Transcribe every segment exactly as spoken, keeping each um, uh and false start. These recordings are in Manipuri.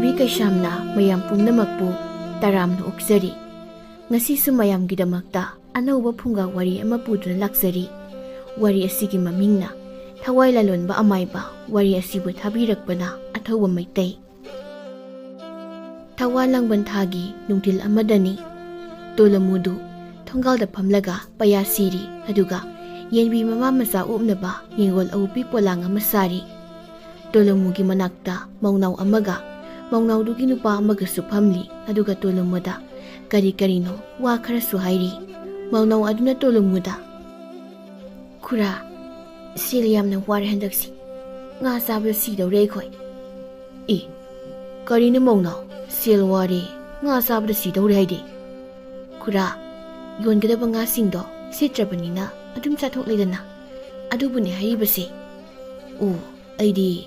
ꯃꯤ ꯀꯩꯁꯥꯝꯅ ꯃꯌꯥꯝ ꯄꯨꯝꯅꯃꯛꯄꯨ ꯇꯔꯥꯝꯅ ꯑꯣꯛꯆꯔꯤ꯫ ꯉꯁꯤꯁꯨ ꯃꯌꯥꯝꯒꯤꯗꯃꯛꯇ ꯑꯅꯧꯕ ꯐꯨꯡꯒꯥ ꯋꯥꯔꯤ ꯑꯃ ꯄꯨꯗꯨꯅ ꯂꯥꯛꯆꯔꯤ꯫ ꯋꯥꯔꯤ ꯑꯁꯤꯒꯤ ꯃꯃꯤꯡꯅ ꯊꯋꯥꯏ ꯂꯥꯂꯣꯟꯕ ꯑꯃꯥꯏꯕ꯫ ꯋꯥꯔꯤ ꯑꯁꯤꯕꯨ ꯊꯥꯕꯤꯔꯛꯄꯅ ꯑꯊꯧꯕ ꯃꯩꯇꯩ꯫ ꯊꯋꯥ ꯂꯥꯡꯕꯟ ꯊꯥꯒꯤ ꯅꯨꯡꯊꯤꯜ ꯑꯃꯗꯅꯤ꯫ ꯇꯣꯂꯣꯃꯨꯗꯨ ꯊꯣꯡꯒꯥꯜꯗ ꯐꯝꯂꯒ ꯄꯌꯥ ꯁꯤꯔꯤ, ꯑꯗꯨꯒ ꯌꯦꯟꯕꯤ ꯃꯃꯥ ꯃꯆꯥ ꯑꯣꯛꯅꯕ ꯌꯦꯡꯒꯣꯜ ꯑꯎꯄꯤ ꯄꯣꯂꯥꯡ ꯑꯃ ꯁꯥꯔꯤ꯫ ꯇꯣꯂꯣꯃꯨꯒꯤ ꯃꯅꯥꯛꯇ ꯃꯧꯅꯥꯎ ꯑꯃꯒ ꯃꯧꯅꯥꯎꯗꯨꯒꯤ ꯅꯨꯄꯥ ꯑꯃꯒꯁꯨ ꯐꯝꯂꯤ, ꯑꯗꯨꯒ ꯇꯣꯂꯣꯃꯨꯗ ꯀꯔꯤ ꯀꯔꯤꯅꯣ ꯋꯥ ꯈꯔꯁꯨ ꯍꯥꯏꯔꯤ꯫ ꯃꯧꯅꯥꯎ ꯑꯗꯨꯅ ꯇꯣꯂꯣꯃꯨꯗ, "ꯈꯨꯔꯥ, ꯁꯦꯜ ꯌꯥꯝꯅ ꯋꯥꯔꯦ ꯍꯟꯗꯛꯁꯤ꯫ ꯉꯥ ꯆꯥꯕꯗ ꯁꯤꯗꯧꯔꯦ ꯑꯩꯈꯣꯏ꯫" "ꯑꯦ, ꯀꯔꯤꯅꯣ ꯃꯧꯅꯥꯎ, ꯁꯦꯜ ꯋꯥꯔꯦ, ꯉꯥ ꯆꯥꯕꯗ ꯁꯤꯗꯧꯔꯦ ꯍꯥꯏꯗꯤ?" "ꯈꯨꯔꯥ, ꯌꯣꯟꯒꯗꯕ ꯉꯥꯁꯤꯡꯗꯣ ꯁꯤꯠꯇ꯭ꯔꯕꯅꯤꯅ ꯑꯗꯨꯝ ꯆꯥꯊꯣꯛꯂꯦꯗꯅ, ꯑꯗꯨꯕꯨꯅꯦ ꯍꯥꯏꯔꯤꯕꯁꯦ꯫" "ꯑꯣ, ꯑꯩꯗꯤ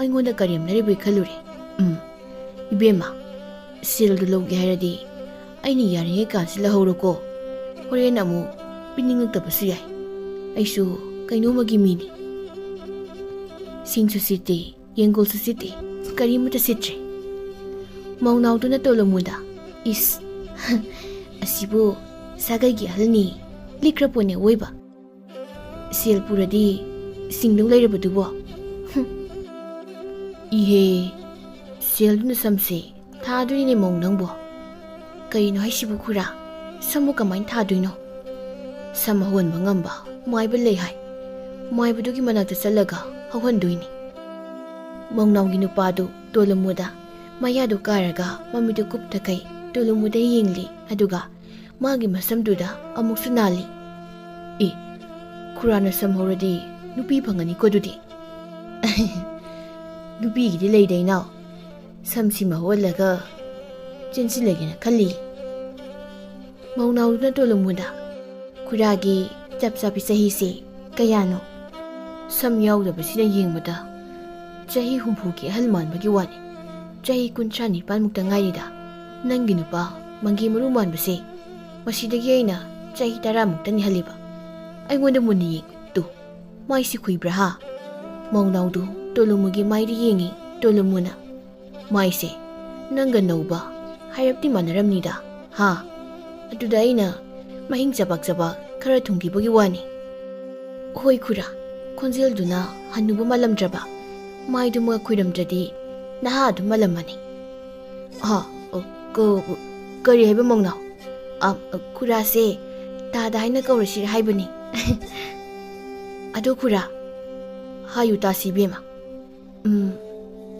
ꯑꯩꯉꯣꯟꯗ ꯀꯔꯦꯝꯅꯔꯤꯕꯣꯏ ꯈꯜꯂꯨꯔꯦ꯫ ꯎꯝ, ꯏꯕꯦꯝꯃ, ꯁꯦꯜꯗꯨ ꯂꯧꯒꯦ ꯍꯥꯏꯔꯗꯤ ꯑꯩꯅ ꯌꯥꯔꯤꯉꯩ ꯀꯥꯟꯁꯤ ꯂꯧꯍꯧꯔꯣꯀꯣ꯫ ꯍꯣꯔꯦꯟ ꯑꯃꯨꯛ ꯄꯤꯅꯤꯡꯉꯛꯇꯕꯁꯨ ꯌꯥꯏ꯫ ꯑꯩꯁꯨ ꯀꯩꯅꯣꯝꯃꯒꯤ ꯃꯤꯅꯤ꯫" ꯁꯤꯡꯁꯨ ꯁꯤꯠꯇꯦ, ꯌꯦꯡꯒꯣꯜꯁꯨ ꯁꯤꯠꯇꯦ, ꯀꯔꯤꯃꯠꯇ ꯁꯤꯠꯇ꯭ꯔꯦ꯫ ꯃꯧꯅꯥꯎꯗꯨꯅ ꯇꯣꯂꯣꯃꯨꯗ, "ꯏꯁ, ꯑꯁꯤꯕꯨ ꯁꯥꯒꯩꯒꯤ ꯑꯍꯜꯅꯤ, ꯂꯤꯛꯈ꯭ꯔ ꯄꯣꯠꯅꯦ ꯑꯋꯣꯏꯕ꯫ ꯁꯦꯜ ꯄꯨꯔꯗꯤ ꯁꯤꯡꯗꯧ ꯂꯩꯔꯕꯗꯨꯕꯣ? ꯍꯨꯝ꯫ ꯏꯍꯦ, ꯁꯦꯜꯗꯨꯅ ꯁꯝꯁꯦ ꯊꯥꯗꯣꯔꯤꯅꯦ ꯃꯧ ꯅꯪꯕꯣ꯫ ꯀꯩꯅꯣ ꯍꯥꯏꯁꯤꯕꯨ ꯈꯨꯔꯥ? ꯁꯝꯕꯨ ꯀꯃꯥꯏꯅ ꯊꯥꯗꯣꯏꯅꯣ? ꯁꯝ ꯑꯍꯣꯟꯕ ꯉꯝꯕ ꯃꯥꯏꯕ ꯂꯩ ꯍꯥꯏ꯫ ꯃꯥꯏꯕꯗꯨꯒꯤ ꯃꯅꯥꯛꯇ ꯆꯠꯂꯒ ꯍꯧꯍꯟꯗꯣꯏꯅꯤ꯫" ꯃꯧꯅꯥꯎꯒꯤ ꯅꯨꯄꯥꯗꯨ ꯇꯣꯂꯨꯃꯨꯗ ꯃꯌꯥꯗꯨ ꯀꯥꯔꯒ ꯃꯃꯤꯠꯇꯨ ꯀꯨꯞꯊꯈꯩ ꯇꯣꯂꯨꯃꯨꯗ ꯌꯦꯡꯂꯤ, ꯑꯗꯨꯒ ꯃꯥꯒꯤ ꯃꯁꯝꯗꯨꯗ ꯑꯃꯨꯛꯁꯨ ꯅꯥꯜꯂꯤ꯫ "ꯑꯦ, ꯈꯨꯔꯥꯅ ꯁꯝ ꯍꯧꯔꯗꯤ ꯅꯨꯄꯤ ꯐꯪꯒꯅꯤꯀꯣ ꯑꯗꯨꯗꯤ?" "ꯅꯨꯄꯤꯒꯤꯗꯤ ꯂꯩꯗ ꯏꯅꯥꯎ, ꯁꯝꯁꯤꯃ ꯍꯧꯍꯜꯂꯒ ꯆꯦꯟꯁꯤꯜꯂꯒꯦꯅ ꯈꯜꯂꯤ꯫" ꯃꯧꯅꯥꯎꯗꯨꯅ ꯇꯣꯂꯨꯃꯨꯗ, "ꯈꯨꯔꯥꯒꯤ ꯆꯞ ꯆꯥꯕꯤ ꯆꯍꯤꯁꯤ ꯀꯌꯥꯅꯣ?" "ꯁꯝ ꯌꯥꯎꯗꯕꯁꯤꯅ ꯌꯦꯡꯕꯗ ꯆꯍꯤ ꯍꯨꯝꯐꯨꯒꯤ ꯑꯍꯜ ꯃꯥꯟꯕꯒꯤ ꯋꯥꯅꯤ꯫ ꯆꯍꯤ ꯀꯨꯟꯊ꯭ꯔꯥ ꯅꯤꯄꯥꯟꯃꯨꯛꯇ ꯉꯥꯏꯔꯤꯗ꯫ ꯅꯪꯒꯤ ꯅꯨꯄꯥ ꯃꯪꯒꯤ ꯃꯔꯨ ꯃꯥꯟꯕꯁꯦ, ꯃꯁꯤꯗꯒꯤ ꯑꯩꯅ ꯆꯍꯤ ꯇꯔꯥꯃꯨꯛꯇꯅꯤ ꯍꯜꯂꯤꯕ꯫ ꯑꯩꯉꯣꯟꯗ ꯃꯨꯟꯅ ꯌꯦꯡꯉꯨ ꯇꯨ, ꯃꯥꯏꯁꯤ ꯈꯨꯏꯕ꯭ꯔꯥ ꯍꯥ?" ꯃꯧꯅꯥꯎꯗꯨ ꯇꯣꯂꯨꯃꯨꯒꯤ ꯃꯥꯏꯗ ꯌꯦꯡꯉꯤ꯫ ꯇꯣꯂꯨꯃꯨꯅ, ꯃꯥꯏꯁꯦ ꯅꯪꯒ ꯅꯧꯕ ꯍꯥꯏꯔꯞꯇꯤ ꯃꯥꯟꯅꯔꯝꯅꯤꯗ, ꯍꯥ? ꯑꯗꯨꯗ ꯑꯩꯅ ꯃꯍꯤꯡ ꯆꯕꯥꯛ ꯆꯕꯥꯛ ꯈꯔ ꯊꯨꯡꯈꯤꯕꯒꯤ ꯋꯥꯅꯤ꯫ ꯍꯣꯏ ꯈꯨꯔꯥ, ꯈꯣꯟꯖꯦꯜꯗꯨꯅ ꯍꯟꯅꯨꯕ ꯃꯥꯜꯂꯝꯗ꯭ꯔꯕ, ꯃꯥꯏꯗꯨꯃ ꯈꯨꯏꯔꯝꯗ꯭ꯔꯗꯤ ꯅꯍꯥ ꯑꯗꯨꯝ ꯃꯥꯜꯂꯝꯃꯅꯤ꯫ ꯍꯥ? ꯑ, ꯀ-, ꯀꯔꯤ ꯍꯥꯏꯕ ꯃꯧꯅꯥꯎ? ꯑ, ꯑ, ꯈꯨꯔꯥꯁꯦ ꯇꯥꯗ ꯍꯥꯏꯅ ꯀꯧꯔꯁꯤꯔ ꯍꯥꯏꯕꯅꯤ꯫ ꯑꯗꯣ ꯈꯨꯔꯥ, ꯍꯥꯏꯌꯨ ꯇꯥꯁꯤ ꯏꯕꯦꯝꯃ꯫ ꯎꯝ,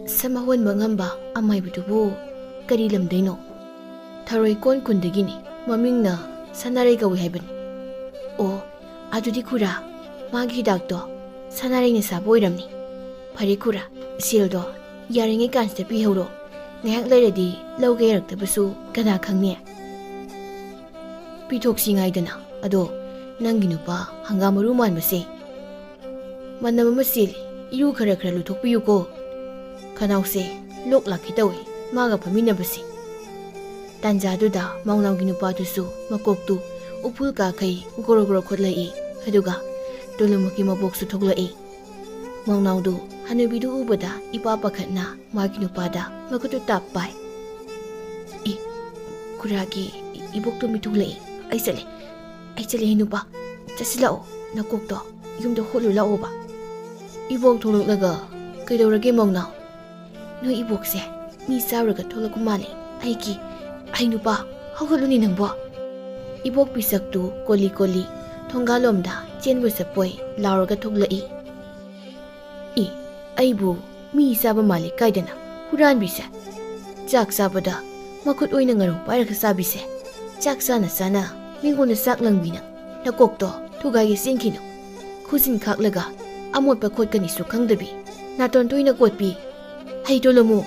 ꯁꯝ ꯑꯍꯣꯟꯕ ꯉꯝꯕ ꯑꯃꯥꯏꯕꯗꯨꯕꯨ ꯀꯔꯤ ꯂꯝꯗꯩꯅꯣ? ꯊꯔꯣꯏ ꯀꯣꯟ ꯈꯨꯟꯗꯒꯤꯅꯤ꯫ ꯃꯃꯤꯡꯅ ꯁꯅꯥꯔꯩ ꯀꯧꯏ ꯍꯥꯏꯕꯅꯤ꯫ ꯑꯣ, ꯑꯗꯨꯗꯤ ꯈꯨꯔꯥ, ꯃꯥꯒꯤ ꯍꯤꯗꯥꯛꯇꯣ ꯁꯅꯥꯔꯩꯅ ꯁꯥꯕ ꯑꯣꯏꯔꯝꯅꯤ꯫ ꯐꯔꯦ ꯈꯨꯔꯥ, ꯁꯦꯜꯗꯣ ꯌꯥꯔꯤꯉꯩ ꯀꯥꯟꯁꯤꯗ ꯄꯤꯍꯧꯔꯣ꯫ ꯉꯥꯏꯍꯥꯛ ꯂꯩꯔꯗꯤ ꯂꯧꯒꯦ ꯌꯥꯔꯛꯇꯕꯁꯨ ꯀꯅꯥ ꯈꯪꯅꯤ? ꯄꯤꯊꯣꯛꯁꯤ ꯉꯥꯏꯗꯅ꯫ ꯑꯗꯣ ꯅꯪꯒꯤ ꯅꯨꯄꯥ ꯍꯪꯒꯥꯝ ꯃꯔꯨ ꯃꯥꯟꯕꯁꯦ ꯃꯅꯝ ꯑꯃ ꯆꯦꯜꯂꯤ, ꯏꯔꯨ ꯈꯔ ꯈꯔ ꯂꯨꯊꯣꯛꯄꯤꯌꯨꯀꯣ꯫ ꯈꯅꯥꯎꯁꯦ ꯂꯣꯛ ꯂꯥꯛꯀꯦ ꯇꯧꯏ ꯃꯥꯒ ꯐꯝꯃꯤꯟꯅꯕꯁꯦ꯫ ꯇꯥꯟꯖꯥꯗꯨꯗ ꯃꯧꯅꯥꯎꯒꯤ ꯅꯨꯄꯥꯗꯨꯁꯨ ꯃꯀꯣꯛꯇꯨ ꯎꯐꯨꯜ ꯀꯥꯈꯩ ꯒꯣꯔꯣ ꯒꯣꯔꯣ ꯈꯣꯠꯂꯛꯏ, ꯑꯗꯨꯒ ꯇꯣꯂꯨꯃꯛꯀꯤ ꯃꯕꯣꯛꯁꯨ ꯊꯣꯛꯂꯛꯏ꯫ ꯃꯧꯅꯥꯎꯗꯨ ꯍꯅꯨꯕꯤꯗꯨ ꯎꯕꯗ ꯏꯄꯥ ꯄꯥꯈꯠꯅ ꯃꯥꯒꯤ ꯅꯨꯄꯥꯗ ꯃꯈꯨꯠꯇꯨ ꯇꯥꯞ ꯄꯥꯏ꯫ "E, ꯈꯨꯔꯥꯒꯤ E-, ꯏꯕꯣꯛꯇꯨ ꯃꯤꯊꯨꯡꯂꯛꯏ꯫ ꯑꯩ ꯆꯠꯂꯦ, ꯑꯩ ꯆꯠꯂꯦ ꯅꯨꯄꯥ, ꯆꯠꯁꯤꯜꯂꯛꯑꯣ, ꯅꯀꯣꯛꯇꯣ ꯌꯨꯝꯗ ꯍꯣꯠꯂꯨ ꯂꯥꯛꯑꯣꯕ꯫" ꯏꯕꯣꯛ ꯊꯣꯛꯂꯛꯂꯒ, "ꯀꯩꯗꯧꯔꯒꯦ ꯃꯧꯅꯥꯎ? ꯅꯣꯏ ꯏꯕꯣꯛꯁꯦ ꯃꯤ ꯆꯥꯎꯔꯒ ꯊꯣꯛꯂꯛꯄ ꯃꯥꯜꯂꯦ꯫ ꯑꯩꯒꯤ, ꯑꯩ ꯅꯨꯄꯥ, ꯍꯧꯒꯠꯂꯨꯅꯦ ꯅꯪꯕꯣ꯫" ꯏꯕꯣꯛ ꯄꯤꯁꯛꯇꯨ ꯀꯣꯂꯤ ꯀꯣꯂꯤ ꯊꯣꯡꯒꯥꯜꯂꯣꯝꯗ ꯆꯦꯟꯕ ꯆꯠꯄꯣꯏ ꯂꯥꯎꯔꯒ ꯊꯣꯛꯂꯛꯏ꯫ "ꯏ, ꯑꯩꯕꯨ ꯃꯤ ꯆꯥꯕ ꯃꯥꯜꯂꯤ ꯀꯥꯏꯗꯅ ꯍꯨꯔꯥꯟꯕꯤꯁꯦ꯫ ꯆꯥꯛ ꯆꯥꯕꯗ ꯃꯈꯨꯠ ꯑꯣꯏꯅ ꯉꯥꯔꯧ ꯄꯥꯏꯔꯒ ꯆꯥꯕꯤꯁꯦ꯫ ꯆꯥꯛ ꯆꯥꯅ ꯆꯥꯅ ꯃꯤꯉꯣꯟꯗ ꯆꯥꯛ ꯂꯪꯕꯤꯅ ꯅꯀꯣꯛꯇꯣ ꯊꯨꯒꯥꯏꯒꯦ ꯆꯦꯟꯈꯤꯅꯨ꯫ ꯈꯨꯖꯤꯟ ꯈꯥꯛꯂꯒ ꯑꯃꯣꯠꯄ ꯈꯣꯠꯀꯅꯤꯁꯨ ꯈꯪꯗꯕꯤ, ꯅꯥꯇꯣꯟ ꯇꯣꯏꯅ ꯀꯣꯠꯄꯤ꯫ ꯍꯩ ꯇꯣꯂꯣꯃꯨ,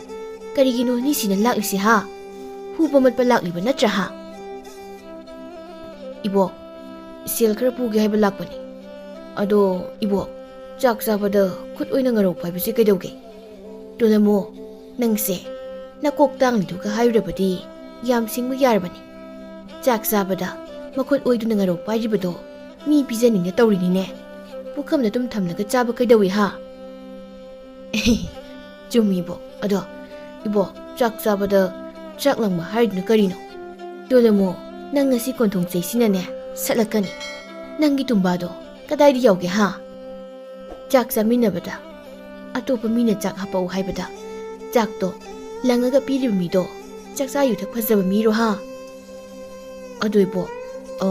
ꯀꯔꯤꯒꯤꯅꯣ ꯅꯤꯁꯤꯅ ꯂꯥꯛꯂꯤꯁꯤ ꯍꯥ? ꯍꯨ ꯄꯃꯠꯄ ꯂꯥꯛꯂꯤꯕ ꯅꯠꯇ꯭ꯔꯥ ꯍꯥ?" "ꯏꯕꯣꯛ, ꯁꯦꯜ ꯈꯔ ꯄꯨꯒꯦ ꯍꯥꯏꯕ ꯂꯥꯛꯄꯅꯤ꯫ ꯑꯗꯣ ꯏꯕꯣꯛ, ꯆꯥꯛ ꯆꯥꯕꯗ ꯈꯨꯠ ꯑꯣꯏꯅ ꯉꯥꯔꯧ ꯄꯥꯏꯕꯁꯤ ꯀꯩꯗꯧꯒꯦ? ꯇꯣꯂꯃꯨ, ꯅꯪꯁꯦ ꯅꯀꯣꯛ ꯇꯥꯡꯂꯤꯗꯨꯒ ꯍꯥꯏꯔꯨꯔꯕꯗꯤ ꯌꯥꯝ ꯁꯤꯡꯕ ꯌꯥꯔꯕꯅꯤ꯫ ꯆꯥꯛ ꯆꯥꯕꯗ ꯃꯈꯨꯠ ꯑꯣꯏꯗꯨꯅ ꯉꯥꯔꯧ ꯄꯥꯏꯔꯤꯕꯗꯣ ꯃꯤ ꯄꯤꯖꯅꯤꯡꯅ ꯇꯧꯔꯤꯅꯤꯅꯦ꯫ ꯄꯨꯈꯝꯗ ꯑꯗꯨꯝ ꯊꯝꯂꯒ ꯆꯥꯕ ꯀꯩꯗꯧꯏ ꯍꯥ?" "ꯆꯨꯝꯃꯤꯕꯣ꯫ ꯑꯗꯣ ꯏꯕꯣ, ꯆꯥꯛ ꯆꯥꯕꯗ ꯆꯥꯛ ꯂꯪꯕ ꯍꯥꯏꯗꯨꯅ ꯀꯔꯤꯅꯣ? ꯇꯣꯂꯃꯨ, ꯅꯪ ꯉꯁꯤ ꯀꯣꯟꯊꯣꯡ ꯆꯩꯁꯤꯅꯅꯦ ꯁꯠꯂꯛꯀꯅꯤ꯫ ꯅꯪꯒꯤ ꯇꯨꯝꯕꯥꯗꯣ ꯀꯗꯥꯏꯗ ꯌꯥꯎꯒꯦ, ꯍꯥ? ꯆꯥꯛ ꯆꯥꯃꯤꯟꯅꯕꯗ ꯑꯇꯣꯞꯄ ꯃꯤꯅ ꯆꯥꯛ ꯍꯥꯞꯄꯛꯎ ꯍꯥꯏꯕꯗ ꯆꯥꯛꯇꯣ ꯂꯪꯉꯒ ꯄꯤꯔꯤꯕ ꯃꯤꯗꯣ ꯆꯥꯛꯆꯥ ꯌꯨꯊꯛ ꯐꯖꯕ ꯃꯤꯔꯣ, ꯍꯥ? ꯑꯗꯨ ꯏꯕꯣ, ꯑ,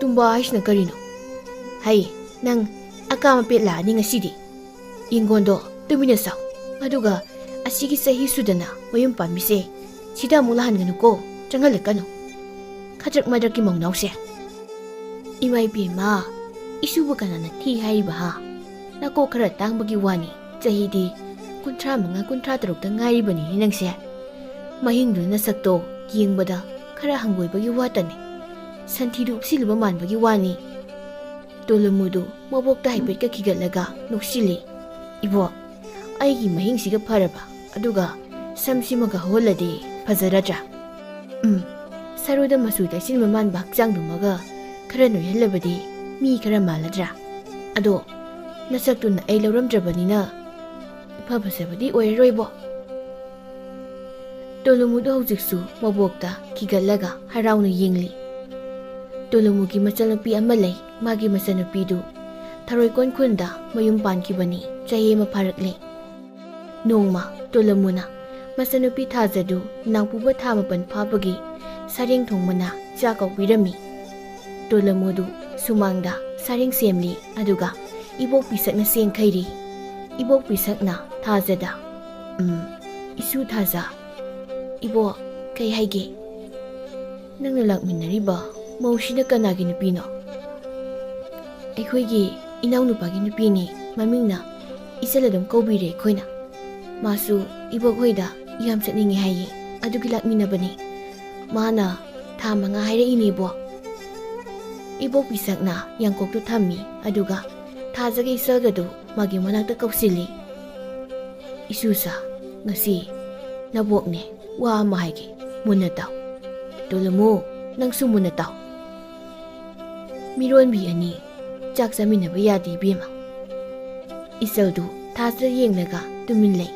ꯇꯨꯝꯕ ꯍꯥꯏꯁꯤꯅ ꯀꯔꯤꯅꯣ? ꯍꯩ, ꯅꯪ ꯑꯀꯥꯝ ꯑꯄꯦꯠ ꯂꯥꯛꯑꯅꯤ ꯉꯁꯤꯗꯤ꯫ ꯌꯦꯡꯒꯣꯟꯗꯣ ꯇꯨꯃꯤꯟꯅ ꯆꯥꯎ꯫ ꯑꯗꯨꯒ ꯑꯁꯤꯒꯤ ꯆꯍꯤ ꯁꯨꯗꯅ ꯃꯌꯨꯝ ꯄꯥꯟꯕꯤꯁꯦ ꯁꯤꯗ ꯑꯃꯨꯛ ꯂꯥꯛꯍꯟꯒꯅꯨꯀꯣ, ꯆꯪꯍꯜꯂꯛꯀꯅꯨ꯫ ꯈꯗ꯭ꯔꯛ ꯃꯗ꯭ꯔꯛꯀꯤ ꯃꯧꯅꯥꯎꯁꯦ꯫ ꯏꯃꯥ ꯏꯕꯦꯝꯃ, ꯏꯁꯨꯕꯨ ꯀꯅꯥꯅ ꯊꯤ ꯍꯥꯏꯔꯤꯕ, ꯍꯥ? ꯅꯀꯣꯛ ꯈꯔ ꯇꯥꯡꯕꯒꯤ ꯋꯥꯅꯤ, ꯆꯍꯤꯗꯤ ꯀꯨꯟꯊ꯭ꯔꯥ ꯃꯉꯥ, ꯀꯨꯟꯊ꯭ꯔꯥ ꯇꯔꯨꯛꯇ ꯉꯥꯏꯔꯤꯕꯅꯤꯅꯦ ꯅꯪꯁꯦ꯫ ꯃꯍꯤꯡꯗꯨ ꯅꯁꯛꯇꯣ ꯌꯦꯡꯕꯗ ꯈꯔ ꯍꯪꯒꯣꯏꯕꯒꯤ ꯋꯥꯇꯅꯤ꯫ ꯁꯟꯊꯤꯗꯨ ꯎꯞꯁꯤꯜꯂꯨꯕ ꯃꯥꯟꯕꯒꯤ ꯋꯥꯅꯤ꯫ ꯇꯣꯂꯨꯃꯨꯗꯨ ꯃꯕꯣꯛꯇ ꯍꯥꯏꯐꯦꯠꯀ ꯈꯤꯒꯠꯂꯒ ꯅꯣꯛꯁꯤꯜꯂꯤ꯫ ꯏꯕꯣ, ꯑꯩꯒꯤ ꯃꯍꯤꯡꯁꯤꯒ ꯐꯔꯕ, ꯑꯗꯨꯒ ꯁꯝꯁꯤꯃꯒ ꯍꯧꯍꯜꯂꯗꯤ ꯐꯖꯔꯗ꯭ꯔꯥ? ꯎꯝ, ꯁꯔꯨꯗ ꯃꯆꯨ ꯇꯩꯁꯤꯟꯕ ꯃꯥꯟꯕ ꯍꯛꯆꯥꯡꯗꯨꯃꯒ ꯈꯔ ꯅꯣꯏꯍꯜꯂꯕꯗꯤ ꯃꯤ ꯈꯔ ꯃꯥꯜꯂꯗ꯭ꯔꯥ? ꯑꯗꯣ ꯅꯁꯛꯇꯨꯅ ꯑꯩ ꯂꯧꯔꯝꯗ꯭ꯔꯕꯅꯤꯅ ꯏꯐ ꯐꯖꯕꯗꯤ ꯑꯣꯏꯔꯔꯣꯏꯕꯣ꯫ ꯇꯣꯂꯨꯃꯨꯗꯨ ꯍꯧꯖꯤꯛꯁꯨ ꯃꯕꯣꯛꯇ ꯈꯤꯒꯠꯂꯒ ꯍꯔꯥꯎꯅ ꯌꯦꯡꯂꯤ꯫ ꯇꯣꯂꯨꯃꯨꯒꯤ ꯃꯆꯟꯅꯨꯄꯤ ꯑꯃ ꯂꯩ꯫ ꯃꯥꯒꯤ ꯃꯆꯟꯅꯨꯄꯤꯗꯨ ꯊꯔꯣꯏꯀꯣꯟ ꯈꯨꯟꯗ ꯃꯌꯨꯝ ꯄꯥꯟꯈꯤꯕꯅꯤ꯫ ꯆꯍꯤ ꯑꯃ ꯐꯥꯔꯛꯂꯦ꯫ ꯅꯣꯡꯃ ꯇꯣꯂꯨꯃꯨꯅ ꯃꯆꯟꯅꯨꯄꯤ ꯊꯥꯖꯗꯨ ꯅꯥꯎꯄꯨꯕ ꯊꯥ ꯃꯥꯄꯟ ꯐꯥꯕꯒꯤ ꯁꯔꯦꯡ ꯊꯣꯡꯕꯅ ꯆꯥꯛ ꯀꯧꯕꯤꯔꯝꯃꯤ꯫ ꯇꯣꯂꯨꯃꯨꯗꯨ ꯁꯨꯃꯥꯡꯗ ꯁꯔꯦꯡ ꯁꯦꯝꯂꯤ, ꯑꯗꯨꯒ ꯏꯕꯣꯛ ꯄꯤꯁꯛꯅ ꯆꯦꯡ ꯈꯩꯔꯤ꯫ ꯏꯕꯣꯛ ꯄꯤꯁꯛꯅ ꯊꯥꯖꯗ, "ꯎꯝ, ꯏꯁꯨ ꯊꯥꯖ, ꯏꯕꯣꯛ, ꯀꯩ ꯍꯥꯏꯒꯦ? ꯅꯪꯅ ꯂꯥꯛꯃꯤꯟꯅꯔꯤꯕ ꯃꯧꯁꯤꯅ ꯀꯅꯥꯒꯤ ꯅꯨꯄꯤꯅꯣ?" "ꯑꯩꯈꯣꯏꯒꯤ ꯏꯅꯥꯎꯅꯨꯄꯥꯒꯤ ꯅꯨꯄꯤꯅꯤ꯫ ꯃꯃꯤꯡꯅ ꯏꯆꯜ ꯑꯗꯨꯝ ꯀꯧꯕꯤꯔꯦ ꯑꯩꯈꯣꯏꯅ꯫ ꯃꯥꯁꯨ ꯏꯕꯣꯛ ꯍꯣꯏꯗ ꯌꯥꯝ ꯆꯠꯅꯤꯡꯉꯦ ꯍꯥꯏꯌꯦ, ꯑꯗꯨꯒꯤ ꯂꯥꯛꯃꯤꯟꯅꯕꯅꯤ꯫ ꯃꯥꯅ ꯊꯥ ꯃꯉꯥ ꯍꯥꯏꯔꯛꯏꯅꯦ, ꯏꯕꯣꯛ꯫" ꯏꯕꯣꯛ ꯄꯤꯁꯛꯅ ꯌꯥꯡꯀꯣꯛꯇꯨ ꯊꯝꯃꯤ, ꯑꯗꯨꯒ ꯊꯥꯖꯒ ꯏꯆꯜꯒꯗꯨ ꯃꯥꯒꯤ ꯃꯅꯥꯛꯇ ꯀꯧꯁꯤꯜꯂꯤ꯫ "ꯏꯁꯨꯁꯥ, ꯉꯁꯤ ꯅꯕꯣꯛꯅꯦ, ꯋꯥ ꯑꯃ ꯍꯥꯏꯒꯦ, ꯃꯨꯟꯅ ꯇꯥꯎ꯫ ꯇꯣꯂꯨꯃꯨ, ꯅꯪꯁꯨ ꯃꯨꯟꯅ ꯇꯥꯎ꯫" ꯃꯤꯔꯣꯟꯕꯤ ꯑꯅꯤ ꯆꯥꯛ ꯆꯥꯃꯤꯟꯅꯕ ꯌꯥꯗꯦ, ꯏꯕꯦꯝꯃ꯫ ꯏꯆꯜꯗꯨ ꯊꯥꯖ ꯌꯦꯡꯂꯒ ꯇꯨꯃꯤꯟ ꯂꯩ꯫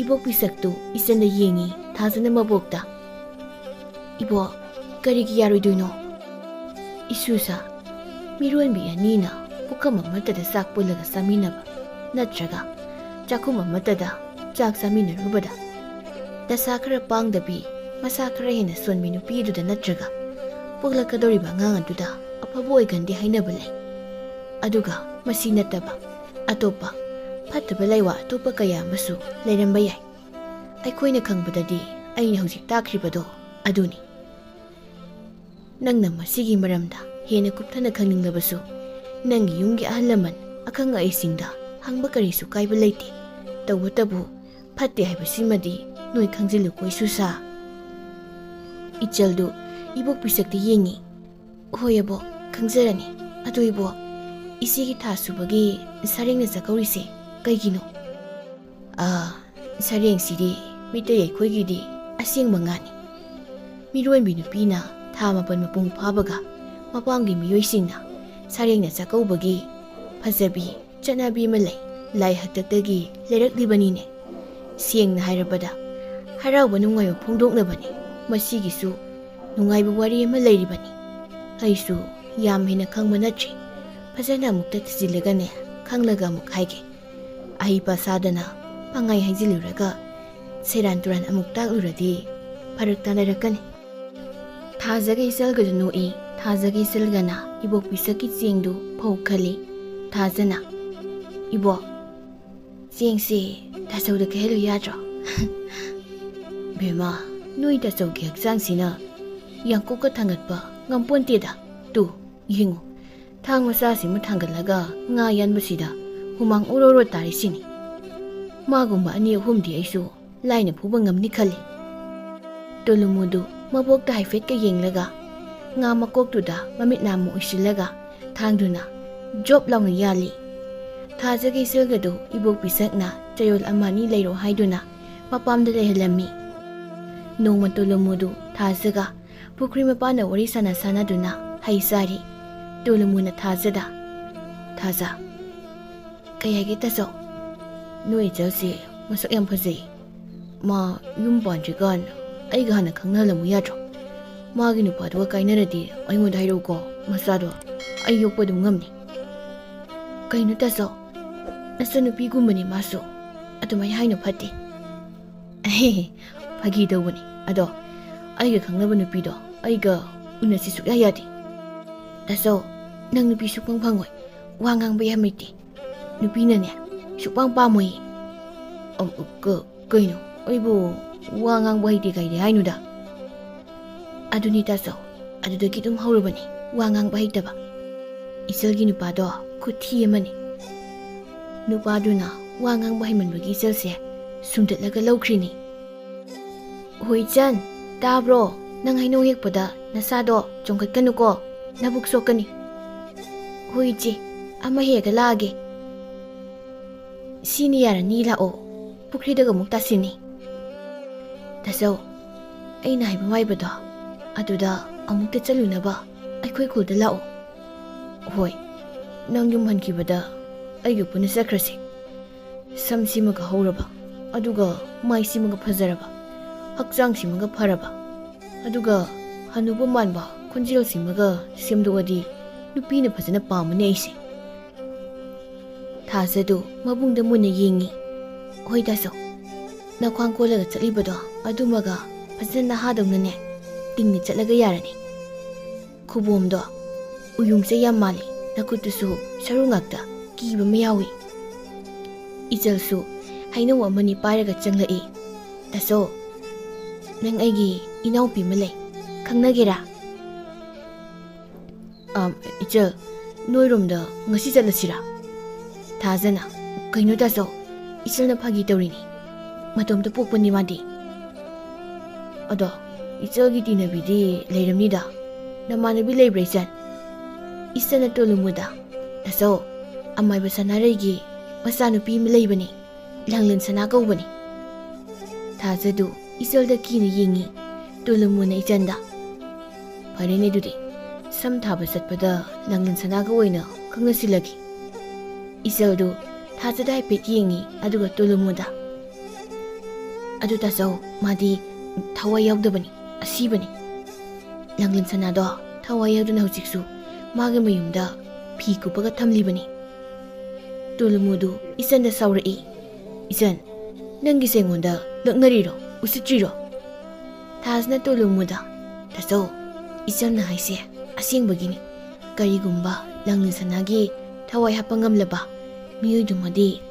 ꯏꯕꯣꯛ ꯄꯤꯁꯛꯇꯨ ꯏꯆꯟꯗ ꯌꯦꯡꯉꯤ ꯊꯥꯖꯅ ꯃꯕꯣꯛꯇ꯫ "ꯏꯕꯣꯛ, ꯀꯔꯤꯒꯤ ꯌꯥꯔꯣꯏꯗꯣꯏꯅꯣ? ꯏꯁꯨꯁꯥ, ꯃꯤꯔꯣꯟꯕꯤ ꯑꯅꯤꯅ ꯄꯨꯈꯝ ꯑꯃꯠꯇꯗ ꯆꯥꯛ ꯄꯨꯜꯂꯒ ꯆꯥꯃꯤꯟꯅꯕ, ꯅꯠꯇ꯭ꯔꯒ ꯆꯥꯛꯈꯨꯝ ꯑꯃꯠꯇꯗ ꯆꯥꯛ ꯆꯥꯃꯤꯟꯅꯔꯨꯕꯗ ꯗꯁꯥ ꯈꯔ ꯄꯥꯡꯗꯕꯤ, ꯃꯁꯥ ꯈꯔ ꯍꯦꯟꯅ ꯁꯣꯟꯕꯤ ꯅꯨꯄꯤꯗꯨꯗ ꯅꯠꯇ꯭ꯔꯒ ꯄꯣꯛꯂꯛꯀꯗꯧꯔꯤꯕ ꯑꯉꯥꯡ ꯑꯗꯨꯗ ꯑꯐꯕ ꯑꯣꯏꯒꯟꯗꯦ ꯍꯥꯏꯅꯕ ꯂꯩ꯫ ꯑꯗꯨꯒ ꯃꯁꯤ ꯅꯠꯇꯕ ꯑꯇꯣꯞꯄ ꯐꯠꯇꯕ ꯂꯩꯋꯥ ꯑꯇꯣꯞꯄ ꯀꯌꯥ ꯑꯃꯁꯨ ꯂꯩꯔꯝꯕ ꯌꯥꯏ꯫ ꯑꯩꯈꯣꯏꯅ ꯈꯪꯕꯗꯗꯤ ꯑꯩꯅ ꯍꯧꯖꯤꯛ ꯇꯥꯛꯈ꯭ꯔꯤꯕꯗꯣ ꯑꯗꯨꯅꯤ꯫ ꯅꯪꯅ ꯃꯁꯤꯒꯤ ꯃꯔꯝꯗ ꯍꯦꯟꯅ ꯀꯨꯞꯊꯅ ꯈꯪꯅꯤꯡꯂꯕꯁꯨ, ꯅꯪꯒꯤ ꯌꯨꯝꯒꯤ ꯑꯍꯜ ꯂꯃꯟ, ꯑꯈꯪ ꯑꯍꯩꯁꯤꯡꯗ ꯍꯪꯕ ꯀꯔꯤꯁꯨ ꯀꯥꯏꯕ ꯂꯩꯇꯦ꯫ ꯇꯧꯕꯇꯕꯨ, ꯐꯠꯇꯦ ꯍꯥꯏꯕꯁꯤꯃꯗꯤ ꯅꯣꯏ ꯈꯪꯖꯤꯜꯂꯨꯀꯣ, ꯏꯁꯨꯁꯥ꯫" ꯏꯆꯜꯗꯨ ꯏꯕꯣꯛ ꯄꯤꯁꯛꯇ ꯌꯦꯡꯉꯤ꯫ "ꯍꯣꯏ ꯑꯕꯣꯛ, ꯈꯪꯖꯔꯅꯤ꯫ ꯑꯗꯨ ꯏꯕꯣꯛ, ꯏꯆꯦꯒꯤ ꯊꯥ ꯁꯨꯕꯒꯤ ꯁꯔꯦꯡꯅ ꯆꯥꯛꯀꯧꯔꯤꯁꯦ ꯀꯩꯒꯤꯅꯣ?" "ꯑꯥ, ꯁꯔꯦꯡꯁꯤꯗꯤ ꯃꯤꯇꯩ ꯑꯩꯈꯣꯏꯒꯤꯗꯤ ꯑꯁꯦꯡꯕ ꯉꯥꯅꯤ꯫ ꯃꯤꯔꯣꯟꯕꯤ ꯅꯨꯄꯤꯅ ꯊꯥ ꯃꯥꯄꯟ ꯃꯄꯨꯡ ꯐꯥꯕꯒ ꯃꯄꯥꯝꯒꯤ ꯃꯤꯑꯣꯏꯁꯤꯡꯅ ꯁꯔꯦꯡꯅ ꯆꯥꯛꯀꯧꯕꯒꯤ ꯐꯖꯕꯤ ꯆꯠꯅꯕꯤ ꯑꯃ ꯂꯩ꯫ ꯂꯥꯏ ꯍꯥꯛꯇꯛꯇꯒꯤ ꯂꯩꯔꯛꯂꯤꯕꯅꯤꯅꯦ꯫ ꯁꯦꯡꯅ ꯍꯥꯏꯔꯕꯗ, ꯍꯔꯥꯎꯕ ꯅꯨꯡꯉꯥꯏꯕ ꯐꯣꯡꯗꯣꯛꯅꯕꯅꯤ꯫ ꯃꯁꯤꯒꯤꯁꯨ ꯅꯨꯡꯉꯥꯏꯕ ꯋꯥꯔꯤ ꯑꯃ ꯂꯩꯔꯤꯕꯅꯤ꯫ ꯑꯩꯁꯨ ꯌꯥꯝ ꯍꯦꯟꯅ ꯈꯪꯕ ꯅꯠꯇ꯭ꯔꯤ꯫ ꯐꯖꯅ ꯑꯃꯨꯛꯇ ꯊꯤꯖꯤꯜꯂꯒꯅꯦ, ꯈꯪꯂꯒ ꯑꯃꯨꯛ ꯍꯥꯏꯒꯦ꯫ ꯑꯍꯩꯄꯥ ꯁꯥꯗꯅ ꯄꯪꯍꯥꯏ ꯍꯥꯏꯖꯤꯜꯂꯨꯔꯒ ꯁꯦꯔꯥꯟ ꯇꯨꯔꯥꯟ ꯑꯃꯨꯛ ꯇꯥꯛꯂꯨꯔꯗꯤ ꯐꯔꯛ ꯇꯥꯅꯔꯛꯀꯅꯤ꯫" ꯊꯥꯖꯒ ꯏꯆꯜꯒꯗꯨ ꯅꯣꯛꯏ꯫ ꯊꯥꯖꯒ ꯏꯆꯜꯒꯅ ꯏꯕꯣꯛ ꯄꯤꯁꯛꯀꯤ ꯆꯦꯡꯗꯨ ꯐꯧ ꯈꯜꯂꯤ꯫ ꯊꯥꯖꯅ, "ꯏꯕꯣꯛ, ꯆꯦꯡꯁꯦ ꯇꯥꯆꯧꯗ ꯀꯩꯍꯜꯂꯨ ꯌꯥꯗ꯭ꯔꯣ?" "ꯕꯦꯝꯃ, ꯅꯣꯏ ꯇꯥꯆꯧꯒꯤ ꯍꯛꯆꯥꯡꯁꯤꯅ ꯌꯥꯡꯀꯣꯛꯀ ꯊꯥꯡꯒꯠꯄ ꯉꯝꯄꯣꯟꯇꯦꯗ꯫ ꯇꯨ, ꯌꯦꯡꯉꯨ, ꯊꯥꯡ ꯃꯆꯥꯁꯤꯃ ꯊꯥꯡꯒꯠꯂꯒ ꯉꯥ ꯌꯥꯟꯕꯁꯤꯗ ꯍꯨꯃꯥꯡ ꯑꯣꯔꯣ ꯑꯣꯔꯣ ꯇꯥꯔꯤꯁꯤꯅꯤ꯫ ꯃꯥꯒꯨꯝꯕ ꯑꯅꯤ ꯑꯍꯨꯝꯗꯤ ꯑꯩꯁꯨ ꯂꯥꯏꯅ ꯐꯨꯕ ꯉꯝꯅꯤ ꯈꯜꯂꯤ꯫" ꯇꯣꯂꯨꯃꯨꯗꯨ ꯃꯕꯣꯛꯇ ꯍꯥꯏꯐꯦꯠꯀ ꯌꯦꯡꯂꯒ, ꯉꯥ ꯃꯀꯣꯛꯇꯨꯗ ꯃꯃꯤꯠ ꯅꯥꯝꯃ ꯎꯏꯁꯤꯜꯂꯒ, ꯊꯥꯡꯗꯨꯅ ꯖꯣꯞ ꯂꯥꯎꯅ ꯌꯥꯜꯂꯤ꯫ ꯊꯥꯖꯒ ꯏꯆꯜꯒꯗꯨ ꯏꯕꯣꯛ ꯄꯤꯁꯛꯅ ꯆꯌꯣꯜ ꯑꯃ ꯑꯅꯤ ꯂꯩꯔꯣ ꯍꯥꯏꯗꯨꯅ ꯃꯄꯥꯝꯗ ꯂꯩꯍꯜꯂꯝꯃꯤ꯫ ꯅꯣꯡꯃ ꯇꯣꯂꯨꯃꯨꯗꯨ ꯊꯥꯖꯒ ꯄꯨꯈ꯭ꯔꯤ ꯃꯄꯥꯟꯗ ꯋꯥꯔꯤ ꯁꯥꯟꯅ ꯁꯥꯟꯅꯗꯨꯅ ꯍꯩ ꯆꯥꯔꯤ꯫ ꯇꯣꯂꯨꯃꯨꯅ ꯊꯥꯖꯗ, "ꯊꯥꯖ, ꯀꯩ ꯍꯥꯏꯒꯦ ꯇꯥꯆꯧ? ꯅꯣꯏ ꯏꯆꯜꯁꯦ ꯃꯁꯛ ꯌꯥꯝ ꯐꯖꯩ꯫ ꯃꯥ ꯌꯨꯝ ꯄꯥꯟꯗ꯭ꯔꯤꯀꯥꯟ ꯑꯩꯒ ꯍꯥꯟꯅ ꯈꯪꯅꯍꯜꯂꯝꯃꯨ ꯌꯥꯗ꯭ꯔꯣ? ꯃꯥꯒꯤ ꯅꯨꯄꯥꯗꯨꯒ ꯀꯥꯏꯅꯔꯗꯤ ꯑꯩꯉꯣꯟꯗ ꯍꯥꯏꯔꯛꯎꯀꯣ, ꯃꯆꯥꯗꯣ ꯑꯩ ꯌꯣꯛꯄ ꯑꯗꯨꯝ ꯉꯝꯅꯤ꯫ ꯀꯩꯅꯣ ꯇꯥꯆꯧ, ꯅꯆꯟꯅꯨꯄꯤꯒꯨꯝꯕꯅꯤ ꯃꯥꯁꯨ, ꯑꯗꯨꯃꯥꯏꯅ ꯍꯥꯏꯅ ꯐꯠꯇꯦ꯫ ꯐꯥꯒꯤ ꯇꯧꯕꯅꯤ꯫ ꯑꯗꯣ ꯑꯩꯒ ꯈꯪꯅꯕ ꯅꯨꯄꯤꯗꯣ ꯑꯩꯒ ꯎꯅꯁꯤ ꯁꯨꯛꯌꯥ ꯌꯥꯗꯦ꯫ ꯇꯥꯆꯧ, ꯅꯪ ꯅꯨꯄꯤ ꯁꯨꯛꯐꯪ ꯐꯪꯉꯣꯏ, ꯋꯥ ꯉꯥꯡꯕ ꯌꯥꯝ ꯍꯩꯇꯦ꯫ ꯅꯨꯄꯤꯅꯅꯦ ꯁꯨꯛꯄꯥꯝ ꯄꯥꯝꯃꯣꯏꯌꯦ꯫ ꯑꯝ, ꯀ-, ꯀꯩꯅꯣ, ꯑꯩꯕꯨ ꯋꯥ ꯉꯥꯡꯕ ꯍꯩꯇꯦ ꯀꯥꯏꯗꯤ ꯍꯥꯏꯅꯨꯗ꯫ ꯑꯗꯨꯅꯤ ꯇꯥꯆꯧ, ꯑꯗꯨꯗꯒꯤ ꯑꯗꯨꯝ ꯍꯧꯔꯕꯅꯤ ꯋꯥ ꯉꯥꯡꯕ ꯍꯩꯇꯕ꯫ ꯏꯆꯜꯒꯤ ꯅꯨꯄꯥꯗꯣ ꯈꯨꯊꯤ ꯑꯃꯅꯤ꯫ ꯅꯨꯄꯥꯗꯨꯅ ꯋꯥ ꯉꯥꯡꯕ ꯍꯩꯃꯟꯕꯒꯤ ꯏꯆꯜꯁꯦ ꯁꯨꯝꯗꯠꯂꯒ ꯂꯧꯈ꯭ꯔꯤꯅꯤ꯫ ꯍꯣꯏ ꯏꯆꯟ, ꯇꯥꯕ꯭ꯔꯣ? ꯅꯪ ꯍꯩꯅꯧ ꯍꯦꯛꯄꯗ ꯅꯁꯥꯗꯣ ꯆꯣꯡꯈꯠꯀꯅꯨꯀꯣ, ꯅꯕꯨꯛ ꯁꯣꯛꯀꯅꯤ꯫ ꯍꯣꯏ ꯏꯆꯦ, ꯑꯃ ꯍꯦꯛꯑꯒ ꯂꯥꯛꯑꯒꯦ꯫ ꯁꯤꯅꯤ ꯌꯥꯔꯅꯤ, ꯂꯥꯛꯑꯣ, ꯄꯨꯈ꯭ꯔꯤꯗꯒ ꯑꯃꯨꯛ ꯇꯥꯁꯤꯟꯅꯤ꯫ ꯇꯥꯆꯧ, ꯑꯩꯅ ꯍꯥꯏꯕ ꯃꯥꯏꯕꯗꯣ ꯑꯗꯨꯗ ꯑꯃꯨꯛꯇ ꯆꯠꯂꯨꯅꯕ ꯑꯩꯈꯣꯏ ꯈꯨꯜꯗ ꯂꯥꯛꯑꯣ꯫ ꯍꯣꯏ, ꯅꯪ ꯌꯨꯝ ꯍꯟꯈꯤꯕꯗ ꯑꯩꯒ ꯄꯨꯟꯅ ꯆꯠꯈ꯭ꯔꯁꯤ꯫ ꯁꯝꯁꯤꯃꯒ ꯍꯧꯔꯕ, ꯑꯗꯨꯒ ꯃꯥꯏꯁꯤꯃꯒ ꯐꯖꯔꯕ, ꯍꯛꯆꯥꯡꯁꯤꯃꯒ ꯐꯔꯕ, ꯑꯗꯨꯒ ꯍꯅꯨꯕ ꯃꯥꯟꯕ ꯈꯣꯟꯖꯦꯜꯁꯤꯃꯒ ꯁꯦꯝꯗꯣꯛꯑꯗꯤ ꯅꯨꯄꯤꯅ ꯐꯖꯅ ꯄꯥꯝꯃꯅꯤ ꯑꯩꯁꯦ꯫ ꯊꯥꯖꯗꯨ ꯃꯕꯨꯡꯗ ꯃꯨꯟꯅ ꯌꯦꯡꯉꯤ꯫ ꯍꯣꯏ ꯇꯥꯆꯧ, ꯅꯈ꯭ꯋꯥꯡ ꯀꯣꯜꯂꯒ ꯆꯠꯂꯤꯕꯗꯣ ꯑꯗꯨꯃꯒ ꯐꯖꯅ ꯅꯍꯥꯗꯧꯅꯅꯦ ꯇꯤꯡꯅ ꯆꯠꯂꯒ ꯌꯥꯔꯅꯤ꯫ ꯈꯨꯕꯣꯝꯗꯣ ꯎꯌꯨꯡꯁꯦ ꯌꯥꯝ ꯃꯥꯜꯂꯤ, ꯅꯈꯨꯠꯇꯨꯁꯨ ꯁꯔꯨ ꯉꯥꯛꯇ, ꯀꯤꯕ ꯑꯃ ꯌꯥꯎꯏ꯫ ꯏꯆꯜꯁꯨ ꯍꯩꯅꯧ ꯑꯃꯅꯤ ꯄꯥꯏꯔꯒ ꯆꯪꯂꯛꯏ꯫ ꯇꯥꯆꯧ, ꯅꯪ ꯑꯩꯒꯤ ꯏꯅꯥꯎꯄꯤ ꯑꯃ ꯂꯩ, ꯈꯪꯅꯒꯦꯔꯥ? ꯑꯝ, ꯏꯆꯜ, ꯅꯣꯏꯔꯣꯝꯗ ꯉꯁꯤ ꯆꯠꯂꯁꯤꯔꯥ? ꯊꯥꯖꯅ, ꯀꯩꯅꯣ ꯇꯥꯆꯧ, ꯏꯆꯜꯅ ꯐꯥꯒꯤ ꯇꯧꯔꯤꯅꯤ, ꯃꯇꯣꯝꯇ ꯄꯣꯛꯄꯅꯤ ꯃꯥꯗꯤ꯫ ꯑꯗꯣ ꯏꯆꯜꯒꯤ ꯇꯤꯟꯅꯕꯤꯗꯤ ꯂꯩꯔꯝꯅꯤꯗ, ꯅꯃꯥꯟꯅꯕꯤ ꯂꯩꯕ꯭ꯔꯥ ꯏꯆꯜ? ꯏꯆꯜꯅ ꯇꯣꯂꯨꯃꯨꯗ, ꯇꯥꯆꯧ, ꯑꯃꯥꯏꯕ ꯁꯅꯥꯔꯩꯒꯤ ꯃꯆꯥꯅꯨꯄꯤ ꯑꯃ ꯂꯩꯕꯅꯤ, ꯂꯥꯡꯂꯦꯟ ꯁꯅꯥ ꯀꯧꯕꯅꯤ꯫ ꯊꯥꯖꯗꯨ ꯏꯆꯜꯗ ꯀꯤꯅ ꯌꯦꯡꯉꯤ, ꯇꯣꯂꯨꯃꯨꯅ ꯏꯆꯜꯗ꯫ ꯐꯔꯦꯅꯦ ꯑꯗꯨꯗꯤ, ꯁꯝ ꯊꯥꯕ ꯆꯠꯄꯗ ꯂꯥꯡꯂꯦꯟ ꯁꯅꯥꯒ ꯑꯣꯏꯅ ꯈꯪꯅꯁꯤꯜꯂꯒꯦ꯫ ꯏꯆꯜꯗꯨ ꯊꯥꯖꯗ ꯍꯥꯏꯐꯦꯠ ꯌꯦꯡꯉꯤ, ꯑꯗꯨꯒ ꯇꯣꯂꯨꯃꯨꯗ꯫ ꯑꯗꯨ ꯇꯥꯆꯧ, ꯃꯥꯗꯤ ꯊꯋꯥꯏ ꯌꯥꯎꯗꯕꯅꯤ, ꯑꯁꯤꯕꯅꯤ꯫ ꯂꯥꯡꯂꯦꯟ ꯁꯅꯥꯗꯣ ꯊꯋꯥꯏ ꯌꯥꯎꯗꯅ ꯍꯧꯖꯤꯛꯁꯨ ꯃꯥꯒꯤ ꯃꯌꯨꯝꯗ ꯐꯤ ꯀꯨꯞꯄꯒ ꯊꯝꯂꯤꯕꯅꯤ꯫ ꯇꯣꯂꯨꯃꯨꯗꯨ ꯏꯆꯟꯗ ꯁꯥꯎꯔꯛꯏ꯫ "ꯏꯆꯟ, ꯅꯪꯒꯤꯁꯦ ꯑꯩꯉꯣꯟꯗ ꯂꯛꯅꯔꯤꯔꯣ, ꯎꯁꯤꯠꯇ꯭ꯔꯤꯔꯣ?" ꯊꯥꯖꯅ ꯇꯣꯂꯨꯃꯨꯗ, "ꯇꯥꯆꯧ, ꯏꯆꯟꯅ ꯍꯥꯏꯁꯦ ꯑꯁꯦꯡꯕꯒꯤꯅꯤ꯫ ꯀꯔꯤꯒꯨꯝꯕ ꯂꯥꯡꯂꯦꯟ ꯁꯅꯥꯒꯤ ꯊꯋꯥꯏ ꯍꯥꯞꯄ ꯉꯝꯂꯕ ꯃꯤꯑꯣꯏꯗꯨꯃꯗꯤ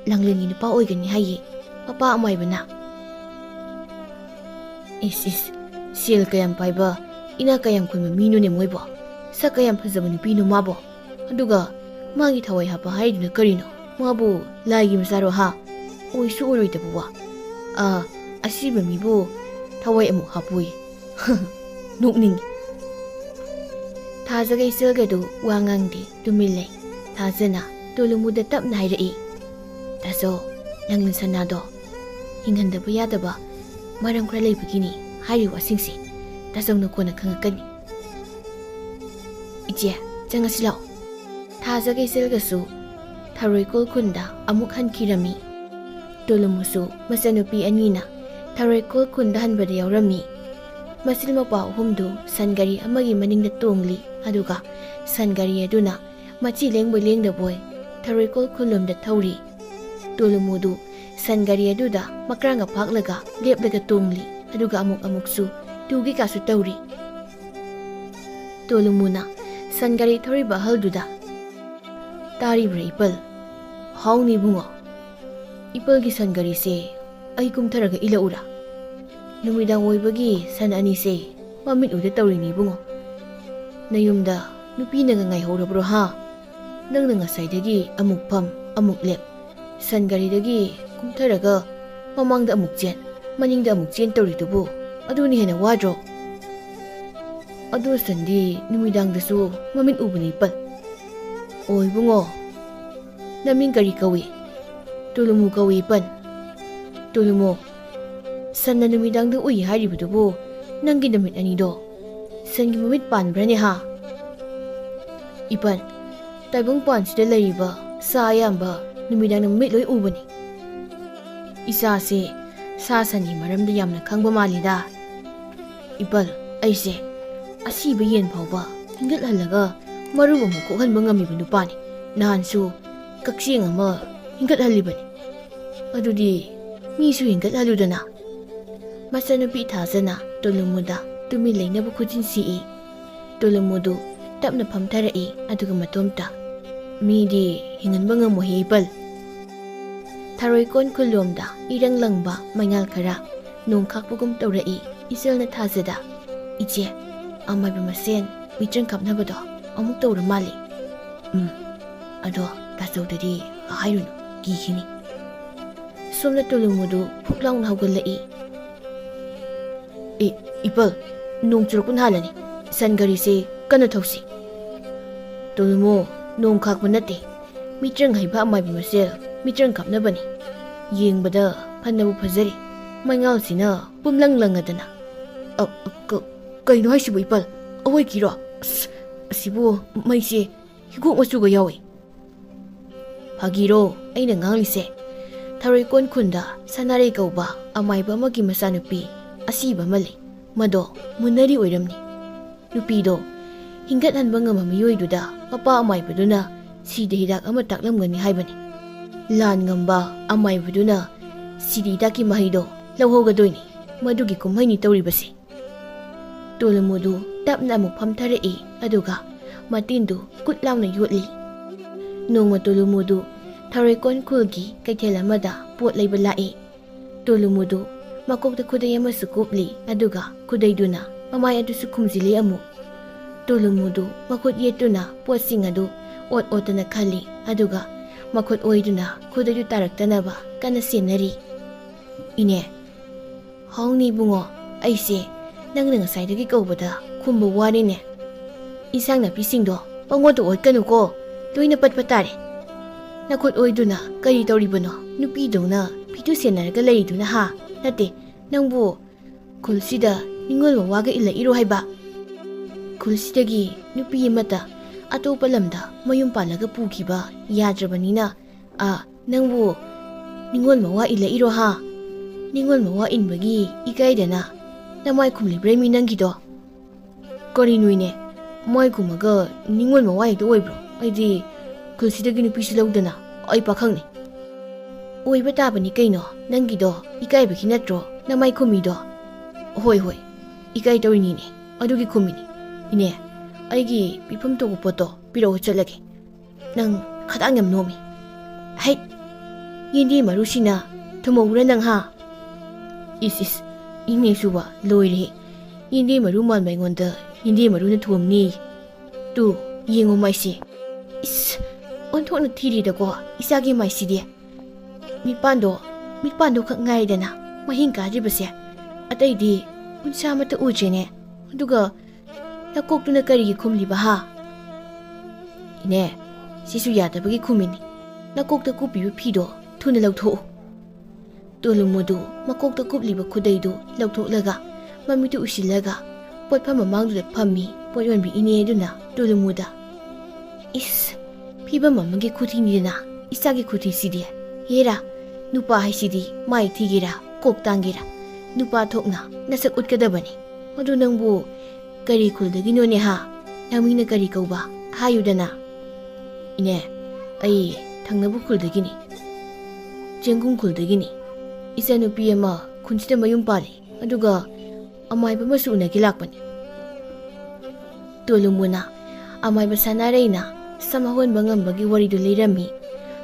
ꯂꯥꯡꯂꯦꯟꯒꯤ ꯅꯨꯄꯥ ꯑꯣꯏꯒꯅꯤ ꯍꯥꯏꯌꯦ ꯃꯄꯥ ꯑꯃꯥꯏꯕꯅ꯫" "ꯏꯁ, ꯏꯁ, ꯁꯦꯜ ꯀꯌꯥꯝ ꯄꯥꯏꯕ, ꯏꯅꯥꯛ ꯀꯌꯥꯝ ꯈꯨꯟꯕ ꯃꯤꯅꯣꯅꯦ ꯃꯣꯏꯕꯣ? ꯁꯛ ꯀꯌꯥꯝ ꯐꯖꯕ ꯅꯨꯄꯤꯅꯣ ꯃꯥꯕꯣ? ꯑꯗꯨꯒ ꯃꯥꯒꯤ ꯊꯋꯥꯏ ꯍꯥꯞꯄ ꯍꯥꯏꯗꯨꯅ ꯀꯔꯤꯅꯣ? ꯃꯥꯕꯨ ꯂꯥꯏꯒꯤ ꯃꯆꯥꯔꯣ ꯍꯥ? ꯑꯣꯏꯁꯨ ꯑꯣꯏꯔꯣꯏꯗꯕ ꯋꯥ꯫ ꯑꯥ, ꯑꯁꯤꯕ ꯃꯤꯕꯨ ꯊꯋꯥꯏ ꯑꯃꯨꯛ ꯍꯥꯞꯄꯣꯏ꯫" ꯅꯣꯛꯅꯤꯡꯉꯤ꯫ ꯊꯥꯖꯒ ꯏꯆꯜꯒꯗꯨ ꯋꯥ ꯉꯥꯡꯗꯦ, ꯇꯨꯃꯤꯟ ꯂꯩ꯫ ꯊꯥꯖꯅ ꯇꯣꯂꯨꯃꯨꯗ ꯇꯞꯅ ꯍꯥꯏꯔꯛꯏ, "ꯇꯥꯆꯧ, ꯂꯥꯡꯂꯦꯟ ꯁꯅꯥꯗꯣ ꯍꯤꯡꯍꯟꯗꯕ ꯌꯥꯗꯕ ꯃꯔꯝ ꯈꯔ ꯂꯩꯕꯒꯤꯅꯤ ꯍꯥꯏꯔꯤꯕ ꯋꯥꯁꯤꯡꯁꯦ꯫ ꯇꯥꯆꯧꯅ ꯀꯣꯟꯅ ꯈꯪꯉꯛꯀꯅꯤ꯫ ꯏꯆꯦ, ꯆꯪꯉꯁꯤ ꯂꯥꯛꯑꯣ꯫" ꯊꯥꯖꯒ ꯏꯆꯜꯒꯁꯨ ꯊꯔꯣꯏꯈꯣꯜ ꯈꯨꯟꯗ ꯑꯃꯨꯛ ꯍꯟꯈꯤꯔꯝꯃꯤ꯫ ꯇꯣꯂꯨꯃꯨꯁꯨ ꯃꯆꯟꯅꯨꯄꯤ ꯑꯅꯤꯅ ꯊꯔꯣꯏꯈꯣꯜ ꯈꯨꯟꯗ ꯍꯟꯕꯗ ꯌꯥꯎꯔꯝꯃꯤ꯫ ꯃꯆꯤꯜ ꯃꯧꯄ꯭ꯋꯥ ꯑꯍꯨꯝꯗꯨ ꯁꯟ ꯒꯥꯔꯤ ꯑꯃꯒꯤ ꯃꯅꯤꯡꯗ ꯇꯣꯡꯂꯤ, ꯑꯗꯨꯒ ꯁꯟ ꯒꯥꯔꯤ ꯑꯗꯨꯅ ꯃꯆꯤ ꯂꯦꯡꯕꯣꯏ ꯂꯦꯡꯗꯕꯣꯏ ꯊꯔꯣꯏꯈꯣꯜ ꯈꯨꯜꯂꯣꯝꯗ ꯊꯧꯔꯤ꯫ ꯇꯣꯂꯨꯃꯨꯗꯨ ꯁꯟ ꯒꯥꯔꯤ ꯑꯗꯨꯗ ꯃꯀ꯭ꯔꯥꯡꯒ ꯐꯥꯛꯂꯒ ꯂꯦꯞꯂꯒ ꯇꯣꯡꯂꯤ, ꯑꯗꯨꯒ ꯑꯃꯨꯛ ꯑꯃꯨꯛꯁꯨ ꯇꯨꯒꯦ ꯀꯥꯁꯨ ꯇꯧꯔꯤ꯫ ꯇꯣꯂꯨꯃꯨꯅ ꯁꯟ ꯒꯥꯔꯤ ꯊꯧꯔꯤꯕ ꯑꯍꯜꯗꯨꯗ, "ꯇꯥꯔꯤꯕ꯭ꯔꯥ ꯏꯄꯜ?" "ꯍꯥꯎꯅꯦ ꯏꯕꯨꯡꯉꯣ꯫ ꯏꯄꯜꯒꯤ ꯁꯟ ꯒꯥꯔꯤꯁꯦ ꯑꯩ ꯀꯨꯝꯊꯔꯒ ꯏꯜꯂꯛꯎꯔꯥ? ꯅꯨꯃꯤꯗꯥꯡ ꯑꯣꯏꯕꯒꯤ ꯁꯟ ꯑꯅꯤꯁꯦ ꯃꯃꯤꯠ ꯎꯗ ꯇꯧꯔꯤꯅꯤ ꯏꯕꯨꯡꯉꯣ꯫ ꯅꯌꯨꯝꯗ ꯅꯨꯄꯤꯅꯒ ꯉꯥꯏꯍꯧꯔꯕ꯭ꯔꯣ ꯍꯥ? ꯅꯪꯅ ꯉꯁꯥꯏꯗꯒꯤ ꯑꯃꯨꯛ ꯐꯝ, ꯑꯃꯨꯛ ꯂꯦꯞ, ꯁꯟ ꯒꯥꯔꯤꯗꯒꯤ ꯀꯨꯝꯊꯔꯒ ꯃꯃꯥꯡꯗ ꯑꯃꯨꯛ ꯆꯦꯟ, ꯃꯅꯤꯡꯗ ꯑꯃꯨꯛ ꯆꯦꯟ ꯇꯧꯔꯤꯗꯨꯕꯨ? ꯑꯗꯨꯅ ꯍꯦꯟꯅ ꯋꯥꯗ꯭ꯔꯣ?" "ꯑꯗꯨ ꯁꯟꯗꯤ ꯅꯨꯃꯤꯗꯥꯡꯗꯁꯨ ꯃꯃꯤꯠ ꯎꯕꯅꯤ ꯏꯄꯜ꯫" "ꯑꯣ ꯏꯕꯨꯡꯉꯣ, ꯅꯃꯤꯡ ꯀꯔꯤ ꯀꯧꯏ?" "ꯇꯣꯂꯨꯃꯨ ꯀꯧꯏ ꯏꯄꯜ꯫" "ꯇꯣꯂꯨꯃꯨ, ꯁꯟꯅ ꯅꯨꯃꯤꯗꯥꯡꯗ ꯎꯏ ꯍꯥꯏꯔꯤꯕꯗꯨꯕꯨ ꯅꯪꯒꯤ ꯅꯃꯤꯠ ꯑꯅꯤꯗꯣ ꯁꯟꯒꯤ ꯃꯃꯤꯠ ꯄꯥꯟꯕ꯭ꯔꯅꯦ ꯍꯥ?" "ꯏꯄꯜ, ꯇꯥꯏꯕꯪꯄꯥꯟꯁꯤꯗ ꯂꯩꯔꯤꯕ ꯁꯥ ꯑꯌꯥꯝꯕ ꯅꯨꯃꯤꯗꯥꯡꯗ ꯃꯃꯤꯠ ꯂꯣꯏ ꯎꯕꯅꯤ꯫ ꯏꯆꯥꯁꯦ ꯁꯥ ꯁꯟꯒꯤ ꯃꯔꯝꯗ ꯌꯥꯝꯅ ꯈꯪꯕ ꯃꯥꯜꯂꯤꯗ꯫ ꯏꯄꯜ, ꯑꯩꯁꯦ ꯑꯁꯤꯕ ꯌꯦꯟ ꯐꯥꯎꯕ ꯍꯤꯡꯒꯠꯍꯜꯂꯒ ꯃꯔꯨꯝ ꯑꯃꯨꯛ ꯀꯣꯛꯍꯟꯕ ꯉꯝꯃꯤꯕ ꯅꯨꯄꯥꯅꯤ꯫ ꯅꯍꯥꯟꯁꯨ ꯀꯛꯆꯦꯡ ꯑꯃ ꯍꯤꯡꯒꯠꯍꯜꯂꯤꯕꯅꯤ꯫ ꯑꯗꯨꯗꯤ ꯃꯤꯁꯨ ꯍꯤꯡꯒꯠꯍꯜꯂꯨꯗꯅ꯫ ꯃꯆꯟꯅꯨꯄꯤ ꯊꯥꯖꯅ ꯇꯣꯂꯨꯃꯨꯗ ꯇꯨꯃꯤꯟ ꯂꯩꯅꯕ ꯈꯨꯖꯤꯟ ꯁꯤꯛꯏ꯫ ꯇꯣꯂꯨꯃꯨꯗꯨ ꯇꯞꯅ ꯐꯝꯊꯔꯛꯏ, ꯑꯗꯨꯒ ꯃꯇꯣꯝꯇ, "ꯃꯤꯗꯤ ꯍꯤꯡꯍꯟꯕ ꯉꯝꯃꯣꯏ, ꯏꯄꯜ꯫" ꯊꯔꯣꯏ ꯀꯣꯟ ꯈꯨꯜꯂꯣꯝꯗ ꯏꯔꯪ ꯂꯪꯕ ꯃꯩꯉꯥꯜ ꯈꯔ ꯅꯣꯡ ꯈꯥꯛꯄꯒꯨꯝ ꯇꯧꯔꯛꯏ꯫ ꯏꯆꯜꯅ ꯊꯥꯖꯗ, "ꯏꯆꯦ, ꯑꯃꯥꯏꯕ ꯃꯁꯦꯟ ꯃꯤꯇ꯭ꯔꯪ ꯀꯥꯞꯅꯕꯗꯣ ꯑꯃꯨꯛ ꯇꯧꯔ ꯃꯥꯜꯂꯤ꯫" "ꯎꯝ, ꯑꯗꯣ ꯇꯥꯆꯧꯗꯗꯤ ꯍꯥꯏꯔꯨꯅꯨ, ꯀꯤꯈꯤꯅꯤ꯫" ꯁꯣꯝꯅ ꯇꯣꯂꯨꯃꯨꯗꯨ ꯐꯨꯛ ꯂꯥꯎꯅ ꯍꯧꯒꯠꯂꯛꯏ꯫ "ꯑꯦ, ꯏꯄꯜ, ꯅꯣꯡ ꯆꯨꯔꯛꯄꯅ ꯍꯥꯜꯂꯅꯤ꯫ ꯁꯟ ꯒꯥꯔꯤꯁꯦ ꯀꯟꯅ ꯊꯧꯁꯤ꯫" "ꯇꯣꯂꯨꯃꯨ, ꯅꯣꯡ ꯈꯥꯛꯄ ꯅꯠꯇꯦ꯫ ꯃꯤꯇ꯭ꯔꯪ ꯍꯩꯕ ꯑꯃꯥꯏꯕ ꯃꯁꯦꯜ ꯃꯤꯇ꯭ꯔꯪ ꯀꯥꯞꯅꯕꯅꯤ꯫ ꯌꯦꯡꯕꯗ ꯐꯅꯕꯨ ꯐꯖꯔꯤ꯫ ꯃꯩꯉꯥꯜꯁꯤꯅ ꯄꯨꯝꯂꯪ ꯂꯪꯉꯗꯅ꯫" "ꯑ, ꯑ, ꯀ-, ꯀꯩꯅꯣ ꯍꯥꯏꯁꯤꯕꯨ, ꯏꯄꯜ? ꯑꯋꯣꯏꯀꯤꯔꯣ? ꯑꯁ, ꯑꯁꯤꯕꯨ ꯃꯩꯁꯦ ꯍꯤꯒꯣꯛ ꯃꯆꯨꯒ ꯌꯥꯎꯏ꯫" "ꯐꯥꯒꯤꯔꯣ ꯑꯩꯅ ꯉꯥꯡꯂꯤꯁꯦ?" ꯊꯔꯣꯏ ꯀꯣꯟ ꯈꯨꯟꯗ ꯁꯅꯥꯔꯩ ꯀꯧꯕ ꯑꯃꯥꯏꯕ ꯑꯃꯒꯤ ꯃꯆꯥꯅꯨꯄꯤ ꯑꯁꯤꯕ ꯑꯃ ꯂꯩ꯫ ꯃꯗꯣ ꯃꯨꯟꯅꯔꯤ ꯑꯣꯏꯔꯝꯅꯤ꯫ ꯅꯨꯄꯤꯗꯣ ꯍꯤꯡꯒꯠꯍꯟꯕ ꯉꯝꯕ ꯃꯤꯑꯣꯏꯗꯨꯗ ꯃꯄꯥ ꯑꯃꯥꯏꯕꯗꯨꯅ ꯁꯤꯗ ꯍꯤꯗꯥꯛ ꯑꯃ ꯇꯥꯛꯂꯝꯒꯅꯤ ꯍꯥꯏꯕꯅꯤ꯫ ꯂꯥꯟ ꯉꯝꯕ ꯑꯃꯥꯏꯕꯗꯨꯅ ꯁꯤꯗ ꯍꯤꯗꯥꯛꯀꯤ ꯃꯍꯩꯗꯣ ꯂꯧꯍꯧꯒꯗꯣꯏꯅꯤ꯫ ꯃꯗꯨꯒꯤ ꯀꯨꯝꯍꯩꯅꯤ ꯇꯧꯔꯤꯕꯁꯦ꯫ ꯇꯣꯂꯨꯃꯨꯗꯨ ꯇꯞꯅ ꯑꯃꯨꯛ ꯐꯝꯊꯔꯛꯏ, ꯑꯗꯨꯒ ꯃꯇꯤꯟꯗꯨ ꯀꯨꯠ ꯂꯥꯎꯅ ꯌꯣꯠꯂꯤ꯫ ꯅꯣꯡꯃ ꯇꯣꯂꯨꯃꯨꯗꯨ ꯊꯔꯣꯏ ꯀꯣꯟ ꯈꯨꯜꯒꯤ ꯀꯩꯊꯦꯜ ꯑꯃꯗ ꯄꯣꯠ ꯂꯩꯕ ꯂꯥꯛꯏ꯫ ꯇꯣꯂꯨꯃꯨꯗꯨ ꯃꯀꯣꯛꯇ ꯈꯨꯗꯩ ꯑꯃꯁꯨ ꯀꯨꯞꯂꯤ, ꯑꯗꯨꯒ ꯈꯨꯗꯩꯗꯨꯅ ꯃꯃꯥꯏ ꯑꯗꯨꯁꯨ ꯈꯨꯝꯖꯤꯜꯂꯤ ꯑꯃꯨꯛ꯫ ꯇꯣꯂꯨꯃꯨꯗꯨ ꯃꯈꯨꯠ ꯌꯦꯠꯇꯨꯅ ꯄꯣꯠꯁꯤꯡ ꯑꯗꯨ ꯑꯣꯠ ꯑꯣꯠꯇꯅ ꯈꯜꯂꯤ, ꯑꯗꯨꯒ ꯃꯈꯨꯠ ꯑꯣꯏꯗꯨꯅ ꯈꯨꯗꯩꯗꯨ ꯇꯥꯔꯛꯇꯅꯕ ꯀꯟꯅ ꯁꯦꯟꯅꯔꯤ꯫ "ꯏꯅꯦ꯫" "ꯍꯥꯎꯅꯦ ꯏꯕꯨꯡꯉꯣ, ꯑꯩꯁꯦ ꯅꯪꯅ ꯉꯁꯥꯏꯗꯒꯤ ꯀꯧꯕꯗ ꯈꯨꯝꯕ ꯋꯥꯔꯦꯅꯦ꯫ ꯏꯟꯁꯥꯡ ꯅꯥꯄꯤꯁꯤꯡꯗꯣ ꯄꯪꯑꯣꯠꯇ ꯑꯣꯠꯀꯅꯨꯀꯣ, ꯂꯣꯏꯅ ꯄꯠꯄ ꯇꯥꯔꯦ꯫ ꯅꯈꯨꯠ ꯑꯣꯏꯗꯨꯅ ꯀꯔꯤ ꯇꯧꯔꯤꯕꯅꯣ? ꯅꯨꯄꯤꯗꯧꯅ ꯐꯤꯗꯨ ꯁꯦꯟꯅꯔꯒ ꯂꯩꯔꯤꯗꯨꯅ ꯍꯥ? ꯅꯠꯇꯦ, ꯅꯪꯕꯨ ꯈꯨꯜꯁꯤꯗ ꯅꯤꯡꯉꯣꯜ ꯃꯋꯥꯒ ꯏꯜꯂꯛꯏꯔꯣ ꯍꯥꯏꯕ? ꯈꯨꯜꯁꯤꯗꯒꯤ ꯅꯨꯄꯤ ꯑꯃꯠꯇ ꯑꯇꯣꯞꯄ ꯂꯝꯗ ꯃꯌꯨꯝ ꯄꯥꯜꯂꯒ ꯄꯨꯈꯤꯕ ꯌꯥꯗ꯭ꯔꯕꯅꯤꯅ, ꯑ, ꯅꯪꯕꯨ ꯅꯤꯡꯉꯣꯜ ꯃꯋꯥ ꯏꯜꯂꯛꯏꯔꯣ ꯍꯥ?" ꯅꯤꯡꯉꯣꯜ ꯃꯋꯥ ꯏꯟꯕꯒꯤ ꯏꯀꯥꯏꯗꯅ ꯅꯃꯥꯏ ꯈꯨꯝꯂꯤꯕ꯭ꯔꯥ ꯃꯤ ꯅꯪꯒꯤꯗꯣ? ꯀꯔꯤꯅꯣꯏꯅꯦ? ꯃꯥꯏ ꯈꯨꯝꯃꯒ ꯅꯤꯡꯉꯣꯜ ꯃꯋꯥ ꯍꯦꯛꯇ ꯑꯣꯏꯕ꯭ꯔꯣ? ꯑꯩꯗꯤ ꯈꯨꯜꯁꯤꯗꯒꯤ ꯅꯨꯄꯤꯁꯨ ꯂꯧꯗꯅ ꯑꯩ ꯄꯥꯈꯪꯅꯤ꯫ ꯑꯣꯏꯕ ꯇꯥꯕꯅꯤ ꯀꯩꯅꯣ, ꯅꯪꯒꯤꯗꯣ ꯏꯀꯥꯏꯕꯒꯤ ꯅꯠꯇ꯭ꯔꯣ ꯅꯃꯥꯏ ꯈꯨꯝꯃꯤꯗꯣ? ꯍꯣꯏ, ꯍꯣꯏ, ꯏꯀꯥꯏ ꯇꯧꯔꯤꯅꯤꯅꯦ, ꯑꯗꯨꯒꯤ ꯈꯨꯝꯃꯤꯅꯤ꯫ ꯏꯅꯦ, ꯑꯩꯒꯤ ꯄꯤꯐꯝ ꯊꯣꯛꯄ ꯄꯣꯠꯇꯣ ꯄꯤꯔꯛꯑꯣ, ꯆꯠꯂꯒꯦ꯫ ꯅꯪ ꯈꯗꯥꯡ ꯌꯥꯝ ꯅꯣꯝꯃꯤ꯫ ꯍꯩꯠ! ꯌꯦꯟꯗꯦꯝ ꯃꯔꯨꯁꯤꯅ ꯊꯨꯝꯍꯧꯕ꯭ꯔꯥ ꯅꯪ, ꯍꯥ? ꯏꯁ, ꯏꯁ, ꯏꯅꯦꯁꯨꯕ ꯂꯣꯏꯔꯦ꯫ ꯌꯦꯟꯗꯦꯝ ꯃꯔꯨ ꯃꯥꯟꯕ ꯑꯩꯉꯣꯟꯗ ꯌꯦꯟꯗꯦꯝ ꯃꯔꯨꯅ ꯊꯣꯝꯅꯤ꯫ ꯇꯨ, ꯌꯦꯡꯉꯣ ꯃꯥꯏꯁꯦ꯫ ꯏꯁ, ꯑꯣꯟꯊꯣꯛꯅ ꯊꯤꯔꯤꯗꯀꯣ ꯏꯆꯥꯒꯤ ꯃꯥꯏꯁꯤꯗꯤ꯫ ꯃꯤꯠꯄꯥꯟꯗꯣ, ꯃꯤꯠꯄꯥꯟꯗꯣ ꯈꯛ ꯉꯥꯏꯔꯦꯗꯅ ꯃꯍꯤꯡ ꯀꯥꯗ꯭ꯔꯤꯕꯁꯦ꯫ ꯑꯇꯩꯗꯤ ꯎꯟꯁꯥ ꯑꯃꯠꯇ ꯎꯗ꯭ꯔꯦꯅꯦ꯫ ꯑꯗꯨꯒ ꯅꯀꯣꯛꯇꯨꯅ ꯀꯔꯤꯒꯤ ꯈꯨꯝꯂꯤꯕ, ꯍꯥ? ꯏꯅꯦ, ꯁꯤꯁꯨ ꯌꯥꯗꯕꯒꯤ ꯈꯨꯝꯃꯤꯅꯤ꯫ ꯅꯀꯣꯛꯇ ꯀꯨꯞꯄꯤꯕ ꯐꯤꯗꯣ ꯊꯨꯅ ꯂꯧꯊꯣꯛꯎ꯫ ꯇꯣꯂꯨꯃꯨꯗꯨ ꯃꯀꯣꯛꯇ ꯀꯨꯞꯂꯤꯕ ꯈꯨꯗꯩꯗꯨ ꯂꯧꯊꯣꯛꯂꯒ ꯃꯃꯤꯠꯇꯨ ꯎꯏꯁꯤꯜꯂꯒ ꯄꯣꯠꯐꯝ ꯃꯃꯥꯡꯗꯨꯗ ꯐꯝꯃꯤ ꯄꯣꯠ ꯌꯣꯟꯕꯤ ꯏꯅꯦ ꯑꯗꯨꯅ ꯇꯣꯂꯨꯃꯨꯗ꯫ ꯏꯁ, ꯐꯤꯕꯝ ꯑꯃꯒꯤ ꯈꯨꯊꯤꯅꯤꯗꯅ ꯏꯆꯥꯒꯤ ꯈꯨꯊꯤꯁꯤꯗꯤ꯫ ꯍꯦꯔꯥ, ꯅꯨꯄꯥ ꯍꯥꯏꯁꯤꯗꯤ ꯃꯥꯏ ꯊꯤꯒꯦꯔꯥ ꯀꯣꯛ ꯇꯥꯡꯒꯦꯔꯥ ꯅꯨꯄꯥ ꯊꯣꯛꯅ ꯅꯁꯛ ꯎꯠꯀꯗꯕꯅꯤ꯫ ꯑꯗꯨ ꯅꯪꯕꯨ ꯀꯔꯤ ꯈꯨꯜꯗꯒꯤꯅꯣꯅꯦ, ꯍꯥ? ꯅꯃꯤꯡꯅ ꯀꯔꯤ ꯀꯧꯕ? ꯍꯥꯏꯌꯨꯗꯅ꯫ ꯏꯅꯦ, ꯑꯩ ꯊꯪꯅꯕ ꯈꯨꯜꯗꯒꯤꯅꯤ꯫ ꯆꯦꯡꯒꯨꯝ ꯈꯨꯜꯗꯒꯤꯅꯤ꯫ ꯏꯆꯥꯅꯨꯄꯤ ꯑꯃ ꯈꯨꯟꯁꯤꯗ ꯃꯌꯨꯝ ꯄꯥꯜꯂꯤ꯫ ꯑꯗꯨꯒ ꯑꯃꯥꯏꯕ ꯑꯃꯁꯨ ꯎꯅꯒꯦ ꯂꯥꯛꯄꯅꯤ꯫ ꯇꯣꯂꯨꯃꯨꯅ ꯑꯃꯥꯏꯕ ꯁꯅꯥꯔꯩꯅ ꯁꯝ ꯑꯍꯣꯟꯕ ꯉꯝꯕꯒꯤ ꯋꯥꯔꯤꯗꯨ ꯂꯤꯔꯝꯃꯤ꯫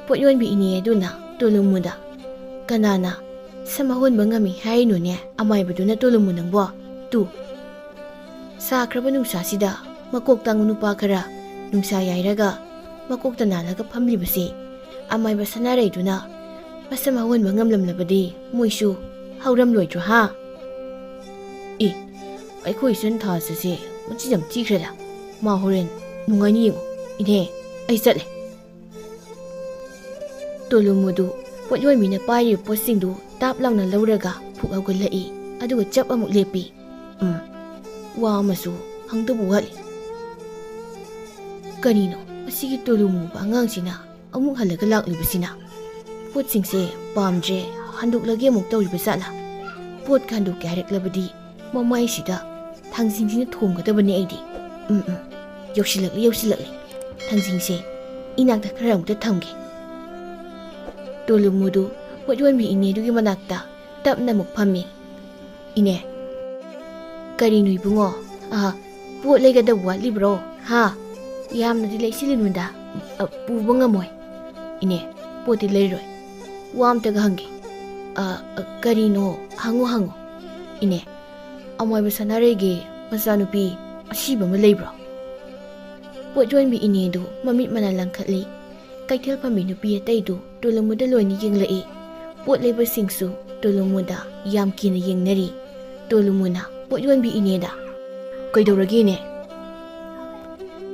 ꯄꯣꯠ ꯌꯣꯟꯕꯤ ꯏꯅꯦ ꯑꯗꯨꯅ ꯇꯣꯂꯨꯃꯨꯗ, "ꯀꯅꯥꯅ ꯁꯝ ꯑꯍꯣꯟꯕ ꯉꯝꯃꯤ ꯍꯥꯏꯔꯤꯅꯣꯅꯦ ꯑꯃꯥꯏꯕꯗꯨꯅ, ꯇꯣꯂꯨꯃꯨ ꯅꯪꯕꯣ?" ꯇꯨ꯫ ꯁꯥꯈ꯭ꯔꯕ ꯅꯨꯡꯁꯥꯁꯤꯗ ꯃꯀꯣꯛ ꯇꯥꯡꯕ ꯅꯨꯄꯥ ꯈꯔ ꯅꯨꯡꯁꯥ ꯌꯥꯏꯔꯒ ꯃꯀꯣꯛꯇ ꯅꯥꯜꯂꯒ ꯐꯝꯂꯤꯕꯁꯤ ꯑꯃꯥꯏꯕ ꯁꯅꯥꯔꯩꯗꯨꯅ ꯃꯁꯝ ꯑꯍꯣꯟꯕ ꯉꯝꯂꯝꯂꯕꯗꯤ ꯃꯣꯏꯁꯨ ꯍꯧꯔꯝꯂꯣꯏꯗ꯭ꯔꯣ, ꯍꯥ? ꯑꯦ, ꯑꯩꯈꯣꯏ ꯏꯆꯟ ꯊꯥꯖꯁꯦ ꯃꯆꯤꯟ ꯌꯥꯝ ꯊꯤꯈ꯭ꯔꯦꯗ꯫ ꯃꯥ ꯍꯣꯔꯦꯟ ꯅꯨꯡꯉꯥꯏꯅꯤ ꯌꯦꯡꯉꯨ꯫ ꯏꯅꯦ, ꯑꯩ ꯆꯠꯂꯦ꯫ ꯇꯣꯂꯨꯃꯨꯗꯨ ꯄꯣꯠ ꯌꯣꯟꯕꯤꯅ ꯄꯥꯏꯔꯤꯕ ꯄꯣꯠꯁꯤꯡꯗꯨ ꯇꯥꯞ ꯂꯥꯎꯅ ꯂꯧꯔꯒ ꯐꯨꯛ ꯍꯧꯒꯠꯂꯛꯏ꯫ ꯑꯗꯨꯒ ꯆꯞ ꯑꯃꯨꯛ ꯂꯦꯞꯄꯤ꯫ ꯎꯝ, ꯋꯥ ꯑꯃꯁꯨ ꯍꯪꯗꯧꯕ ꯋꯥꯠꯂꯤ꯫ ꯀꯔꯤꯅꯣ ꯃꯁꯤꯒꯤ ꯇꯣꯂꯨꯃꯨꯕ ꯑꯉꯥꯡꯁꯤꯅ ꯑꯃꯨꯛ ꯍꯜꯂꯒ ꯂꯥꯛꯂꯤꯕꯁꯤꯅ? ꯄꯣꯠꯁꯤꯡꯁꯦ ꯄꯥꯝꯗ꯭ꯔꯦ ꯍꯟꯗꯣꯛꯂꯒꯦ ꯑꯃꯨꯛ ꯇꯧꯔꯤꯕ ꯖꯥꯠꯂꯥ? ꯄꯣꯠꯀ ꯍꯟꯗꯣꯛꯀꯦ ꯍꯥꯏꯔꯛꯂꯕꯗꯤ ꯃꯃꯥꯏꯁꯤꯗ ꯊꯥꯡꯖꯤꯡꯁꯤꯅ ꯊꯣꯝꯒꯗꯕꯅꯦ ꯑꯩꯗꯤ꯫ ꯎꯝ, ꯎꯝ, ꯌꯧꯁꯤꯜꯂꯛꯂꯤ, ꯌꯧꯁꯤꯜꯂꯛꯂꯤ꯫ ꯊꯥꯡꯖꯤꯡꯁꯦ ꯏꯅꯥꯛꯇ ꯈꯔ ꯑꯃꯨꯛꯇ ꯊꯝꯒꯦ꯫ ꯇꯣꯂꯨꯃꯨꯗꯨ ꯄꯣꯠ ꯌꯣꯟꯕꯤ ꯏꯅꯦꯗꯨꯒꯤ ꯃꯅꯥꯛꯇ ꯇꯞꯅ ꯑꯃꯨꯛ ꯐꯝꯃꯤ꯫ "ꯏꯅꯦ, ꯀꯔꯤꯅꯣ ꯏꯕꯨꯡꯉꯣ? ꯑ, ꯄꯣꯠ ꯂꯩꯒꯗꯕ ꯋꯥꯠꯂꯤꯕ꯭ꯔꯣ? ꯍꯥ? ꯌꯥꯝꯅꯗꯤ ꯂꯩꯁꯤꯜꯂꯨꯅꯨꯗ, ꯑ, ꯄꯨꯕ ꯉꯝꯃꯣꯏ꯫ ꯏꯅꯦ, ꯄꯣꯠꯇꯤ ꯂꯩꯔꯣꯏ꯫ ꯋꯥ ꯑꯝꯇꯒ ꯍꯪꯒꯦ꯫ ꯑ, ꯑ, ꯀꯔꯤꯅꯣ? ꯍꯪꯉꯨ, ꯍꯪꯉꯨ꯫ ꯏꯅꯦ, ꯑꯃꯥꯏꯕ ꯁꯅꯥꯔꯩꯒꯤ ꯃꯆꯥꯅꯨꯄꯤ ꯑꯁꯤꯕ ꯑꯃ ꯂꯩꯕ꯭ꯔꯣ?" ꯄꯣꯠ ꯌꯣꯟꯕꯤ ꯏꯅꯦꯗꯨ ꯃꯃꯤꯠ ꯃꯅꯥ ꯂꯪꯈꯠꯂꯤ꯫ ꯀꯩꯊꯦꯜ ꯐꯝꯕꯤ ꯅꯨꯄꯤ ꯑꯇꯩꯗꯨ ꯇꯣꯂꯨꯃꯨꯗ ꯂꯣꯏꯅ ꯌꯦꯡꯂꯛꯏ꯫ ꯄꯣꯠ ꯂꯩꯕꯁꯤꯡꯁꯨ ꯇꯣꯂꯨꯃꯨꯗ ꯌꯥꯝ ꯀꯤꯅ ꯌꯦꯡꯅꯔꯤ꯫ ꯇꯣꯂꯨꯃꯨꯅ ꯄꯣꯠ ꯌꯣꯟꯕꯤ ꯏꯅꯦꯗ, "ꯀꯩꯗꯧꯔꯒꯦꯅꯦ?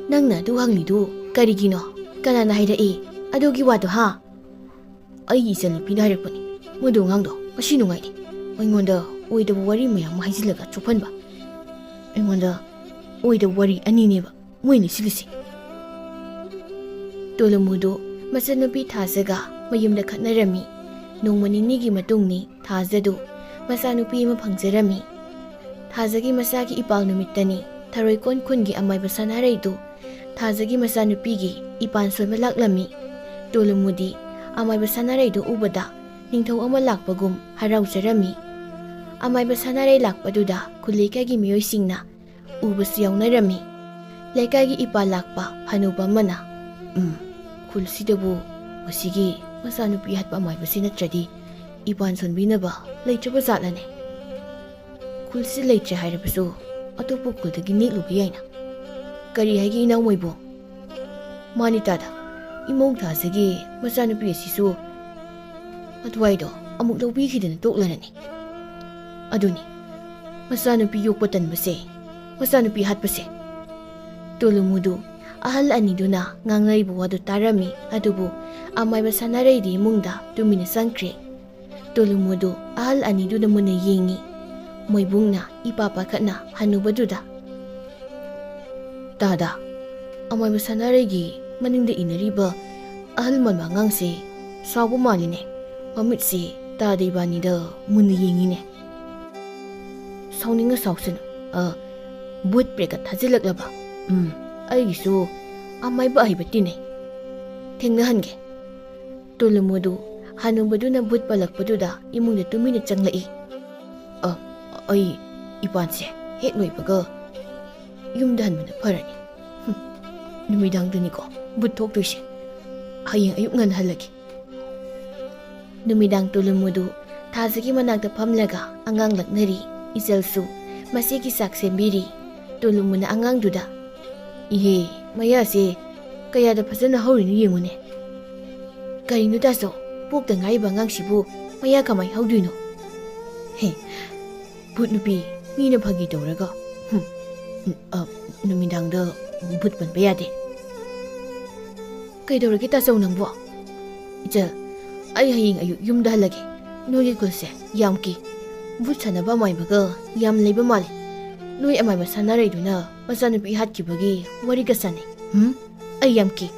ꯅꯪꯅ ꯑꯗꯨ ꯍꯪꯂꯤꯗꯨ ꯀꯔꯤꯒꯤꯅꯣ? ꯀꯅꯥꯅ ꯍꯥꯏꯔꯛꯏ ꯑꯗꯨꯒꯤ ꯋꯥꯗꯣ, ꯍꯥ?" "ꯑꯩꯒꯤ ꯏꯆꯟꯅꯨꯄꯤꯅ ꯍꯥꯏꯔꯛꯄꯅꯤ꯫ ꯃꯗꯨ ꯑꯉꯥꯡꯗꯣ ꯉꯁꯤ ꯅꯨꯡꯉꯥꯏꯇꯦ꯫ ꯑꯩꯉꯣꯟꯗ ꯑꯣꯏꯗꯕ ꯋꯥꯔꯤ ꯃꯌꯥꯝ ꯑꯃ ꯍꯥꯏꯖꯤꯜꯂꯒ ꯆꯣꯞꯍꯟꯕ꯫ ꯑꯩꯉꯣꯟꯗ ꯑꯣꯏꯗꯕ ꯋꯥꯔꯤ ꯑꯅꯤꯅꯦꯕ ꯃꯣꯏꯅ ꯁꯤꯜꯂꯤꯁꯦ꯫" ꯇꯣꯂꯨꯃꯨꯗꯨ ꯃꯆꯟꯅꯨꯄꯤ ꯊꯥꯖꯒ ꯃꯌꯨꯝꯗ ꯈꯠꯅꯔꯝꯃꯤ꯫ ꯅꯣꯡꯃ ꯅꯤꯅꯤꯒꯤ ꯃꯇꯨꯡꯅꯤ ꯊꯥꯖꯗꯨ ꯃꯆꯥꯅꯨꯄꯤ ꯑꯃ ꯐꯪꯖꯔꯝꯃꯤ꯫ ꯊꯥꯖꯒꯤ ꯃꯆꯥꯒꯤ ꯏꯄꯥꯜ ꯅꯨꯃꯤꯠꯇꯅꯤ ꯊꯔꯣꯏ ꯀꯣꯟ ꯈꯨꯟꯒꯤ ꯑꯃꯥꯏꯕ ꯁꯅꯥꯔꯩꯗꯨ ꯊꯥꯖꯒꯤ ꯃꯆꯥꯅꯨꯄꯤꯒꯤ ꯏꯄꯥꯟ ꯁꯣꯟꯕ ꯂꯥꯛꯂꯝꯃꯤ꯫ ꯇꯣꯂꯨꯃꯨꯗꯤ ꯑꯃꯥꯏꯕ ꯁꯅꯥꯔꯩꯗꯨ ꯎꯕꯗ ꯅꯤꯡꯊꯧ ꯑꯃ ꯂꯥꯛꯄꯒꯨꯝ ꯍꯔꯥꯎꯖꯔꯝꯃꯤ꯫ ꯑꯃꯥꯏꯕ ꯁꯅꯥꯔꯩ ꯂꯥꯛꯄꯗꯨꯗ ꯈꯨꯜ ꯂꯩꯀꯥꯏꯒꯤ ꯃꯤꯑꯣꯏꯁꯤꯡꯅ ꯎꯕꯁꯨ ꯌꯥꯎꯅꯔꯝꯃꯤ꯫ ꯂꯩꯀꯥꯏꯒꯤ ꯏꯄꯥꯜ ꯂꯥꯛꯄ ꯍꯅꯨꯕ ꯑꯃꯅ, "ꯎꯝ, ꯈꯨꯜꯁꯤꯗꯕꯨ ꯃꯁꯤꯒꯤ ꯃꯆꯥꯅꯨꯄꯤ ꯍꯥꯠꯄ ꯑꯃꯥꯏꯕꯁꯤ ꯅꯠꯇ꯭ꯔꯗꯤ ꯏꯄꯥꯟ ꯁꯣꯟꯕꯤꯅꯕ ꯂꯩꯇ꯭ꯔꯕ ꯖꯥꯠꯂꯅꯦ? ꯈꯨꯜꯁꯤ ꯂꯩꯇ꯭ꯔꯦ ꯍꯥꯏꯔꯕꯁꯨ ꯑꯇꯣꯞꯄ ꯈꯨꯜꯗꯒꯤ ꯅꯦꯛꯂꯨꯕ ꯌꯥꯏꯅ꯫ ꯀꯔꯤ ꯍꯥꯏꯒꯦ ꯏꯅꯥꯎ ꯃꯣꯏꯕꯨ?" "ꯃꯥꯅꯤ ꯇꯥꯗ, ꯏꯃꯧ ꯊꯥꯖꯒꯤ ꯃꯆꯥꯅꯨꯄꯤ ꯑꯁꯤꯁꯨ ꯑꯗꯨꯋꯥꯏꯗꯣ ꯑꯃꯨꯛ ꯂꯧꯕꯤꯈꯤꯗꯅ ꯇꯣꯛꯂꯔꯅꯤ꯫ ꯑꯗꯨꯅꯤ, ꯃꯆꯥꯅꯨꯄꯤ ꯌꯣꯛꯄ ꯇꯟꯕꯁꯦ, ꯃꯆꯥꯅꯨꯄꯤ ꯍꯥꯠꯄꯁꯦ꯫" ꯇꯣꯂꯨꯃꯨꯗꯨ ꯑꯍꯜ ꯑꯅꯤꯗꯨꯅ ꯉꯥꯡꯅꯔꯤꯕ ꯋꯥꯗꯨ ꯇꯥꯔꯝꯃꯤ, ꯑꯗꯨꯕꯨ ꯑꯃꯥꯏꯕ ꯁꯅꯥꯔꯩꯗꯤ ꯏꯃꯨꯡꯗ ꯇꯨꯃꯤꯟꯅ ꯆꯪꯈ꯭ꯔꯦ꯫ ꯇꯣꯂꯨꯃꯨꯗꯨ ꯑꯍꯜ ꯑꯅꯤꯗꯨꯗ ꯃꯨꯟꯅ ꯌꯦꯡꯉꯤ꯫ ꯃꯣꯏꯕꯨꯡꯅ ꯏꯄꯥ ꯄꯥꯈꯠꯅ ꯍꯟꯅꯨꯕꯗꯨꯗ, "ꯇꯥꯗ, ꯑꯃꯥꯏꯕ ꯁꯅꯥꯔꯩꯒꯤ ꯃꯅꯤꯡꯗ ꯏꯟꯅꯔꯤꯕ ꯑꯍꯜ ꯃꯥꯟꯕ ꯑꯉꯥꯡꯁꯦ ꯁꯥꯎꯕ ꯃꯥꯜꯂꯤꯅꯦ꯫ ꯃꯃꯤꯠꯁꯤ ꯇꯥꯗ ꯏꯕꯥꯅꯤꯗ ꯃꯨꯟꯅ ꯌꯦꯡꯉꯤꯅꯦ꯫ ꯁꯥꯎꯅꯤꯡꯉ ꯁꯥꯎꯁꯅꯨ꯫ ꯑ, ꯚꯨꯠ ꯄ꯭ꯔꯦꯠꯀ ꯊꯥꯖꯤꯜꯂꯛꯂꯕ? ꯎꯝ, ꯑꯩꯒꯤꯁꯨ ꯑꯃꯥꯏꯕ ꯑꯍꯩꯕ ꯇꯤꯟꯅꯩ꯫ ꯊꯦꯡꯅꯍꯟꯒꯦ꯫ ꯇꯣꯂꯨꯃꯨꯗꯨ ꯍꯅꯨꯕꯗꯨꯅ ꯚꯨꯠ ꯄꯜꯂꯛꯄꯗꯨꯗ ꯏꯃꯨꯡꯗ ꯇꯨꯃꯤꯟꯅ ꯆꯪꯂꯛꯏ꯫ ꯑ, ꯑꯩ ꯏꯄꯥꯟꯁꯦ ꯍꯦꯛ ꯂꯣꯏꯕꯒ ꯌꯨꯝꯗ ꯍꯟꯕꯅ ꯐꯔꯅꯤ꯫ ꯍꯨꯝ, ꯅꯨꯃꯤꯗꯥꯡꯗꯅꯤꯀꯣ ꯚꯨꯠ ꯊꯣꯛꯇꯣꯏꯁꯦ꯫ ꯍꯌꯦꯡ ꯑꯌꯨꯛ ꯉꯟꯅ ꯍꯜꯂꯒꯦ꯫ ꯅꯨꯃꯤꯗꯥꯡ ꯇꯣꯂꯨꯃꯨꯗꯨ ꯊꯥꯖꯒꯤ ꯃꯅꯥꯛꯇ ꯐꯝꯂꯒ ꯑꯉꯥꯡ ꯂꯛꯅꯔꯤ꯫ ꯏꯆꯜꯁꯨ ꯃꯆꯦꯒꯤ ꯆꯥꯛ ꯁꯦꯝꯕꯤꯔꯤ꯫ ꯇꯣꯂꯨꯃꯨꯅ ꯑꯉꯥꯡꯗꯨꯗ, "ꯏꯍꯦ, ꯃꯌꯥꯁꯦ ꯀꯌꯥꯗ ꯐꯖꯅ ꯍꯧꯔꯤꯅꯣ ꯌꯦꯡꯉꯨꯅꯦ꯫ ꯀꯔꯤꯅꯣ ꯇꯥꯆꯧ, ꯄꯣꯛꯇ ꯉꯥꯏꯔꯤꯕ ꯑꯉꯥꯡꯁꯤꯕꯨ ꯃꯌꯥ ꯀꯃꯥꯏ ꯍꯧꯗꯣꯏꯅꯣ?" ꯍꯦ, ꯚꯨꯠ ꯅꯨꯄꯤ, ꯃꯤꯅ ꯐꯥꯒꯤ ꯇꯧꯔꯒ꯫ ꯍꯨꯝ, ꯑ, ꯅꯨꯃꯤꯗꯥꯡꯗ ꯚꯨꯠ ꯄꯟꯕ ꯌꯥꯗꯦ꯫ ꯀꯩꯗꯧꯔꯒꯦ ꯇꯥꯆꯧ ꯅꯪꯕꯣ? ꯏꯆꯜ, ꯑꯩ ꯍꯌꯦꯡ ꯑꯌꯨꯛ ꯌꯨꯝꯗ ꯍꯜꯂꯒꯦ꯫ ꯅꯣꯏꯒꯤ ꯈꯨꯜꯁꯦ ꯌꯥꯝ ꯀꯤ꯫ ꯚꯨꯠ ꯁꯥꯟꯅꯕ ꯑꯃꯥꯏꯕꯒ ꯌꯥꯝ ꯂꯩꯕ ꯃꯥꯜꯂꯦ꯫ ꯅꯣꯏ ꯑꯃꯥꯏꯕ ꯁꯥꯟꯅꯔꯩꯗꯨꯅ ꯃꯆꯥꯅꯨꯄꯤ ꯍꯥꯠꯈꯤꯕꯒꯤ ꯋꯥꯔꯤꯒ ꯁꯥꯟꯅꯩ꯫ ꯍꯨꯝ? ꯑꯩ ꯌꯥꯝ ꯀꯤ꯫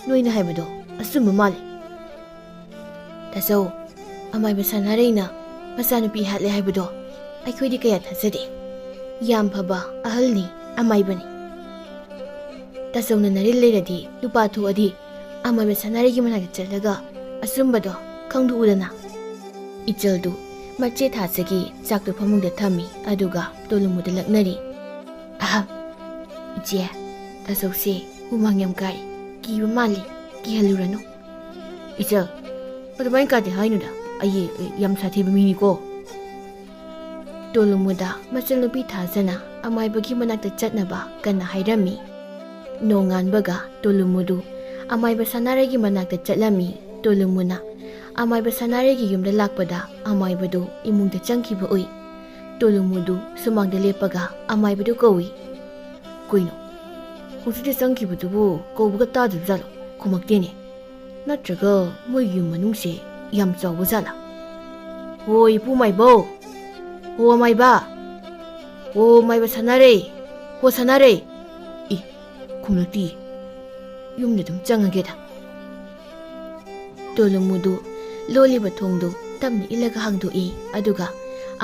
ꯅꯣꯏꯅ ꯍꯥꯏꯕꯗꯣ ꯑꯆꯨꯝꯕ ꯃꯥꯜꯂꯦ꯫ ꯇꯥꯆꯧ, ꯑꯃꯥꯏꯕ ꯁꯥꯟꯅꯔꯩꯅ ꯃꯆꯥꯅꯨꯄꯤ ꯍꯥꯠꯂꯦ ꯍꯥꯏꯕꯗꯣ ꯑꯩꯈꯣꯏꯗꯤ ꯀꯌꯥ ꯊꯥꯖꯗꯦ꯫ ꯌꯥꯝ ꯐꯕ ꯑꯍꯜꯅꯤ, ꯑꯃꯥꯏꯕꯅꯤ꯫ ꯇꯥꯆꯧꯅ ꯅꯔꯤꯜ ꯂꯩꯔꯗꯤ, ꯅꯨꯄꯥ ꯊꯣꯛꯑꯗꯤ ꯑꯃꯥꯏꯕ ꯁꯥꯟꯅꯔꯩꯒꯤ ꯃꯅꯥꯛꯇ ꯆꯠꯂꯒ ꯑꯆꯨꯝꯕꯗꯣ ꯈꯪꯗꯣꯛꯎꯗꯅ꯫ ꯏꯆꯜꯗꯨ ꯃꯆꯦ ꯊꯥꯖꯒꯤ ꯆꯥꯛꯇꯨ ꯐꯃꯨꯡꯗ ꯊꯝꯃꯤ, ꯑꯗꯨꯒ ꯇꯣꯂꯨꯃꯨꯗ ꯂꯛꯅꯔꯤ꯫ ꯑꯍ, ꯏꯆꯦ, ꯇꯥꯆꯧꯁꯦ ꯍꯨꯃꯥꯡ ꯌꯥꯝ ꯀꯥꯏ, ꯀꯤꯕ ꯃꯥꯜꯂꯤ, ꯀꯤꯍꯜꯂꯨꯔꯅꯨ꯫ ꯏꯆꯜ, ꯑꯗꯨꯃꯥꯏꯅ ꯀꯥꯗꯦ ꯍꯥꯏꯅꯨꯗ, ꯑꯩ ꯌꯥꯝ ꯁꯥꯊꯤꯕ ꯃꯤꯅꯤꯀꯣ꯫ ꯇꯣꯂꯨꯃꯨꯗ ꯃꯆꯜꯅꯨꯄꯤ ꯊꯥꯖꯅ ꯑꯃꯥꯏꯕꯒꯤ ꯃꯅꯥꯛꯇ ꯆꯠꯅꯕ ꯀꯟꯅ ꯍꯥꯏꯔꯝꯃꯤ꯫ ꯅꯣꯡꯉꯥꯟꯕꯒ ꯇꯣꯂꯨꯃꯨꯗꯨ ꯑꯃꯥꯏꯕ ꯁꯥꯟꯅꯔꯩꯒꯤ ꯃꯅꯥꯛꯇ ꯆꯠꯂꯝꯃꯤ꯫ ꯇꯣꯂꯨꯃꯨꯅ ꯑꯃꯥꯏꯕ ꯁꯥꯟꯅꯔꯩꯒꯤ ꯌꯨꯝꯗ ꯂꯥꯛꯄꯗ ꯑꯃꯥꯏꯕꯗꯨ ꯏꯃꯨꯡꯗ ꯆꯪꯈꯤꯕ ꯎꯏ꯫ ꯇꯣꯂꯨꯃꯨꯗꯨ ꯁꯨꯃꯥꯡꯗ ꯂꯦꯞꯄꯒ ꯑꯃꯥꯏꯕꯗꯨ ꯀꯧꯏ꯫ ꯀꯩꯅꯣ, ꯍꯧꯖꯤꯛꯇ ꯆꯪꯈꯤꯕꯗꯨꯕꯨ ꯀꯧꯕꯒ ꯇꯥꯗ꯭ꯔꯤꯕꯖꯥꯠꯂꯣ? ꯈꯨꯝꯃꯛꯇꯦꯅꯦ꯫ ꯅꯠꯇ꯭ꯔꯒ ꯃꯣꯏꯒꯤ ꯌꯨꯝ ꯃꯅꯨꯡꯁꯦ ꯌꯥꯝ ꯆꯥꯎꯕ ꯖꯥꯠꯂꯥ? "ꯍꯣ ꯏꯄꯨ ꯃꯥꯏꯕꯧ! ꯍꯣ ꯑꯃꯥꯏꯕ! ꯍꯣ ꯃꯥꯏꯕ ꯁꯥꯟꯅꯔꯩ! ꯍꯣ ꯁꯥꯟꯅꯔꯩ!" ꯏ, ꯈꯨꯝꯂꯛꯇꯤ꯫ ꯌꯨꯝꯗ ꯑꯗꯨꯝ ꯆꯪꯉꯒꯦꯗ꯫ ꯇꯣꯂꯨꯃꯨꯗꯨ ꯂꯣꯜꯂꯤꯕ ꯊꯣꯡꯗꯨ ꯇꯞꯅ ꯏꯜꯂꯒ ꯍꯥꯡꯗꯣꯛꯏ꯫ ꯑꯗꯨꯒ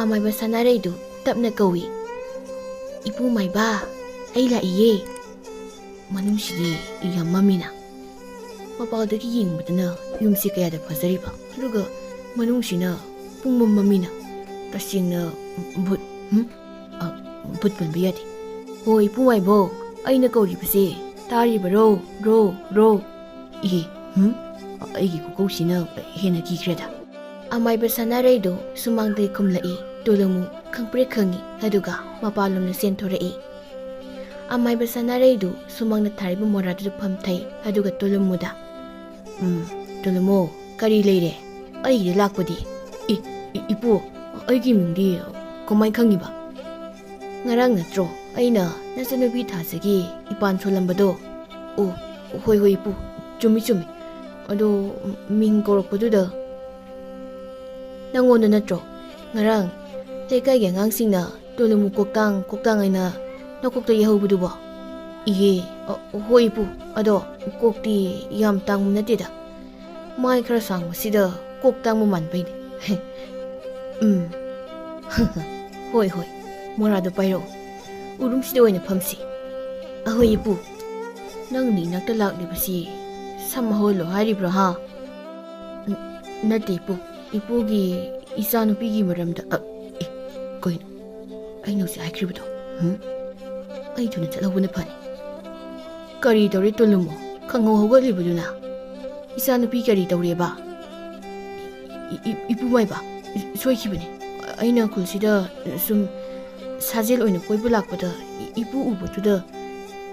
ꯑꯃꯥꯏꯕ ꯁꯅꯥꯔꯩꯗꯨ ꯇꯞꯅ ꯀꯧꯏ, "ꯏꯄꯨ ꯃꯥꯏꯕ, ꯑꯩ ꯂꯥꯛꯏꯌꯦ꯫" ꯃꯅꯨꯡꯁꯤꯗꯤ ꯌꯥꯝ ꯃꯝꯃꯤꯅ꯫ ꯃꯄꯥꯟꯗꯒꯤ ꯌꯦꯡꯕꯗꯅ ꯌꯨꯝꯁꯤ ꯀꯌꯥꯗ ꯐꯖꯔꯤꯕ, ꯑꯗꯨꯒ ꯃꯅꯨꯡꯁꯤꯅ ꯄꯨꯡꯃꯝ ꯃꯝꯃꯤꯅ꯫ ꯇꯁꯦꯡꯅ ꯚꯨꯠ, ꯍꯨꯝ? ꯑ, ꯚꯨꯠ ꯄꯟꯕ ꯌꯥꯗꯦ꯫ "ꯍꯣ, ꯏꯄꯨ ꯃꯥꯏꯕꯧ, ꯑꯩꯅ ꯀꯧꯔꯤꯕꯁꯦ ꯇꯥꯔꯤꯕꯔꯣ? ꯔꯣ, ꯔꯣ?" ꯏꯍꯦ, ꯍꯨꯝ? ꯑꯩꯒꯤ ꯈꯨꯀꯧꯁꯤꯅ ꯍꯦꯟꯅ ꯀꯤꯈ꯭ꯔꯦꯗ꯫ ꯑꯃꯥꯏꯕ ꯁꯅꯥꯔꯩꯗꯨ ꯁꯨꯃꯥꯡꯗꯒꯤ ꯀꯨꯝꯂꯛꯏ꯫ ꯇꯣꯂꯨꯃꯨ ꯈꯪꯄ꯭ꯔꯦꯛ ꯈꯪꯏ, ꯑꯗꯨꯒ ꯃꯄꯥꯟꯂꯣꯝꯗ ꯆꯦꯟꯊꯣꯔꯛꯏ꯫ ꯑꯃꯥꯏꯕ ꯁꯅꯥꯔꯩꯗꯨ ꯁꯨꯃꯥꯡꯗ ꯊꯥꯔꯤꯕ ꯃꯣꯔꯥꯗꯨꯗ ꯐꯝꯊꯩ, ꯑꯗꯨꯒ ꯇꯣꯂꯨꯃꯨꯗ, "ꯎꯝ, ꯇꯣꯂꯨꯃꯨ, ꯀꯔꯤ ꯂꯩꯔꯦ? ꯑꯩꯒꯤꯗ ꯂꯥꯛꯄꯗꯤ?" "ꯏ, ꯏ, ꯏꯄꯨ, ꯑꯩꯒꯤ ꯃꯤꯡꯗꯤ ꯀꯃꯥꯏ ꯈꯪꯉꯤꯕ?" "ꯉꯔꯥꯡ ꯅꯠꯇ꯭ꯔꯣ ꯑꯩꯅ ꯅꯆꯟꯅꯨꯄꯤ ꯊꯥꯖꯒꯤ ꯏꯄꯥꯟ ꯁꯣꯜꯂꯝꯕꯗꯣ?" "ꯑꯣ, ꯍꯣꯏ, ꯍꯣꯏ, ꯏꯄꯨ, ꯆꯨꯝꯃꯤ, ꯆꯨꯝꯃꯤ꯫ ꯑꯗꯣ ꯃꯤꯡ ꯀꯧꯔꯛꯄꯗꯨꯗ ꯅꯪꯉꯣꯟꯗ ꯅꯠꯇ꯭ꯔꯣ ꯉꯔꯥꯡ ꯂꯩꯀꯥꯏꯒꯤ ꯑꯉꯥꯡꯁꯤꯡꯅ ꯇꯣꯂꯨꯃꯨ ꯀꯣꯛꯇꯥꯡ, ꯀꯣꯛꯇꯥꯡ ꯍꯥꯏꯅ ꯅꯀꯣꯛꯇ ꯌꯩꯍꯧꯕꯗꯨꯕꯣ?" "ꯏꯍꯦ, ꯑ, ꯍꯣꯏ ꯏꯄꯨ, ꯑꯗꯣ ꯀꯣꯛꯇꯤ ꯌꯥꯝ ꯇꯥꯡꯕ ꯅꯠꯇꯦꯗ꯫ ꯃꯥꯏ ꯈꯔ ꯁꯥꯡꯕꯁꯤꯗ ꯀꯣꯛ ꯇꯥꯡꯕ ꯃꯥꯟꯕꯩꯅꯦ꯫" "ꯎꯝ, ꯍꯣꯏ, ꯍꯣꯏ, ꯃꯣꯔꯥꯗꯣ ꯄꯥꯏꯔꯛꯑꯣ꯫ ꯎꯔꯨꯝꯁꯤꯗ ꯑꯣꯏꯅ ꯐꯝꯁꯤ꯫" "ꯑꯍꯣꯏ ꯏꯄꯨ, ꯅꯪꯅ ꯏꯅꯥꯛꯇ ꯂꯥꯛꯂꯤꯕꯁꯤ ꯁꯝ ꯍꯧꯍꯜꯂꯣ ꯍꯥꯏꯔꯤꯕ꯭ꯔꯣ ꯍꯥ?" "ꯎꯝ, ꯅꯠꯇꯦ ꯏꯄꯨ, ꯏꯄꯨꯒꯤ ꯏꯆꯥꯅꯨꯄꯤꯒꯤ ꯃꯔꯝꯗ꯫" ꯑ, ꯑꯦ, ꯀꯩꯅꯣ ꯑꯩꯅ ꯍꯧꯖꯤꯛ ꯍꯥꯏꯈ꯭ꯔꯤꯕꯗꯣ? ꯍꯨꯝ? ꯑꯩ ꯊꯨꯅ ꯆꯠꯍꯧꯕꯅ ꯐꯅꯤ꯫ "ꯀꯔꯤ ꯇꯧꯔꯦ ꯇꯣꯂꯨꯃꯣ? ꯈꯪꯍꯧ ꯍꯧꯒꯠꯂꯤꯕꯗꯨꯅ? ꯏꯆꯥꯅꯨꯄꯤ ꯀꯔꯤ ꯇꯧꯔꯦꯕ?" "ꯏ-, ꯏ-, ꯏꯄꯨ ꯃꯥꯏꯕ, ꯁꯣꯏꯈꯤꯕꯅꯤ꯫ ꯑꯩꯅ ꯈꯨꯜꯁꯤꯗ ꯁꯨꯝ ꯁꯥꯖꯦꯜ ꯑꯣꯏꯅ ꯀꯣꯏꯕ ꯂꯥꯛꯄꯗ ꯏ-, ꯏꯄꯨ ꯎꯕꯗꯨꯗ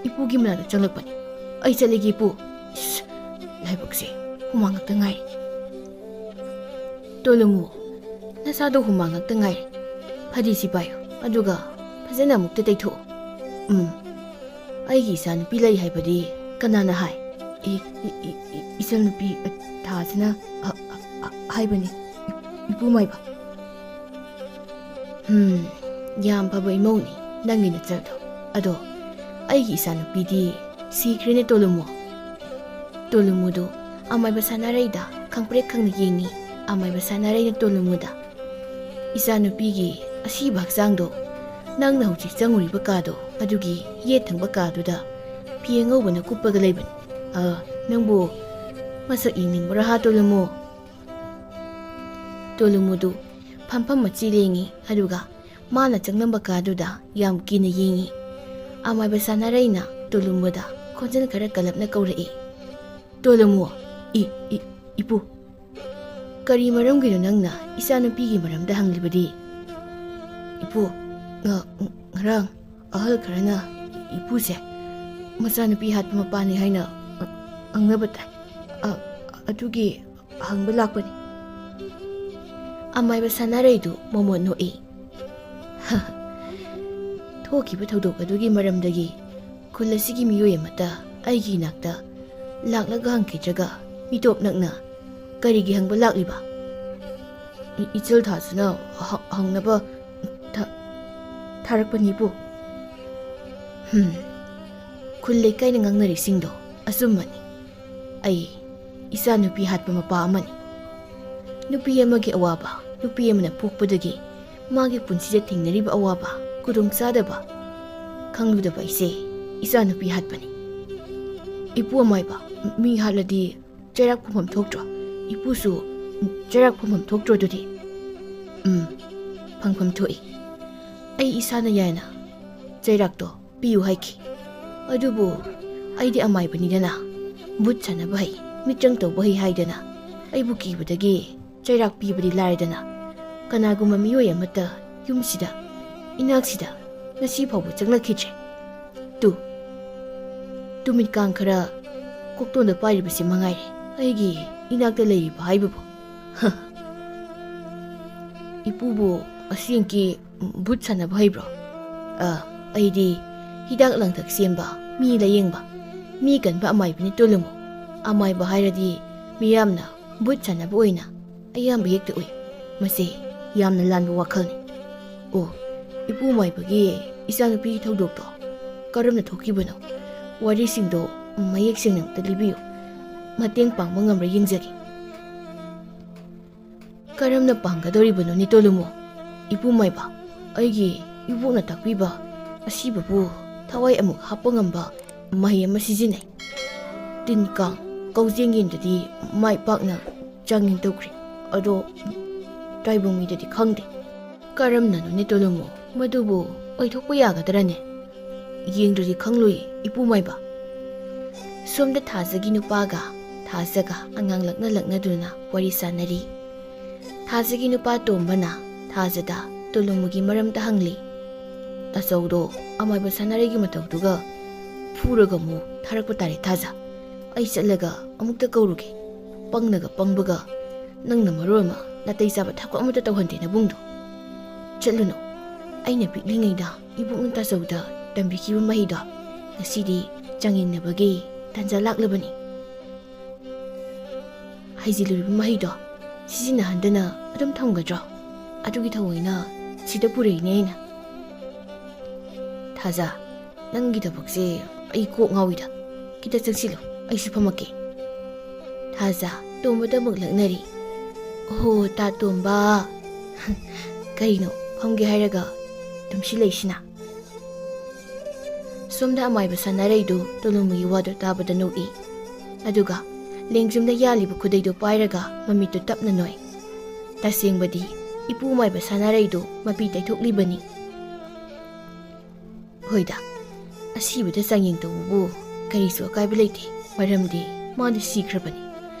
ꯏꯄꯨꯒꯤ ꯃꯅꯥꯛꯇ ꯆꯪꯂꯛꯄꯅꯤ꯫ ꯑꯩ ꯆꯠꯂꯒꯦ ꯏꯄꯨ꯫" ꯏꯁ, ꯂꯥꯏꯕꯛꯁꯦ ꯍꯨꯃꯥꯡ ꯉꯥꯛꯇ ꯉꯥꯏꯔꯦ꯫ "ꯇꯣꯂꯨꯃꯨ, ꯅꯁꯥꯗꯣ ꯍꯨꯃꯥꯡ ꯉꯥꯛꯇ ꯉꯥꯏꯔꯦ꯫ ꯐꯗꯤꯁꯤ ꯄꯥꯏꯌꯨ, ꯑꯗꯨꯒ ꯐꯖꯅ ꯑꯃꯨꯛꯇ ꯇꯩꯊꯣꯛꯎ꯫" "ꯎꯝ, ꯑꯩꯒꯤ ꯏꯆꯥꯅꯨꯄꯤ ꯂꯩ ꯍꯥꯏꯕꯗꯤ ꯀꯅꯥꯅ ꯍꯥꯏ?" "ꯏ-, ꯏ-, ꯏ-, ꯏ-, ꯏꯆꯟꯅꯨꯄꯤ, ꯑ, ꯊꯥꯁꯤꯅ, ꯑ, ꯑ, ꯑ, ꯍꯥꯏꯕꯅꯤ, ꯏ-, ꯏꯄꯨ ꯃꯥꯏꯕ꯫" "ꯍꯨꯝ, ꯌꯥꯝ ꯐꯕ ꯏꯃꯧꯅꯤ ꯅꯪꯒꯤ ꯅꯆꯜꯗꯣ꯫ ꯑꯗꯣ ꯑꯩꯒꯤ ꯏꯆꯥꯅꯨꯄꯤꯗꯤ ꯁꯤꯈ꯭ꯔꯦꯅꯦ ꯇꯣꯂꯨꯃꯨ꯫" ꯇꯣꯂꯨꯃꯨꯗꯨ ꯑꯃꯥꯏꯕ ꯁꯅꯥꯔꯩꯗ ꯈꯪꯄ꯭ꯔꯦꯛ ꯈꯪꯅ ꯌꯦꯡꯉꯤ꯫ ꯑꯃꯥꯏꯕ ꯁꯥꯟꯅꯔꯩꯅ ꯇꯣꯂꯨꯃꯨꯗ, "ꯏꯆꯥꯅꯨꯄꯤꯒꯤ ꯑꯁꯤꯕ ꯍꯛꯆꯥꯡꯗꯣ ꯅꯪꯅ ꯍꯧꯖꯤꯛ ꯆꯪꯉꯨꯔꯤꯕ ꯀꯥꯗꯣ ꯑꯗꯨꯒꯤ ꯌꯦꯠ ꯊꯪꯕ ꯀꯥꯗꯨꯗ ꯐꯤ ꯑꯉꯧꯕꯅ ꯀꯨꯞꯄꯒ ꯂꯩꯕꯅꯤ꯫ ꯑ, ꯅꯪꯕꯨ ꯃꯁꯛ ꯌꯦꯡꯅꯤꯡꯕ꯭ꯔꯥ ꯍꯥ, ꯇꯣꯂꯨꯃꯨ?" ꯇꯣꯂꯨꯃꯨꯗꯨ ꯐꯝꯐꯝ ꯃꯆꯤ ꯂꯦꯡꯉꯤ, ꯑꯗꯨꯒ ꯃꯥꯅ ꯆꯪꯂꯝꯕ ꯀꯥꯗꯨꯗ ꯌꯥꯝ ꯀꯤꯅ ꯌꯦꯡꯉꯤ꯫ ꯑꯃꯥꯏꯕ ꯁꯥꯟꯅꯔꯩꯅ ꯇꯣꯂꯨꯃꯨꯗ ꯈꯣꯟꯖꯦꯜ ꯈꯔ ꯀꯜꯂꯞꯅ ꯀꯧꯔꯛꯏ, "ꯇꯣꯂꯨꯃꯨ, ꯏ, ꯏ, ꯏꯄꯨ!" "ꯀꯔꯤ ꯃꯔꯝꯒꯤꯅꯣ ꯅꯪꯅ ꯏꯆꯥꯅꯨꯄꯤꯒꯤ ꯃꯔꯝꯗ ꯍꯪꯂꯤꯕꯗꯤ?" "ꯏꯄꯨ, ꯉ-, ꯉꯔꯥꯡ ꯑꯍꯜ ꯈꯔꯅ ꯏꯄꯨꯁꯦ ꯃꯆꯥꯅꯨꯄꯤ ꯍꯥꯠꯄ ꯃꯄꯥꯅꯤ ꯍꯥꯏꯅ ꯉꯥꯡꯅꯕ ꯇꯥꯏ꯫ ꯑ-, ꯑꯗꯨꯒꯤ ꯍꯪꯕ ꯂꯥꯛꯄꯅꯤ꯫" ꯑꯃꯥꯏꯕ ꯁꯥꯟꯅꯔꯩꯗꯨ ꯃꯣꯃꯣꯟ ꯅꯣꯛꯏ꯫ "ꯊꯣꯛꯈꯤꯕ ꯊꯧꯗꯣꯛ ꯑꯗꯨꯒꯤ ꯃꯔꯝꯗꯒꯤ ꯈꯨꯜ ꯑꯁꯤꯒꯤ ꯃꯤꯑꯣꯏ ꯑꯃꯠꯇ ꯑꯩꯒꯤ ꯏꯅꯥꯛꯇ ꯂꯥꯛꯂꯒ ꯍꯪꯈꯤꯗ꯭ꯔꯒ ꯃꯤꯇꯣꯞ ꯅꯛꯅ ꯀꯔꯤꯒꯤ ꯍꯪꯕ ꯂꯥꯛꯂꯤꯕ?" "ꯏ-, ꯏꯆꯜ ꯊꯥꯁꯨꯅ ꯍ-, ꯍꯪꯅꯕ ꯊ-, ꯊꯥꯔꯛꯄꯅꯤꯕꯨ꯫" "ꯍꯨꯝ, ꯈꯨꯜ ꯂꯩꯀꯥꯏꯅ ꯉꯥꯡꯅꯔꯤꯁꯤꯡꯗꯣ ꯑꯆꯨꯝꯕꯅꯤ꯫ ꯑꯩ ꯏꯆꯥ ꯅꯨꯄꯤ ꯍꯥꯠꯄ ꯃꯄꯥ ꯑꯃꯅꯤ꯫ ꯅꯨꯄꯤ ꯑꯃꯒꯤ ꯑꯋꯥꯕ ꯅꯨꯄꯤ ꯑꯃꯅ ꯄꯣꯛꯄꯗꯒꯤ ꯃꯥꯒꯤ ꯄꯨꯟꯁꯤꯗ ꯊꯦꯡꯅꯔꯤꯕ ꯑꯋꯥꯕ, ꯈꯨꯗꯣꯡꯆꯥꯗꯕ ꯈꯪꯂꯨꯗꯕ ꯑꯩꯁꯦ ꯏꯆꯥ ꯅꯨꯄꯤ ꯍꯥꯠꯄꯅꯤ꯫" "ꯏꯄꯨ ꯑꯃꯥꯏꯕ, ꯃꯤ ꯍꯥꯠꯂꯗꯤ ꯆꯩꯔꯥꯛ ꯐꯪꯐꯝ ꯊꯣꯛꯇ꯭ꯔꯣ? ꯏꯄꯨꯁꯨ ꯆꯩꯔꯥꯛ ꯐꯪꯐꯝ ꯊꯣꯛꯇ꯭ꯔꯣ ꯑꯗꯨꯗꯤ?" "ꯎꯝ, ꯐꯪꯐꯝ ꯊꯣꯛꯏ꯫ ꯑꯩ ꯏꯁꯥꯅ ꯌꯥꯏꯅ ꯆꯩꯔꯥꯛꯇꯣ ꯄꯤꯌꯨ ꯍꯥꯏꯈꯤ꯫ ꯑꯗꯨꯕꯨ ꯑꯩꯗꯤ ꯑꯃꯥꯏꯕꯅꯤꯗꯅ, ꯚꯨꯠ ꯁꯥꯟꯅꯕ ꯍꯩ, ꯃꯤꯇ꯭ꯔꯪ ꯇꯧꯕ ꯍꯩ ꯍꯥꯏꯗꯅ ꯑꯩꯕꯨ ꯀꯤꯕꯗꯒꯤ ꯆꯩꯔꯥꯛ ꯄꯤꯕꯗꯤ ꯂꯥꯏꯔꯗꯅ, ꯀꯅꯥꯒꯨꯝꯕ ꯃꯤꯑꯣꯏ ꯑꯃꯠꯇ ꯌꯨꯝꯁꯤꯗ, ꯏꯅꯥꯛꯁꯤꯗ ꯉꯁꯤ ꯐꯥꯎꯕ ꯆꯪꯂꯛꯈꯤꯗ꯭ꯔꯦ꯫ ꯇꯨ, ꯇꯨꯃꯤꯠ ꯀꯥꯡ ꯈꯔ ꯀꯣꯛꯇꯣꯟꯗ ꯄꯥꯏꯔꯤꯕꯁꯤ ꯃꯉꯥꯏꯔꯦ ꯑꯩꯒꯤ ꯏꯅꯥꯛꯇ ꯂꯩꯔꯤꯕ ꯍꯥꯏꯕꯕꯨ꯫" "ꯏꯄꯨꯕꯨ ꯑꯁꯦꯡꯀꯤ ꯚꯨꯠ ꯁꯥꯟꯅꯕ ꯍꯩꯕ꯭ꯔꯣ?" "ꯑ, ꯑꯩꯗꯤ ꯍꯤꯗꯥꯛ ꯂꯥꯡꯊꯛ ꯁꯦꯝꯕ, ꯃꯤ ꯂꯥꯌꯦꯡꯕ, ꯃꯤ ꯀꯟꯕ ꯑꯃꯥꯏꯕꯅꯤ ꯇꯣꯂꯨꯃꯨ꯫ ꯑꯃꯥꯏꯕ ꯍꯥꯏꯔꯗꯤ ꯃꯤꯌꯥꯝꯅ ꯚꯨꯠ ꯁꯥꯟꯅꯕ ꯑꯣꯏꯅ ꯑꯌꯥꯝꯕ ꯍꯦꯛꯇ ꯎꯏ꯫ ꯃꯁꯤ ꯌꯥꯝꯅ ꯂꯥꯟꯕ ꯋꯥꯈꯜꯅꯤ꯫ ꯑꯣ, ꯏꯄꯨ ꯃꯥꯏꯕꯒꯤ ꯏꯆꯥꯅꯨꯄꯤꯒꯤ ꯊꯧꯗꯣꯛꯇꯣ ꯀꯔꯝꯅ ꯊꯣꯛꯈꯤꯕꯅꯣ? ꯋꯥꯔꯤꯁꯤꯡꯗꯣ ꯃꯌꯦꯛ ꯁꯦꯡꯅ ꯑꯝꯇ ꯂꯤꯕꯤꯌꯨ꯫ ꯃꯇꯦꯡ ꯄꯥꯡꯕ ꯉꯝꯕ꯭ꯔꯥ ꯌꯦꯡꯖꯒꯦ꯫" "ꯀꯔꯝꯅ ꯄꯥꯡꯒꯗꯧꯔꯤꯕꯅꯣꯅꯦ ꯇꯣꯂꯨꯃꯣ? ꯏꯄꯨ ꯃꯥꯏꯕ, ꯑꯩꯒꯤ ꯏꯕꯣꯛꯅ ꯇꯥꯛꯄꯤꯕ ꯑꯁꯤꯕꯕꯨ ꯊꯋꯥꯏ ꯑꯃꯨꯛ ꯍꯥꯞꯄ ꯉꯝꯕ ꯃꯍꯩ ꯑꯃ ꯁꯤꯖꯤꯟꯅꯩ꯫ ꯇꯤꯟ ꯀꯥꯡ, ꯀꯧꯖꯦꯡ ꯌꯦꯟꯗꯗꯤ ꯃꯥꯏ ꯄꯥꯛꯅ ꯆꯥꯡꯌꯦꯡ ꯇꯧꯈ꯭ꯔꯦ꯫ ꯑꯗꯣ ꯇꯥꯏꯕꯪ ꯃꯤꯗꯗꯤ ꯈꯪꯗꯦ꯫ ꯀꯔꯝꯅꯅꯣꯅꯦ ꯇꯣꯂꯨꯃꯣ? ꯃꯗꯨꯕꯨ ꯑꯣꯏꯊꯣꯛꯄ ꯌꯥꯒꯗ꯭ꯔꯅꯦ? ꯌꯦꯡꯗ꯭ꯔꯗꯤ ꯈꯪꯂꯣꯏ, ꯏꯄꯨ ꯃꯥꯏꯕ꯫" ꯁꯣꯝꯗ ꯊꯥꯖꯒꯤ ꯅꯨꯄꯥꯒ ꯊꯥꯖꯒ ꯑꯉꯥꯡ ꯂꯛꯅ ꯂꯛꯅꯗꯨꯅ ꯋꯥꯔꯤ ꯁꯥꯟꯅꯔꯤ꯫ ꯊꯥꯖꯒꯤ ꯅꯨꯄꯥ ꯇꯣꯝꯕꯅ ꯊꯥꯖꯗ ꯇꯣꯂꯨꯃꯨꯒꯤ ꯃꯔꯝꯗ ꯍꯪꯂꯤ꯫ "ꯇꯥꯆꯧꯗꯣ ꯑꯃꯥꯏꯕ ꯁꯥꯟꯅꯔꯩꯒꯤ ꯃꯇꯧꯗꯨꯒ ꯐꯨꯔꯒ ꯑꯃꯨꯛ ꯊꯥꯔꯛꯄ ꯇꯥꯔꯦ ꯊꯥꯖ꯫ ꯑꯩ ꯆꯠꯂꯒ ꯑꯃꯨꯛꯇ ꯀꯧꯔꯨꯒꯦ꯫ ꯄꯪꯅꯒ ꯄꯪꯕꯒ, ꯅꯪꯅ ꯃꯔꯣꯜ ꯑꯃ ꯅꯥꯇꯩ ꯆꯥꯕ ꯊꯕꯛ ꯑꯃꯠꯇ ꯇꯧꯍꯟꯗꯦ ꯅꯕꯨꯡꯗꯣ꯫ ꯆꯠꯂꯨꯅꯨ꯫ ꯑꯩꯅ ꯄꯤꯛꯂꯤꯉꯩꯗ ꯏꯕꯣꯛꯅ ꯇꯥꯆꯧꯗ ꯇꯝꯕꯤꯈꯤꯕ ꯃꯍꯩꯗꯣ ꯉꯁꯤꯗꯤ ꯆꯥꯡꯌꯦꯡꯅꯕꯒꯤ ꯇꯥꯟꯖꯥ ꯂꯥꯛꯂꯕꯅꯤ꯫ ꯍꯩꯖꯤꯜꯂꯨꯔꯤꯕ ꯃꯍꯩꯗꯣ ꯁꯤꯖꯤꯟꯅꯍꯟꯗꯅ ꯑꯗꯨꯝ ꯊꯝꯒꯗ꯭ꯔꯣ? ꯑꯗꯨꯒꯤ ꯊꯑꯣꯏꯅ ꯁꯤꯗ ꯄꯨꯔꯛꯏꯅꯦ ꯑꯩꯅ꯫" "ꯊꯥꯖ, ꯅꯪꯒꯤ ꯊꯕꯛꯁꯦ ꯑꯩ ꯀꯣꯛ ꯉꯥꯎꯏꯗ꯫ ꯈꯤꯇ ꯆꯪꯁꯤꯜꯂꯨ, ꯑꯩꯁꯨ ꯐꯝꯃꯛꯀꯦ꯫" ꯊꯥꯖ ꯇꯣꯝꯕꯗ ꯑꯃꯨꯛ ꯂꯛꯅꯔꯤ꯫ "ꯑꯣꯍꯣ, ꯇꯥ ꯇꯣꯝꯕ꯫ ꯀꯔꯤꯅꯣ, ꯐꯝꯒꯦ ꯍꯥꯏꯔꯒ ꯇꯨꯝꯁꯤ ꯂꯩꯁꯤꯅ?" ꯁꯣꯝꯗ ꯑꯃꯥꯏꯕ ꯁꯥꯟꯅꯔꯩꯗꯨ ꯇꯣꯂꯨꯃꯨꯒꯤ ꯋꯥꯗꯨ ꯇꯥꯕꯗ ꯅꯣꯛꯏ꯫ ꯑꯗꯨꯒ ꯂꯦꯡꯖꯨꯝꯗ ꯌꯥꯜꯂꯤꯕ ꯈꯨꯗꯩꯗꯨ ꯄꯥꯏꯔꯒ ꯃꯃꯤꯠꯇꯨ ꯇꯞꯅ ꯅꯣꯏ꯫ ꯇꯁꯦꯡꯕꯗꯤ ꯏꯄꯨ ꯃꯥꯏꯕ ꯁꯥꯟꯅꯔꯩꯗꯨ ꯃꯄꯤ ꯇꯩꯊꯣꯛꯂꯤꯕꯅꯤ꯫ "ꯍꯣꯏꯗ, ꯑꯁꯤꯕꯗ ꯆꯥꯡꯌꯦꯡ ꯇꯧꯕꯕꯨ ꯀꯔꯤꯁꯨ ꯑꯀꯥꯏꯕ ꯂꯩꯇꯦ, ꯃꯔꯝꯗꯤ ꯃꯥꯗꯤ ꯁꯤꯈ꯭ꯔꯕꯅꯤ꯫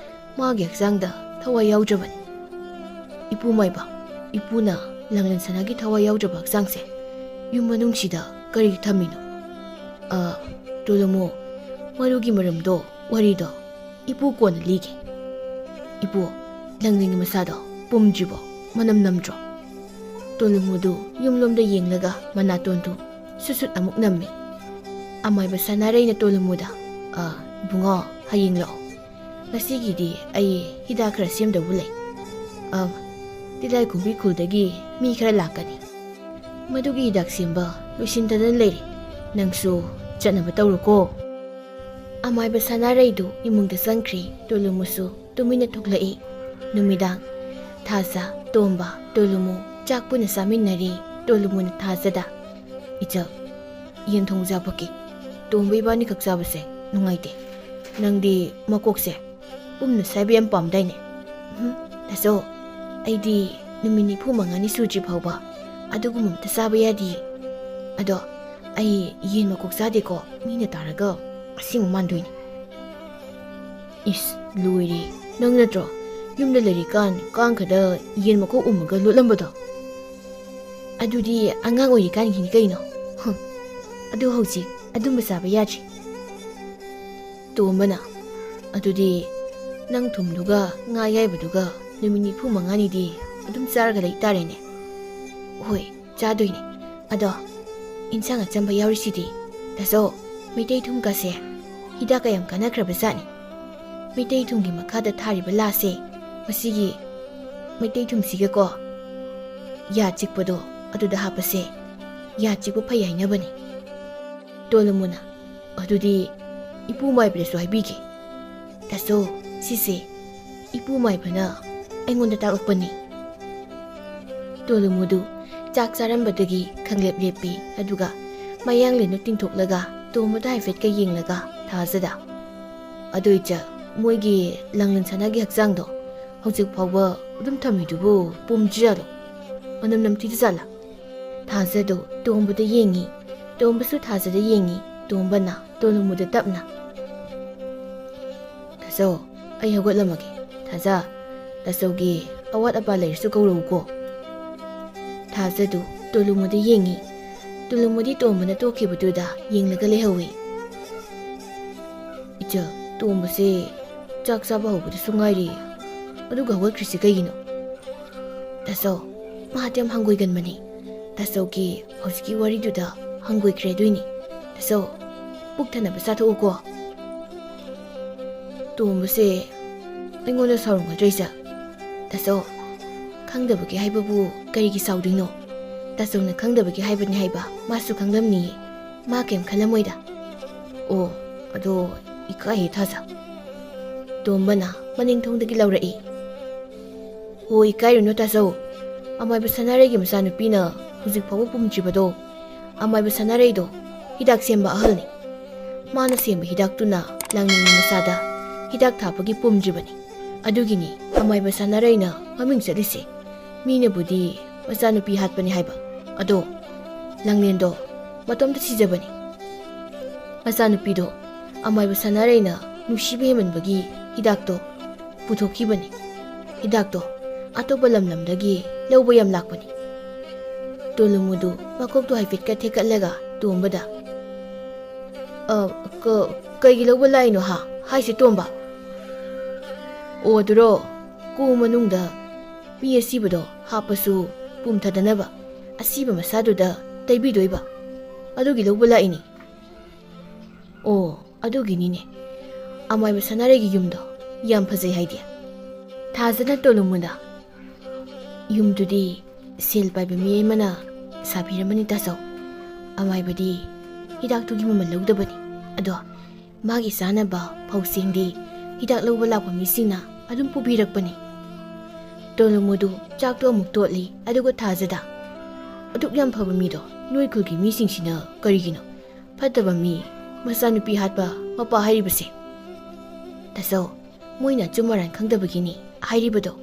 ꯃꯥꯒꯤ ꯍꯛꯆꯥꯡꯗ ꯊꯋꯥꯏ ꯌꯥꯎꯗ꯭ꯔꯕꯅꯤ꯫" "ꯏꯄꯨ ꯃꯥꯏꯕ, ꯏꯄꯨꯅ ꯂꯥꯡꯂꯦꯟ ꯁꯅꯥꯒꯤ ꯊꯋꯥꯏ ꯌꯥꯎꯗ꯭ꯔꯕ ꯍꯛꯆꯥꯡꯁꯦ ꯌꯨꯝ ꯃꯅꯨꯡꯁꯤꯗ ꯀꯔꯤ ꯊꯝꯃꯤꯅꯣ?" "ꯑ, ꯇꯣꯂꯨꯃꯨ, ꯃꯗꯨꯒꯤ ꯃꯔꯝꯗꯣ, ꯋꯥꯔꯤꯗꯣ ꯏꯄꯨ ꯀꯣꯟꯅ ꯂꯤꯒꯦ꯫ ꯏꯄꯨ, ꯂꯥꯡꯂꯦꯟꯒꯤ ꯃꯁꯥꯗꯣ ꯄꯨꯝꯗ꯭ꯔꯤꯕꯣ? ꯃꯅꯝ ꯅꯝꯗ꯭ꯔꯣ?" ꯇꯣꯂꯨꯃꯨꯗꯨ ꯌꯨꯝꯂꯣꯝꯗ ꯌꯦꯡꯂꯒ ꯃꯅꯥꯇꯣꯟꯗꯨ ꯁꯨꯠ ꯁꯨꯠ ꯑꯃꯨꯛ ꯅꯝꯃꯤ꯫ ꯑꯃꯥꯏꯕ ꯁꯥꯟꯅꯔꯩꯅ ꯇꯣꯂꯨꯃꯨꯗ, "ꯑ, ꯏꯕꯨꯡꯉꯣ, ꯍꯌꯦꯡ ꯂꯥꯛꯑꯣ꯫ ꯉꯁꯤꯒꯤꯗꯤ ꯑꯩ ꯍꯤꯗꯥꯛ ꯈꯔ ꯁꯦꯝꯗꯧꯕ ꯂꯩ꯫ ꯑ, ꯇꯤꯂꯥꯏꯈꯨꯝꯕꯤ ꯈꯨꯜꯗꯒꯤ ꯃꯤ ꯈꯔ ꯂꯥꯛꯀꯅꯤ꯫ ꯃꯗꯨꯒꯤ ꯍꯤꯗꯥꯛ ꯁꯦꯝꯕ ꯂꯣꯏꯁꯤꯟꯗꯗꯅ ꯂꯩꯔꯦ꯫ ꯅꯪꯁꯨ ꯆꯠꯅꯕ ꯇꯧꯔꯣꯀꯣ꯫" ꯑꯃꯥꯏꯕ ꯁꯥꯟꯅꯔꯩꯗꯨ ꯏꯃꯨꯡꯗ ꯆꯪꯈ꯭ꯔꯦ꯫ ꯇꯣꯂꯨꯃꯨꯁꯨ ꯇꯨꯃꯤꯟꯅ ꯊꯣꯛꯂꯛꯏ꯫ ꯅꯨꯃꯤꯗꯥꯡ ꯊꯥꯖ, ꯇꯣꯝꯕ, ꯇꯣꯂꯨꯃꯨ ꯆꯥꯛ ꯄꯨꯟꯅ ꯆꯥꯃꯤꯟꯅꯔꯤ꯫ ꯇꯣꯂꯨꯃꯨꯅ ꯊꯥꯖꯗ, "ꯏꯆꯜ, ꯌꯦꯟ ꯊꯣꯡ ꯆꯥꯕꯒꯤ ꯇꯣꯝꯕ ꯏꯕꯥꯅꯤꯈꯛ ꯆꯥꯕꯁꯦ ꯅꯨꯡꯉꯥꯏꯇꯦ꯫ ꯅꯪꯗꯤ ꯃꯀꯣꯛꯁꯦ ꯄꯨꯝꯅ ꯁꯥꯏꯕ ꯌꯥꯝ ꯄꯥꯝꯗꯥꯏꯅꯦ?" "ꯎꯝ, ꯇꯥꯆꯧ, ꯑꯩꯗꯤ ꯅꯨꯃꯤꯠ ꯅꯤꯐꯨ ꯃꯉꯥꯅꯤ ꯁꯨꯗ꯭ꯔꯤ ꯐꯥꯎꯕ ꯑꯗꯨꯒꯨꯝꯕ ꯑꯝꯇ ꯆꯥꯕ ꯌꯥꯗꯤꯌꯦ꯫ ꯑꯗꯣ ꯑꯩ ꯌꯦꯟ ꯃꯀꯣꯛ ꯆꯥꯗꯦꯀꯣ, ꯃꯤꯅ ꯇꯥꯔꯒ ꯑꯁꯦꯡꯕ ꯃꯥꯟꯗꯣꯏꯅꯦ꯫" "ꯏꯁ, ꯂꯣꯏꯔꯦ꯫ ꯅꯪ ꯅꯠꯇ꯭ꯔꯣ ꯌꯨꯝꯗ ꯂꯩꯔꯤꯀꯥꯟ ꯀꯥꯡꯈꯗ ꯌꯦꯟ ꯃꯀꯣꯛ ꯎꯝꯃꯒ ꯂꯣꯠꯂꯝꯕꯗꯣ?" "ꯑꯗꯨꯗꯤ ꯑꯉꯥꯡ ꯑꯣꯏꯔꯤꯀꯥꯟꯒꯤꯅꯤ ꯀꯩꯅꯣ꯫ ꯍꯨꯝ, ꯑꯗꯨ ꯍꯧꯖꯤꯛ ꯑꯗꯨꯝꯕ ꯆꯥꯕ ꯌꯥꯗ꯭ꯔꯦ꯫" ꯇꯣꯝꯕꯅ, "ꯑꯗꯨꯗꯤ ꯅꯪ ꯊꯨꯝꯗꯨꯒ ꯉꯥ ꯑꯌꯥꯏꯕꯗꯨꯒ ꯅꯨꯃꯤꯠ ꯅꯤꯐꯨ ꯃꯉꯥꯅꯤꯗꯤ ꯑꯗꯨꯝ ꯆꯥꯔꯒ ꯂꯩ ꯇꯥꯔꯦꯅꯦ꯫" "ꯍꯣꯏ, ꯆꯥꯗꯣꯏꯅꯦ꯫ ꯑꯗꯣ ꯏꯟꯁꯥꯡ ꯑꯆꯝꯕ ꯌꯥꯎꯔꯤꯁꯤꯗꯤ꯫ ꯇꯥꯆꯧ, ꯃꯩꯇꯩ ꯊꯨꯝꯒꯁꯦ ꯍꯤꯗꯥꯛꯀ ꯌꯥꯝ ꯀꯥꯟꯅꯈ꯭ꯔꯕ ꯖꯥꯠꯅꯤ꯫ ꯃꯩꯇꯩ ꯊꯨꯝꯒꯤ ꯃꯈꯥꯗ ꯊꯥꯔꯤꯕ ꯂꯥꯁꯦ, ꯃꯁꯤꯒꯤ ꯃꯩꯇꯩ ꯊꯨꯝꯁꯤꯒꯀꯣ, ꯌꯥ ꯆꯤꯛꯄꯗꯣ ꯑꯗꯨꯗ ꯍꯥꯞꯄꯁꯦ, ꯌꯥ ꯆꯤꯛꯄ ꯐꯩ ꯍꯥꯏꯅꯕꯅꯤ꯫" ꯇꯣꯂꯨꯃꯨꯅ, "ꯑꯗꯨꯗꯤ ꯏꯄꯨ ꯃꯥꯏꯕꯗꯁꯨ ꯍꯥꯏꯕꯤꯒꯦ꯫" "ꯇꯥꯆꯧ, ꯁꯤꯁꯦ ꯏꯄꯨ ꯃꯥꯏꯕꯅ ꯑꯩꯉꯣꯟꯗ ꯇꯥꯛꯂꯛꯄꯅꯤ꯫" ꯇꯣꯂꯨꯃꯨꯗꯨ ꯆꯥꯛ ꯆꯥꯔꯝꯕꯗꯒꯤ ꯈꯪꯂꯦꯞ ꯂꯦꯞꯄꯤ, ꯑꯗꯨꯒ ꯃꯌꯥꯡꯂꯦꯟꯗꯨ ꯇꯤꯡꯊꯣꯛꯂꯒ ꯇꯣꯝꯕꯗ ꯍꯥꯏꯐꯦꯠꯀ ꯌꯦꯡꯂꯒ ꯊꯥꯖꯗ, "ꯑꯗꯨ ꯏꯆꯜ, ꯃꯣꯏꯒꯤ ꯂꯥꯡꯂꯦꯟ ꯁꯅꯥꯒꯤ ꯍꯛꯆꯥꯡꯗꯣ ꯍꯧꯖꯤꯛ ꯐꯥꯎꯕ ꯑꯗꯨꯝ ꯊꯝꯃꯤꯗꯨꯕꯨ ꯄꯨꯝꯗ꯭ꯔꯤꯖꯥꯠꯂꯣ? ꯃꯅꯝ ꯅꯝꯊꯤꯗ ꯖꯥꯠꯂꯥ?" ꯊꯥꯖꯗꯨ ꯇꯣꯝꯕꯗ ꯌꯦꯡꯉꯤ, ꯇꯣꯝꯕꯁꯨ ꯊꯥꯖꯗ ꯌꯦꯡꯉꯤ꯫ ꯇꯣꯝꯕꯅ ꯇꯣꯂꯨꯃꯨꯗ ꯇꯞꯅ, "ꯇꯥꯆꯧ, ꯑꯩ ꯍꯧꯒꯠꯂꯝꯃꯒꯦ꯫ ꯊꯥꯖ, ꯇꯥꯆꯧꯒꯤ ꯑꯋꯥꯠ ꯑꯄꯥ ꯂꯩꯔꯁꯨ ꯀꯧꯔꯛꯎꯀꯣ꯫" ꯊꯥꯖꯗꯨ ꯇꯣꯂꯨꯃꯨꯗ ꯌꯦꯡꯉꯤ꯫ ꯇꯣꯂꯨꯃꯨꯗꯤ ꯇꯣꯝꯕꯅ ꯇꯣꯛꯈꯤꯕꯗꯨꯗ ꯌꯦꯡꯂꯒ ꯂꯩꯍꯧꯏ꯫ "ꯏꯆꯜ, ꯇꯣꯝꯕꯁꯦ ꯆꯥꯛ ꯆꯥꯕ ꯍꯧꯕꯗꯁꯨ ꯉꯥꯏꯔꯤ, ꯑꯗꯨꯒ ꯍꯧꯒꯠꯈ꯭ꯔꯤꯁꯤ ꯀꯩꯒꯤꯅꯣ?" "ꯇꯥꯆꯧ, ꯃꯥꯗꯤ ꯌꯥꯝ ꯍꯪꯒꯣꯏꯒꯟꯕꯅꯤ꯫ ꯇꯥꯆꯧꯒꯤ ꯍꯧꯖꯤꯛꯀꯤ ꯋꯥꯔꯤꯗꯨꯗ ꯍꯪꯒꯣꯏꯈ꯭ꯔꯦ ꯑꯗꯨꯏꯅꯤ꯫ ꯇꯥꯆꯧ, ꯄꯨꯛ ꯊꯟꯅꯕ ꯆꯥꯊꯣꯛꯎꯀꯣ꯫" "ꯇꯣꯝꯕꯁꯦ ꯑꯩꯉꯣꯟꯗ ꯁꯥꯎꯔꯝꯒꯗ꯭ꯔꯥ ꯏꯆꯜ?" "ꯇꯥꯆꯧ, ꯈꯪꯗꯕꯒꯤ ꯍꯥꯏꯕꯕꯨ ꯀꯔꯤꯒꯤ ꯁꯥꯎꯗꯣꯏꯅꯣ? ꯇꯥꯆꯧꯅ ꯈꯪꯗꯕꯒꯤ ꯍꯥꯏꯕꯅꯤ ꯍꯥꯏꯕ ꯃꯥꯁꯨ ꯈꯪꯂꯝꯅꯤꯌꯦ꯫ ꯃꯥ ꯀꯩꯝ ꯈꯜꯂꯝꯃꯣꯏꯗ꯫" "ꯑꯣ, ꯑꯗꯣ ꯏꯀꯥꯏꯌꯦ ꯊꯥꯖ꯫" ꯇꯣꯝꯕꯅ ꯃꯅꯤꯡ ꯊꯣꯡꯗꯒꯤ ꯂꯥꯎꯔꯛꯏ꯫ ꯑꯣ, ꯏꯀꯥꯏꯔꯨꯅꯨ ꯇꯥꯆꯧ꯫ ꯑꯃꯥꯏꯕ ꯁꯅꯥꯔꯩꯒꯤ ꯃꯆꯥꯅꯨꯄꯤꯅ ꯍꯧꯖꯤꯛ ꯐꯥꯎꯕ ꯄꯨꯝꯗ꯭ꯔꯤꯕꯗꯣ, ꯑꯃꯥꯏꯕ ꯁꯅꯥꯔꯩꯗꯣ ꯍꯤꯗꯥꯛ ꯁꯦꯝꯕ ꯑꯍꯜꯅꯤ꯫ ꯃꯥꯅ ꯁꯦꯝꯕ ꯍꯤꯗꯥꯛꯇꯨꯅ ꯂꯥꯡꯂꯦꯟꯒꯤ ꯃꯆꯥꯗ ꯍꯤꯗꯥꯛ ꯊꯥꯕꯒꯤ ꯄꯨꯝꯗ꯭ꯔꯤꯕꯅꯤ꯫ ꯑꯗꯨꯒꯤꯅꯤ ꯑꯃꯥꯏꯕ ꯁꯅꯥꯔꯩꯅ ꯃꯃꯤꯡ ꯆꯠꯂꯤꯁꯦ꯫ ꯃꯤꯅꯕꯨꯗꯤ ꯃꯆꯥꯅꯨꯄꯤ ꯍꯥꯠꯄꯅꯤ ꯍꯥꯏꯕ, ꯑꯗꯣ ꯂꯥꯡꯂꯦꯟꯗꯣ ꯃꯇꯣꯝꯇ ꯁꯤꯖꯕꯅꯤ꯫ ꯃꯆꯥꯅꯨꯄꯤꯗꯣ ꯑꯃꯥꯏꯕ ꯁꯅꯥꯔꯩꯅ ꯅꯨꯡꯁꯤꯕ ꯍꯦꯟꯃꯟꯕꯒꯤ ꯍꯤꯗꯥꯛꯇꯣ ꯄꯨꯊꯣꯛꯈꯤꯕꯅꯤ꯫ ꯍꯤꯗꯥꯛꯇꯣ ꯑꯇꯣꯞꯄ ꯂꯝ ꯂꯝꯗꯒꯤ ꯂꯧꯕ ꯌꯥꯝ ꯂꯥꯛꯄꯅꯤ꯫ ꯇꯣꯂꯨꯃꯨꯗꯨ ꯃꯀꯣꯛꯇꯣ ꯍꯥꯏꯐꯦꯠꯀ ꯊꯦꯛꯀꯠꯂꯒ ꯇꯣꯝꯕꯗ, "ꯑ, ꯀ-, ꯀꯩꯒꯤ ꯂꯧꯕ ꯂꯥꯛꯏꯅꯣ ꯍꯥ, ꯍꯥꯏꯁꯦ ꯇꯣꯝꯕ?" "ꯑꯣ, ꯑꯗꯨꯔꯣ, ꯀꯨ ꯃꯅꯨꯡꯗ ꯃꯤ ꯑꯁꯤꯕꯗꯣ ꯍꯥꯞꯄꯁꯨ ꯄꯨꯝꯊꯗꯅꯕ ꯑꯁꯤꯕ ꯃꯁꯥꯗꯨꯗ ꯇꯩꯕꯤꯗꯣꯏꯕ, ꯑꯗꯨꯒꯤ ꯂꯧꯕ ꯂꯥꯛꯏꯅꯤ꯫" "ꯑꯣ, ꯑꯗꯨꯒꯤꯅꯤꯅꯦ ꯑꯃꯥꯏꯕ ꯁꯅꯥꯔꯩꯒꯤ ꯌꯨꯝꯗꯣ ꯌꯥꯝ ꯐꯖꯩ ꯍꯥꯏꯗꯤ꯫" ꯊꯥꯖꯅ ꯇꯣꯂꯨꯃꯨꯅ, "ꯌꯨꯝꯗꯨꯗꯤ ꯁꯦꯜ ꯄꯥꯏꯕ ꯃꯤ ꯑꯃꯅ ꯁꯥꯕꯤꯔꯝꯕꯅꯤ ꯇꯥꯆꯧ꯫ ꯑꯃꯥꯏꯕꯗꯤ ꯍꯤꯗꯥꯛꯇꯨꯒꯤ ꯃꯃꯜ ꯂꯧꯗꯕꯅꯤ꯫ ꯑꯗꯣ ꯃꯥꯒꯤ ꯆꯥꯅꯕ ꯐꯧꯁꯤꯡꯗꯤ ꯍꯤꯗꯥꯛ ꯂꯧꯕ ꯂꯥꯛꯄ ꯃꯤꯁꯤꯡꯅ ꯑꯗꯨꯝ ꯄꯨꯕꯤꯔꯛꯄꯅꯤ꯫" ꯇꯣꯂꯨꯃꯨꯗꯨ ꯆꯥꯛꯇꯣ ꯑꯃꯨꯛ ꯇꯣꯠꯂꯤ, ꯑꯗꯨꯒ ꯊꯥꯖꯗ, "ꯑꯗꯨꯛ ꯌꯥꯝ ꯐꯕ ꯃꯤꯗꯣ ꯅꯣꯏ ꯈꯨꯜꯒꯤ ꯃꯤꯁꯤꯡꯁꯤꯅ ꯀꯔꯤꯒꯤꯅꯣ ꯐꯠꯇꯕ ꯃꯤ ꯃꯆꯥꯅꯨꯄꯤ ꯍꯥꯠꯄ ꯃꯄꯥ ꯍꯥꯏꯔꯤꯕꯁꯦ?" "ꯇꯥꯆꯧ, ꯃꯣꯏꯅ ꯑꯆꯨꯝ ꯑꯔꯥꯟ ꯈꯪꯗꯕꯒꯤꯅꯤ ꯍꯥꯏꯔꯤꯕꯗꯣ꯫"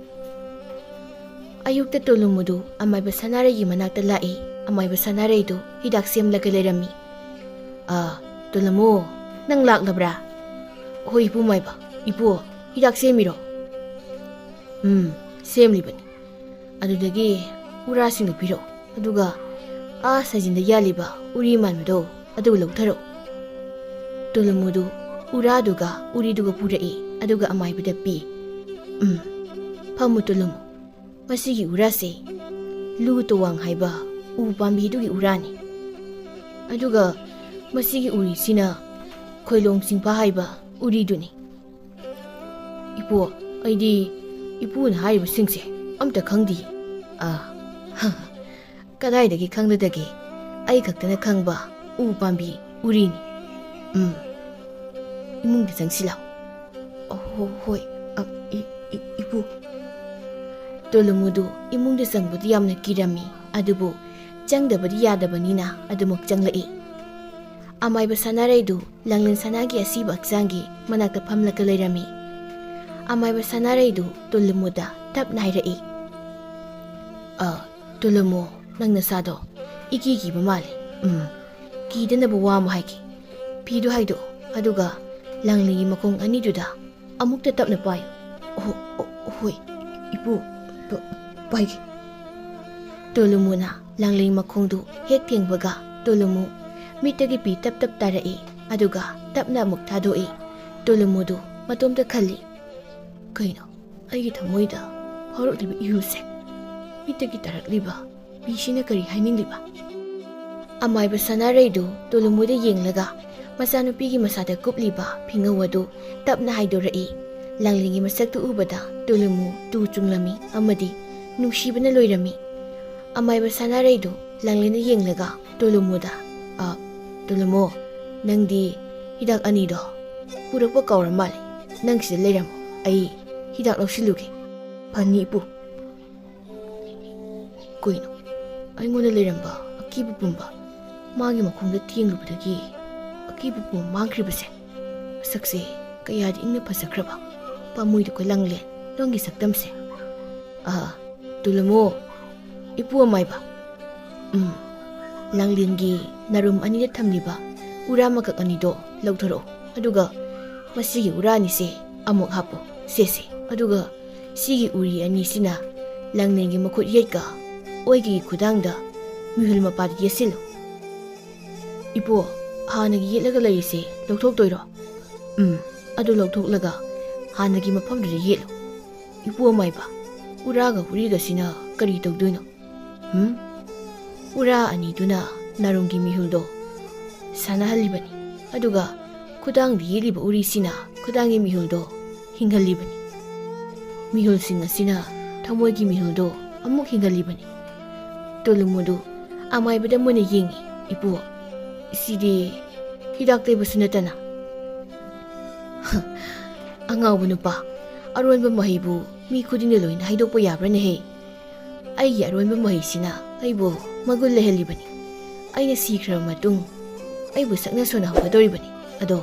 ꯑꯌꯨꯛꯇ ꯇꯣꯂꯨꯃꯨꯗꯨ ꯑꯃꯥꯏꯕ ꯁꯅꯥꯔꯩꯒꯤ ꯃꯅꯥꯛꯇ ꯂꯥꯛꯏ꯫ ꯑꯃꯥꯏꯕ ꯁꯅꯥꯔꯩꯗꯨ ꯍꯤꯗꯥꯛ ꯁꯦꯝꯂꯒ ꯂꯩꯔꯝꯃꯤ꯫ "ꯑ, ꯇꯣꯂꯨꯃꯨ, ꯅꯪ ꯂꯥꯛꯂꯕ꯭ꯔꯥ?" "ꯍꯣꯏ, ꯏꯄꯨ ꯃꯥꯏꯕ꯫ ꯏꯄꯨ, ꯍꯤꯗꯥꯛ ꯁꯦꯝꯃꯤꯔꯣ?" "ꯎꯝ, ꯁꯦꯝꯂꯤꯕꯅꯤ꯫ ꯑꯗꯨꯗꯒꯤ ꯎꯔꯥꯁꯤꯡꯗꯨ ꯄꯤꯔꯛꯎ, ꯑꯗꯨꯒ ꯑꯥ ꯁꯥꯏꯖꯤꯟꯗ ꯌꯥꯜꯂꯤꯕ ꯎꯔꯤ ꯃꯥꯟꯕꯗꯣ, ꯑꯗꯨ ꯂꯧꯊꯔꯛꯎ꯫" ꯇꯣꯂꯨꯃꯨꯗꯨ ꯎꯔꯥꯗꯨꯒ ꯎꯔꯤꯗꯨꯒ ꯄꯨꯔꯛꯏ, ꯑꯗꯨꯒ ꯑꯃꯥꯏꯕꯗ ꯄꯤ꯫ "ꯎꯝ, ꯐꯝꯃꯨ ꯇꯣꯂꯨꯃꯨ꯫ ꯃꯁꯤꯒꯤ ꯎꯔꯥꯁꯦ ꯂꯨ ꯇꯣꯋꯥꯡ ꯍꯥꯏꯕ ꯎ ꯄꯥꯝꯕꯤꯗꯨꯒꯤ ꯎꯔꯥꯅꯤ꯫ ꯑꯗꯨꯒ ꯃꯁꯤꯒꯤ ꯎꯔꯤꯁꯤꯅ ꯈꯣꯏꯂꯣꯡ ꯆꯤꯡꯐꯥ ꯍꯥꯏꯕ ꯎꯔꯤꯗꯨꯅꯤ꯫" "ꯏꯄꯨ, ꯑꯩꯗꯤ ꯏꯄꯨꯅ ꯍꯥꯏꯔꯤꯕꯁꯤꯡꯁꯦ ꯑꯝꯇ ꯈꯪꯗꯤꯌꯦ꯫" "ꯑ, ꯀꯗꯥꯏꯗꯒꯤ ꯈꯪꯗꯗꯒꯦ? ꯑꯩ ꯈꯛꯇꯅ ꯈꯪꯕ ꯎ ꯄꯥꯝꯕꯤ ꯎꯔꯤꯅꯤ꯫ ꯎꯝ, ꯏꯃꯨꯡꯗ ꯆꯪꯁꯤꯜꯂꯣ꯫" "ꯑꯣ, ꯍꯣ-, ꯍꯣꯏ, ꯑ, ꯏ-, ꯏ-, ꯏꯄꯨ꯫" ꯇꯣꯂꯨꯃꯨꯗꯨ ꯏꯃꯨꯡꯗ ꯆꯪꯕꯗꯤ ꯌꯥꯝꯅ ꯀꯤꯔꯝꯃꯤ, ꯑꯗꯨꯕꯨ ꯆꯪꯗꯕꯗꯤ ꯌꯥꯗꯕꯅꯤꯅ ꯑꯗꯨꯃꯛ ꯆꯪꯂꯛꯏ꯫ ꯑꯃꯥꯏꯕ ꯁꯅꯥꯔꯩꯗꯨ ꯂꯥꯡꯂꯦꯟ ꯁꯅꯥꯒꯤ ꯑꯁꯤꯕ ꯍꯛꯆꯥꯡꯒꯤ ꯃꯅꯥꯛꯇ ꯐꯝꯂꯒ ꯂꯩꯔꯝꯃꯤ꯫ ꯑꯃꯥꯏꯕ ꯁꯅꯥꯔꯩꯗꯨ ꯇꯣꯂꯨꯃꯨꯗ ꯇꯞꯅ ꯍꯥꯏꯔꯛꯏ, "ꯑ, ꯇꯣꯂꯨꯃꯨ, ꯅꯪ ꯅꯁꯥꯗꯣ ꯏꯀꯤ ꯀꯤꯕ ꯃꯥꯜꯂꯦ꯫ ꯎꯝ, ꯀꯤꯗꯅꯕ ꯋꯥ ꯑꯃ ꯍꯥꯏꯒꯦ꯫ ꯐꯤꯗꯨ ꯍꯥꯏꯗꯣꯛꯑꯣ, ꯑꯗꯨꯒ ꯂꯥꯡꯂꯦꯟꯒꯤ ꯃꯈꯣꯡ ꯑꯅꯤꯗꯨꯗ ꯑꯃꯨꯛꯇ ꯇꯞꯅ ꯄꯥꯏꯌꯨ꯫" "ꯑꯣ, ꯑꯣ, ꯍꯣꯏ, ꯏꯄꯨ, ꯄ-, ꯄꯥꯏꯒꯦ꯫" ꯇꯣꯂꯨꯃꯨꯅ ꯂꯥꯡꯂꯦꯟ ꯃꯈꯣꯡꯗꯨ ꯍꯦꯛ ꯊꯦꯡꯕꯒ ꯇꯣꯂꯨꯃꯨ ꯃꯤꯠꯇꯒꯤ ꯄꯤ ꯇꯞ ꯇꯞ ꯇꯥꯔꯛꯏ, ꯑꯗꯨꯒ ꯇꯞꯅ ꯑꯃꯨꯛ ꯊꯥꯗꯣꯛꯏ꯫ ꯇꯣꯂꯨꯃꯨꯗꯨ ꯃꯇꯣꯝꯇ ꯈꯜꯂꯤ, "ꯀꯩꯅꯣ ꯑꯩꯒꯤ ꯊꯃꯣꯏꯗ ꯐꯥꯎꯔꯛꯂꯤꯕ ꯏꯍꯨꯜꯁꯦ? ꯃꯤꯠꯇꯒꯤ ꯇꯥꯔꯛꯂꯤꯕ ꯄꯤꯁꯤꯅ ꯀꯔꯤ ꯍꯥꯏꯅꯤꯡꯂꯤꯕ?" ꯑꯃꯥꯏꯕ ꯁꯅꯥꯔꯩꯗꯨ ꯇꯣꯂꯨꯃꯨꯗ ꯌꯦꯡꯂꯒ ꯃꯆꯥꯅꯨꯄꯤꯒꯤ ꯃꯁꯥꯗ ꯀꯨꯞꯂꯤꯕ ꯐꯤꯉꯧ ꯑꯗꯨ ꯇꯞꯅ ꯍꯥꯏꯗꯣꯔꯛꯏ꯫ ꯂꯥꯡꯂꯦꯟꯒꯤ ꯃꯁꯛꯇꯨ ꯎꯕꯗ ꯇꯣꯂꯨꯃꯨ ꯇꯨ ꯆꯨꯡꯂꯝꯃꯤ ꯑꯃꯗꯤ ꯅꯨꯡꯁꯤꯕꯅ ꯂꯣꯏꯔꯝꯃꯤ꯫ ꯑꯃꯥꯏꯕ ꯁꯅꯥꯔꯩꯗꯨ ꯂꯥꯡꯂꯦꯟꯗ ꯌꯦꯡꯂꯒ ꯇꯣꯂꯨꯃꯨꯗ, "ꯑ, ꯇꯣꯂꯨꯃꯨ, ꯅꯪꯗꯤ ꯍꯤꯗꯥꯛ ꯑꯅꯤꯗꯣ ꯄꯨꯔꯛꯄ ꯀꯥꯎꯔ ꯃꯥꯜꯂꯦ꯫ ꯅꯪ ꯁꯤꯗ ꯂꯩꯔꯝꯃꯣ, ꯑꯩ ꯍꯤꯗꯥꯛ ꯂꯧꯁꯤꯜꯂꯨꯒꯦ꯫" "ꯐꯅꯤ, ꯏꯄꯨ꯫" ꯀꯩꯅꯣ, ꯑꯩꯉꯣꯟꯗ ꯂꯩꯔꯝꯕ ꯑꯀꯤꯕ ꯄꯨꯝꯕ ꯃꯥꯒꯤ ꯃꯈꯣꯡꯗ ꯊꯦꯡꯂꯨꯕꯗꯒꯤ ꯑꯀꯤꯕ ꯄꯨꯝꯕ ꯃꯥꯡꯈ꯭ꯔꯤꯕꯁꯦ? ꯃꯁꯛꯁꯦ ꯀꯌꯥꯗꯤ ꯏꯪꯅ ꯐꯖꯈ꯭ꯔꯕ, ꯄꯥꯝꯃꯨꯏꯗꯀꯣ ꯂꯥꯡꯂꯦꯟ, ꯅꯪꯒꯤ ꯁꯛꯇꯝꯁꯦ꯫ "ꯑ, ꯇꯨꯂꯨꯃꯨ, ꯏꯄꯨ ꯑꯃꯥꯏꯕ꯫ ꯎꯝ, ꯂꯥꯡꯂꯦꯟꯒꯤ ꯅꯥꯔꯨꯝ ꯑꯅꯤꯗ ꯊꯝꯂꯤꯕ ꯎꯔꯥ ꯃꯀꯛ ꯑꯅꯤꯗꯣ ꯂꯧꯊꯣꯔꯛꯑꯣ, ꯑꯗꯨꯒ ꯃꯁꯤꯒꯤ ꯎꯔꯥ ꯑꯅꯤꯁꯦ ꯑꯃꯨꯛ ꯍꯥꯞꯄꯣ, ꯁꯦꯁꯦ꯫ ꯑꯗꯨꯒ ꯁꯤꯒꯤ ꯎꯔꯤ ꯑꯅꯤꯁꯤꯅ ꯂꯥꯡꯂꯦꯟꯒꯤ ꯃꯈꯨꯠ ꯌꯦꯠꯀ ꯑꯣꯏꯒꯤ ꯈꯨꯗꯥꯡꯗ ꯃꯤꯍꯨꯜ ꯃꯄꯥꯗ ꯌꯦꯠꯁꯤꯜꯂꯨ꯫" "ꯏꯄꯨ, ꯍꯥꯟꯅꯒꯤ ꯌꯦꯠꯂꯒ ꯂꯩꯔꯤꯁꯦ ꯂꯧꯊꯣꯛꯇꯣꯏꯔꯣ?" "ꯎꯝ, ꯑꯗꯨ ꯂꯧꯊꯣꯛꯂꯒ ꯍꯥꯟꯅꯒꯤ ꯃꯐꯝꯗꯨꯗ ꯌꯦꯠꯂꯨ꯫" "ꯏꯄꯨ ꯑꯃꯥꯏꯕ, ꯎꯔꯥꯒ ꯎꯔꯤꯒꯁꯤꯅ ꯀꯔꯤ ꯇꯧꯗꯣꯏꯅꯣ?" "ꯎꯝ? ꯎꯔꯥ ꯑꯅꯤꯗꯨꯅ ꯅꯥꯔꯨꯝꯒꯤ ꯃꯤꯍꯨꯜꯗꯣ ꯁꯥꯟꯅꯍꯜꯂꯤꯕꯅꯤ, ꯑꯗꯨꯒ ꯈꯨꯗꯥꯡꯗ ꯌꯦꯠꯂꯤꯕ ꯎꯔꯤꯁꯤꯅ ꯈꯨꯗꯥꯡꯒꯤ ꯃꯤꯍꯨꯜꯗꯣ ꯍꯤꯡꯍꯜꯂꯤꯕꯅꯤ꯫ ꯃꯤꯍꯨꯜꯁꯤꯡ ꯑꯁꯤꯅ ꯊꯃꯣꯏꯒꯤ ꯃꯤꯍꯨꯜꯗꯣ ꯑꯃꯨꯛ ꯍꯤꯡꯍꯜꯂꯤꯕꯅꯤ꯫" ꯇꯣꯂꯨꯃꯨꯗꯨ ꯑꯃꯥꯏꯕꯗ ꯃꯨꯟꯅ ꯌꯦꯡꯉꯤ꯫ "ꯏꯄꯨ, ꯁꯤꯗꯤ ꯍꯤꯗꯥꯛ ꯇꯩꯕꯁꯨ ꯅꯠꯇꯅ꯫" "ꯑꯉꯥꯎꯕ ꯅꯨꯄꯥ, ꯑꯔꯣꯟꯕ ꯃꯍꯩꯕꯨ ꯃꯤ ꯈꯨꯗꯤꯡꯅ ꯂꯣꯏꯅ ꯍꯥꯏꯗꯣꯛꯄ ꯌꯥꯕ꯭ꯔꯥꯅꯦꯍꯦ? ꯑꯩꯒꯤ ꯑꯔꯣꯟꯕ ꯃꯍꯩꯁꯤꯅ ꯑꯩꯕꯨ ꯃꯒꯨꯟ ꯂꯩꯍꯜꯂꯤꯕꯅꯤ꯫ ꯑꯩꯅ ꯁꯤꯈ꯭ꯔꯕ ꯃꯇꯨꯡ ꯑꯩꯕꯨ ꯁꯛꯅ ꯁꯣꯟꯅꯍꯧꯒꯗꯧꯔꯤꯕꯅꯤ꯫ ꯑꯗꯣ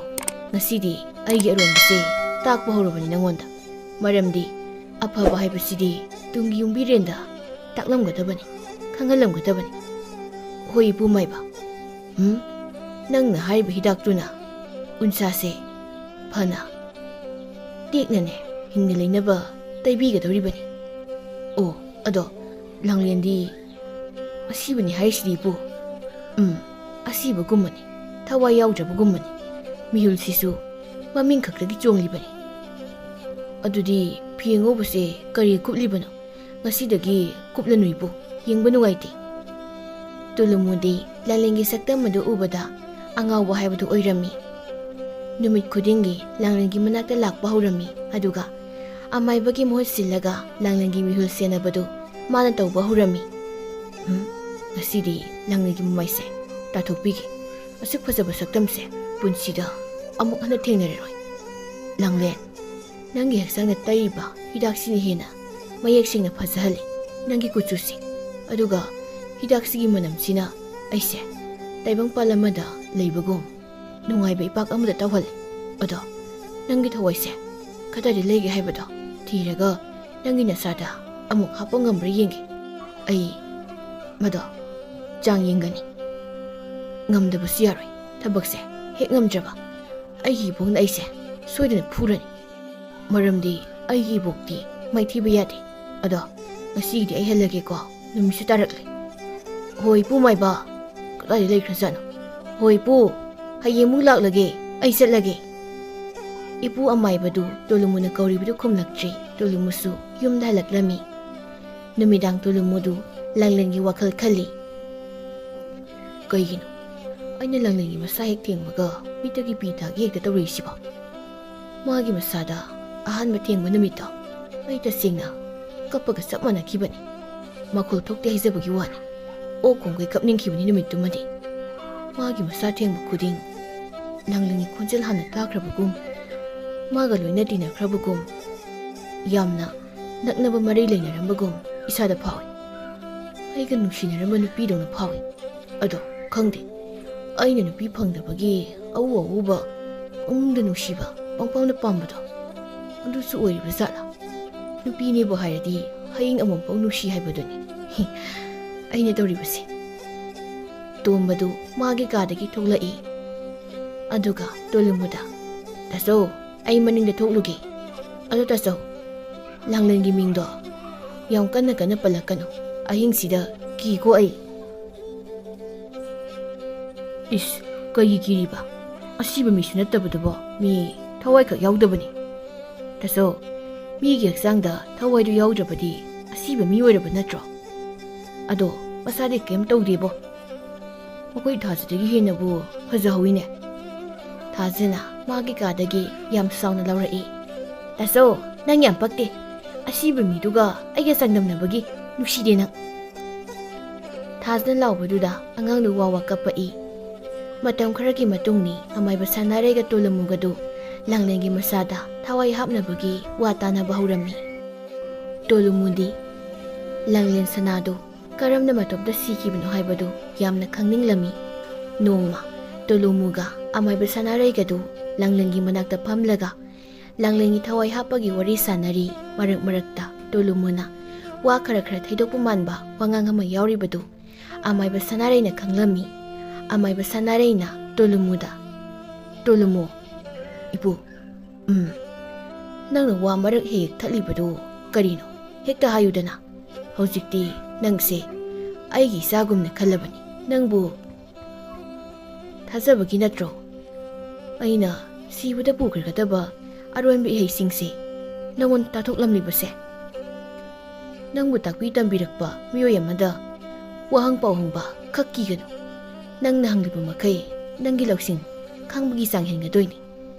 ꯉꯁꯤꯗꯤ ꯑꯩꯒꯤ ꯑꯔꯣꯟꯕꯁꯦ ꯇꯥꯛꯄ ꯍꯧꯔꯕꯅꯤ ꯅꯪꯉꯣꯟꯗ꯫ ꯃꯔꯝꯗꯤ ꯑꯐꯕ ꯍꯥꯏꯕꯁꯤꯗꯤ ꯇꯨꯡꯒꯤ ꯌꯨꯝꯕꯤꯔꯦꯟꯗ ꯇꯥꯛꯂꯝꯒꯗꯕꯅꯤ, ꯈꯪꯍꯜꯂꯝꯒꯗꯕꯅꯤ꯫ ꯍꯣꯏ, ꯏꯄꯨ ꯃꯥꯏꯕ꯫ ꯎꯝ? ꯅꯪꯅ ꯍꯥꯏꯔꯤꯕ ꯍꯤꯗꯥꯛꯇꯨꯅ ꯎꯟꯁꯥꯁꯦ ꯐꯅ ꯇꯦꯛꯅꯅꯦ ꯍꯤꯡꯅ ꯂꯩꯅꯕ ꯇꯩꯕꯤꯒꯗꯧꯔꯤꯕꯅꯤ꯫ ꯑꯣ, ꯑꯗꯣ ꯂꯥꯡꯂꯦꯟꯗꯤ ꯑꯁꯤꯕꯅꯤ ꯍꯥꯏꯔꯤꯁꯤꯗꯤ, ꯏꯄꯨ꯫ ꯎꯝ, ꯑꯁꯤꯕꯒꯨꯝꯕꯅꯤ, ꯊꯋꯥꯏ ꯌꯥꯎꯗ꯭ꯔꯕꯒꯨꯝꯕꯅꯤ꯫ ꯃꯤꯍꯨꯜꯁꯤꯁꯨ ꯃꯃꯤꯡ ꯈꯛꯇꯒꯤ ꯆꯣꯡꯂꯤꯕꯅꯤ꯫ ꯑꯗꯨꯗꯤ ꯐꯤ ꯑꯉꯧꯕꯁꯦ ꯀꯔꯤ ꯀꯨꯞꯂꯤꯕꯅꯣ? ꯉꯁꯤꯗꯒꯤ ꯀꯨꯞꯂꯅꯨ, ꯏꯄꯨ, ꯌꯦꯡꯕ ꯅꯨꯡꯉꯥꯏꯇꯦ꯫ ꯇꯨꯂꯨꯃꯨꯗꯤ ꯂꯥꯡꯂꯦꯟꯒꯤ ꯁꯛꯇꯝ ꯑꯗꯨ ꯎꯕꯗ ꯑꯉꯥꯎꯕ ꯍꯥꯏꯕꯗꯨ ꯑꯣꯏꯔꯝꯃꯤ꯫ ꯅꯨꯃꯤꯠ ꯈꯨꯗꯤꯡꯒꯤ ꯂꯥꯡꯂꯦꯟꯒꯤ ꯃꯅꯥꯛꯇ ꯂꯥꯛꯄ ꯍꯧꯔꯝꯃꯤ, ꯑꯗꯨꯒ ꯑꯃꯥꯏꯕꯒꯤ ꯃꯍꯨꯠ ꯁꯤꯜꯂꯒ ꯂꯥꯡꯂꯦꯟꯒꯤ ꯃꯤꯍꯨꯜ ꯁꯦꯟꯅꯕꯗꯨ ꯃꯥꯅ ꯇꯧꯕ ꯍꯧꯔꯝꯃꯤ꯫ ꯎꯝ, ꯉꯁꯤꯗꯤ ꯂꯥꯡꯂꯦꯟꯒꯤ ꯃꯃꯥꯏꯁꯦ ꯇꯥꯊꯣꯛꯄꯤꯒꯦ꯫ ꯑꯁꯨꯛ ꯐꯖꯕ ꯁꯛꯇꯝꯁꯦ ꯄꯨꯟꯁꯤꯗ ꯑꯃꯨꯛ ꯍꯟꯅ ꯊꯦꯡꯅꯔꯔꯣꯏ꯫ ꯂꯥꯡꯂꯦꯟ, ꯅꯪꯒꯤ ꯍꯛꯆꯥꯡꯗ ꯇꯩꯔꯤꯕ ꯍꯤꯗꯥꯛꯁꯤꯅ ꯍꯦꯟꯅ ꯃꯌꯦꯛ ꯁꯦꯡꯅ ꯐꯖꯍꯜꯂꯤ ꯅꯪꯒꯤ ꯀꯨꯆꯨꯁꯦ꯫ ꯑꯗꯨꯒ ꯍꯤꯗꯥꯛꯁꯤꯒꯤ ꯃꯅꯝꯁꯤꯅ ꯑꯩꯁꯦ ꯇꯥꯏꯕꯪꯄꯥꯜ ꯑꯃꯗ ꯂꯩꯕꯒꯨꯝ ꯅꯨꯡꯉꯥꯏꯕ ꯏꯄꯥꯛ ꯑꯃꯗ ꯇꯧꯍꯜꯂꯤ꯫ ꯑꯗꯣ ꯅꯪꯒꯤ ꯊꯋꯥꯏꯁꯦ ꯀꯗꯥꯏꯗ ꯂꯩꯒꯦ ꯍꯥꯏꯕꯗꯣ ꯊꯤꯔꯒ ꯅꯪꯒꯤ ꯅꯁꯥꯗ ꯑꯃꯨꯛ ꯍꯥꯞꯄ ꯉꯝꯕ꯭ꯔꯥ ꯌꯦꯡꯒꯦ꯫ ꯑꯩ ꯃꯗꯣ ꯆꯥꯡ ꯌꯦꯡꯒꯅꯤ꯫ ꯉꯝꯗꯕꯁꯨ ꯌꯥꯔꯣꯏ꯫ ꯊꯕꯛꯁꯦ ꯍꯦꯛ ꯉꯝꯗ꯭ꯔꯕ ꯑꯩꯒꯤ ꯏꯕꯣꯛꯅ ꯑꯩꯁꯦ ꯁꯣꯏꯗꯅ ꯐꯨꯔꯅꯤ꯫ ꯃꯔꯝꯗꯤ ꯑꯩꯒꯤ ꯏꯕꯣꯛꯇꯤ ꯃꯥꯏꯊꯤꯕ ꯌꯥꯗꯦ꯫ ꯑꯗꯣ ꯉꯁꯤꯒꯤꯗꯤ ꯑꯩ ꯍꯜꯂꯒꯦꯀꯣ꯫ ꯅꯨꯃꯤꯠꯁꯨ ꯇꯥꯔꯛꯂꯦ꯫ ꯍꯣꯏ, ꯏꯄꯨ ꯃꯥꯏꯕ꯫ ꯀꯗꯥꯏꯗ ꯂꯩꯈ꯭ꯔꯖꯥꯠꯅꯣ? ꯍꯣꯏ, ꯏꯄꯨ꯫ ꯍꯌꯦꯡꯃꯨꯛ ꯂꯥꯛꯂꯒꯦ꯫ ꯑꯩ ꯆꯠꯂꯒꯦ꯫ ꯏꯄꯨ ꯑꯃꯥꯏꯕꯗꯨ ꯇꯣꯂꯨꯃꯨꯅ ꯀꯧꯔꯤꯕꯗꯨ ꯈꯨꯝꯂꯛꯇ꯭ꯔꯤ꯫ ꯇꯣꯂꯨꯃꯨꯁꯨ ꯌꯨꯝꯗ ꯍꯜꯂꯛꯂꯝꯃꯤ꯫ ꯅꯨꯃꯤꯗꯥꯡ ꯇꯣꯂꯨꯃꯨꯗꯨ ꯂꯥꯡꯂꯦꯟꯒꯤ ꯋꯥꯈꯜ ꯈꯜꯂꯤ꯫ ꯀꯩꯒꯤꯅꯣ ꯑꯩꯅ ꯂꯥꯡꯂꯦꯟꯒꯤ ꯃꯁꯥ ꯍꯦꯛ ꯊꯦꯡꯕꯒ ꯃꯤꯠꯇꯒꯤ ꯄꯤ ꯇꯥꯒꯦ ꯍꯦꯛꯇ ꯇꯧꯔꯛꯏꯁꯤꯕꯣ? ꯃꯥꯒꯤ ꯃꯁꯥꯗ ꯑꯍꯥꯟꯕ ꯊꯦꯡꯕ ꯅꯨꯃꯤꯠꯇꯣ ꯑꯩ ꯇꯁꯦꯡꯅ ꯀꯞꯄꯒ ꯆꯞ ꯃꯥꯟꯅꯈꯤꯕꯅꯤ꯫ ꯃꯈꯣꯜ ꯊꯣꯛꯇꯦ ꯍꯥꯏꯖꯕꯒꯤ ꯋꯥꯅꯤ꯫ ꯑꯣꯛ ꯈꯣꯡꯒꯩ ꯀꯞꯅꯤꯡꯈꯤꯕꯅꯤ ꯅꯨꯃꯤꯠꯇꯨꯃꯗꯤ꯫ ꯃꯥꯒꯤ ꯃꯁꯥ ꯊꯦꯡꯕ ꯈꯨꯗꯤꯡ ꯂꯥꯡꯂꯦꯟꯒꯤ ꯈꯣꯟꯖꯦꯜ ꯍꯥꯟꯅ ꯇꯥꯈ꯭ꯔꯕꯒꯨꯝ, ꯃꯥꯒ ꯂꯣꯏꯅ ꯇꯤꯟꯅꯈ꯭ꯔꯕꯒꯨꯝ, ꯌꯥꯝꯅ ꯅꯛꯅꯕ ꯃꯔꯤ ꯂꯩꯅꯔꯝꯕꯒꯨꯝ ꯏꯁꯥꯗ ꯐꯥꯎꯏ꯫ ꯑꯩꯒ ꯅꯨꯡꯁꯤꯅꯔꯝꯕ ꯅꯨꯄꯤꯗꯧꯅ ꯐꯥꯎꯏ꯫ ꯑꯗꯣ ꯈꯪꯗꯦ, ꯑꯩꯅ ꯅꯨꯄꯤ ꯐꯪꯗꯕꯒꯤ ꯑꯎ ꯑꯎꯕ, ꯄꯪꯅꯨꯡꯗ ꯅꯨꯡꯁꯤꯕ, ꯄꯪꯄꯥꯝꯗ ꯄꯥꯝꯕꯗꯣ, ꯑꯗꯨꯁꯨ ꯑꯣꯏꯔꯤꯕ ꯖꯥꯠꯂꯥ? ꯅꯨꯄꯤꯅꯦꯕꯨ ꯍꯥꯏꯔꯗꯤ ꯍꯌꯤꯡ ꯑꯃꯣꯝꯐꯥꯎ ꯅꯨꯡꯁꯤ ꯍꯥꯏꯕꯗꯨꯅꯤ꯫ ꯑꯩꯅ ꯇꯧꯔꯤꯕꯁꯦ꯫ ꯇꯣꯝꯕꯗꯨ ꯃꯥꯒꯤ ꯀꯥꯗꯒꯤ ꯊꯣꯛꯂꯛꯏ꯫ ꯑꯗꯨꯒ ꯇꯣꯂꯨꯃꯨꯗ, "ꯇꯥꯆꯧ, ꯑꯩ ꯃꯅꯤꯡꯗ ꯊꯣꯛꯂꯨꯒꯦ꯫ ꯑꯗꯣ ꯇꯥꯆꯧ, ꯂꯥꯡꯂꯦꯟꯒꯤ ꯃꯤꯡꯗꯣ ꯌꯥꯝ ꯀꯟꯅ ꯀꯟꯅ ꯄꯜꯂꯛꯀꯅꯨ꯫ ꯑꯍꯤꯡꯁꯤꯗ ꯀꯤꯀꯣ ꯑꯩ꯫" "ꯏꯁ, ꯀꯩꯒꯤ ꯀꯤꯔꯤꯕ? ꯑꯁꯤꯕ ꯃꯤꯁꯨ ꯅꯠꯇꯕꯗꯨꯕꯣ, ꯃꯤ ꯊꯋꯥꯏꯈꯛ ꯌꯥꯎꯗꯕꯅꯤ꯫ ꯇꯥꯆꯧ, ꯃꯤꯒꯤ ꯍꯛꯆꯥꯡꯗ ꯊꯋꯥꯏꯗꯨ ꯌꯥꯎꯗ꯭ꯔꯕꯗꯤ ꯑꯁꯤꯕ ꯃꯤ ꯑꯣꯏꯔꯕ ꯅꯠꯇ꯭ꯔꯣ? ꯑꯗꯣ ꯃꯁꯥꯗꯤ ꯀꯩꯝ ꯇꯧꯗꯦꯕꯣ꯫ ꯃꯈꯣꯏ ꯊꯥꯖꯗꯒꯤ ꯍꯦꯟꯅꯕꯨ ꯐꯖꯍꯧꯋꯤꯅꯦ꯫" ꯊꯥꯖꯅ ꯃꯥꯒꯤ ꯀꯥꯗꯒꯤ ꯌꯥꯝ ꯁꯥꯎꯅ ꯂꯥꯎꯔꯛꯏ꯫ "ꯇꯥꯆꯧ, ꯅꯪ ꯌꯥꯝ ꯄꯛꯇꯦ꯫ ꯑꯁꯤꯕ ꯃꯤꯗꯨꯒ ꯑꯩꯒ ꯆꯥꯡꯗꯝꯅꯕꯒꯤ ꯅꯨꯡꯁꯤꯗꯦ ꯅꯪ꯫" ꯊꯥꯖꯅ ꯂꯥꯎꯕꯗꯨꯗ ꯑꯉꯥꯡꯗꯨ ꯋꯥ ꯋꯥ ꯀꯞꯄꯛꯏ꯫ ꯃꯇꯝ ꯈꯔꯒꯤ ꯃꯇꯨꯡꯅꯤ ꯑꯃꯥꯏꯕ ꯁꯅꯥꯔꯩꯒ ꯇꯣꯂꯨꯃꯨꯒꯗꯨ ꯂꯥꯡꯂꯦꯟꯒꯤ ꯃꯆꯥꯗ ꯊꯋꯥꯏ ꯍꯥꯞꯅꯕꯒꯤ ꯋꯥ ꯇꯥꯅꯕ ꯍꯧꯔꯝꯃꯤ꯫ ꯇꯣꯂꯨꯃꯨꯗꯤ ꯂꯥꯡꯂꯦꯟ ꯁꯅꯥꯗꯨ ꯀꯔꯝꯅ ꯃꯇꯣꯝꯇ ꯁꯤꯈꯤꯕꯅꯣ ꯍꯥꯏꯕꯗꯨ ꯌꯥꯝꯅ ꯈꯪꯅꯤꯡꯂꯝꯃꯤ꯫ ꯅꯣꯡꯃ ꯇꯣꯂꯨꯃꯨꯒ ꯑꯃꯥꯏꯕ ꯁꯅꯥꯔꯩꯒꯗꯨ ꯂꯥꯡꯂꯦꯟꯒꯤ ꯃꯅꯥꯛꯇ ꯐꯝꯂꯒ ꯂꯥꯡꯂꯦꯟꯒꯤ ꯊꯋꯥꯏ ꯍꯥꯞꯄꯒꯤ ꯋꯥꯔꯤ ꯁꯥꯟꯅꯔꯤ꯫ ꯃꯔꯛ ꯃꯔꯛꯇ ꯇꯣꯂꯨꯃꯨꯅ ꯋꯥ ꯈꯔ ꯈꯔ ꯊꯩꯗꯣꯛꯄ ꯃꯥꯟꯕ ꯋꯥꯉꯥꯡ ꯑꯃ ꯌꯥꯎꯔꯤꯕꯗꯨ ꯑꯃꯥꯏꯕ ꯁꯅꯥꯔꯩꯅ ꯈꯪꯂꯝꯃꯤ꯫ ꯑꯃꯥꯏꯕ ꯁꯅꯥꯔꯩꯅ ꯇꯣꯂꯨꯃꯨꯗ, "ꯇꯣꯂꯨꯃꯨ, ꯏꯄꯨ, ꯎꯝ, ꯅꯪꯅ ꯋꯥ ꯃꯔꯛ ꯍꯦꯛ ꯍꯦꯛ ꯊꯠꯂꯤꯕꯗꯨ ꯀꯔꯤꯅꯣ? ꯍꯦꯛꯇ ꯍꯥꯏꯌꯨꯗꯅ꯫ ꯍꯧꯖꯤꯛꯇꯤ ꯅꯪꯁꯦ ꯑꯩꯒꯤ ꯏꯆꯥꯒꯨꯝꯅ ꯈꯜꯂꯕꯅꯤ꯫ ꯅꯪꯕꯨ ꯊꯥꯖꯕꯒꯤ ꯅꯠꯇ꯭ꯔꯣ ꯑꯩꯅ ꯁꯤꯕꯗ ꯄꯨꯈ꯭ꯔꯒꯗꯕ ꯑꯔꯣꯟꯕ ꯏꯍꯩꯁꯤꯡꯁꯦ ꯅꯉꯣꯟꯗ ꯇꯥꯛꯊꯣꯛꯂꯝꯂꯤꯕꯁꯦ? ꯅꯪꯕꯨ ꯇꯥꯛꯄꯤ ꯇꯝꯕꯤꯔꯛꯄ ꯃꯤꯑꯣꯏ ꯑꯃꯗ ꯋꯥꯍꯪ ꯄꯥꯎꯍꯪꯕ ꯈꯛ ꯀꯤꯒꯅꯨ꯫ ꯅꯪꯅ ꯍꯪꯂꯤꯕ ꯃꯈꯩ ꯅꯪꯒꯤ ꯂꯧꯁꯤꯡ ꯈꯪꯕꯒꯤ ꯆꯥꯡ ꯍꯦꯟꯒꯗꯣꯏꯅꯤ꯫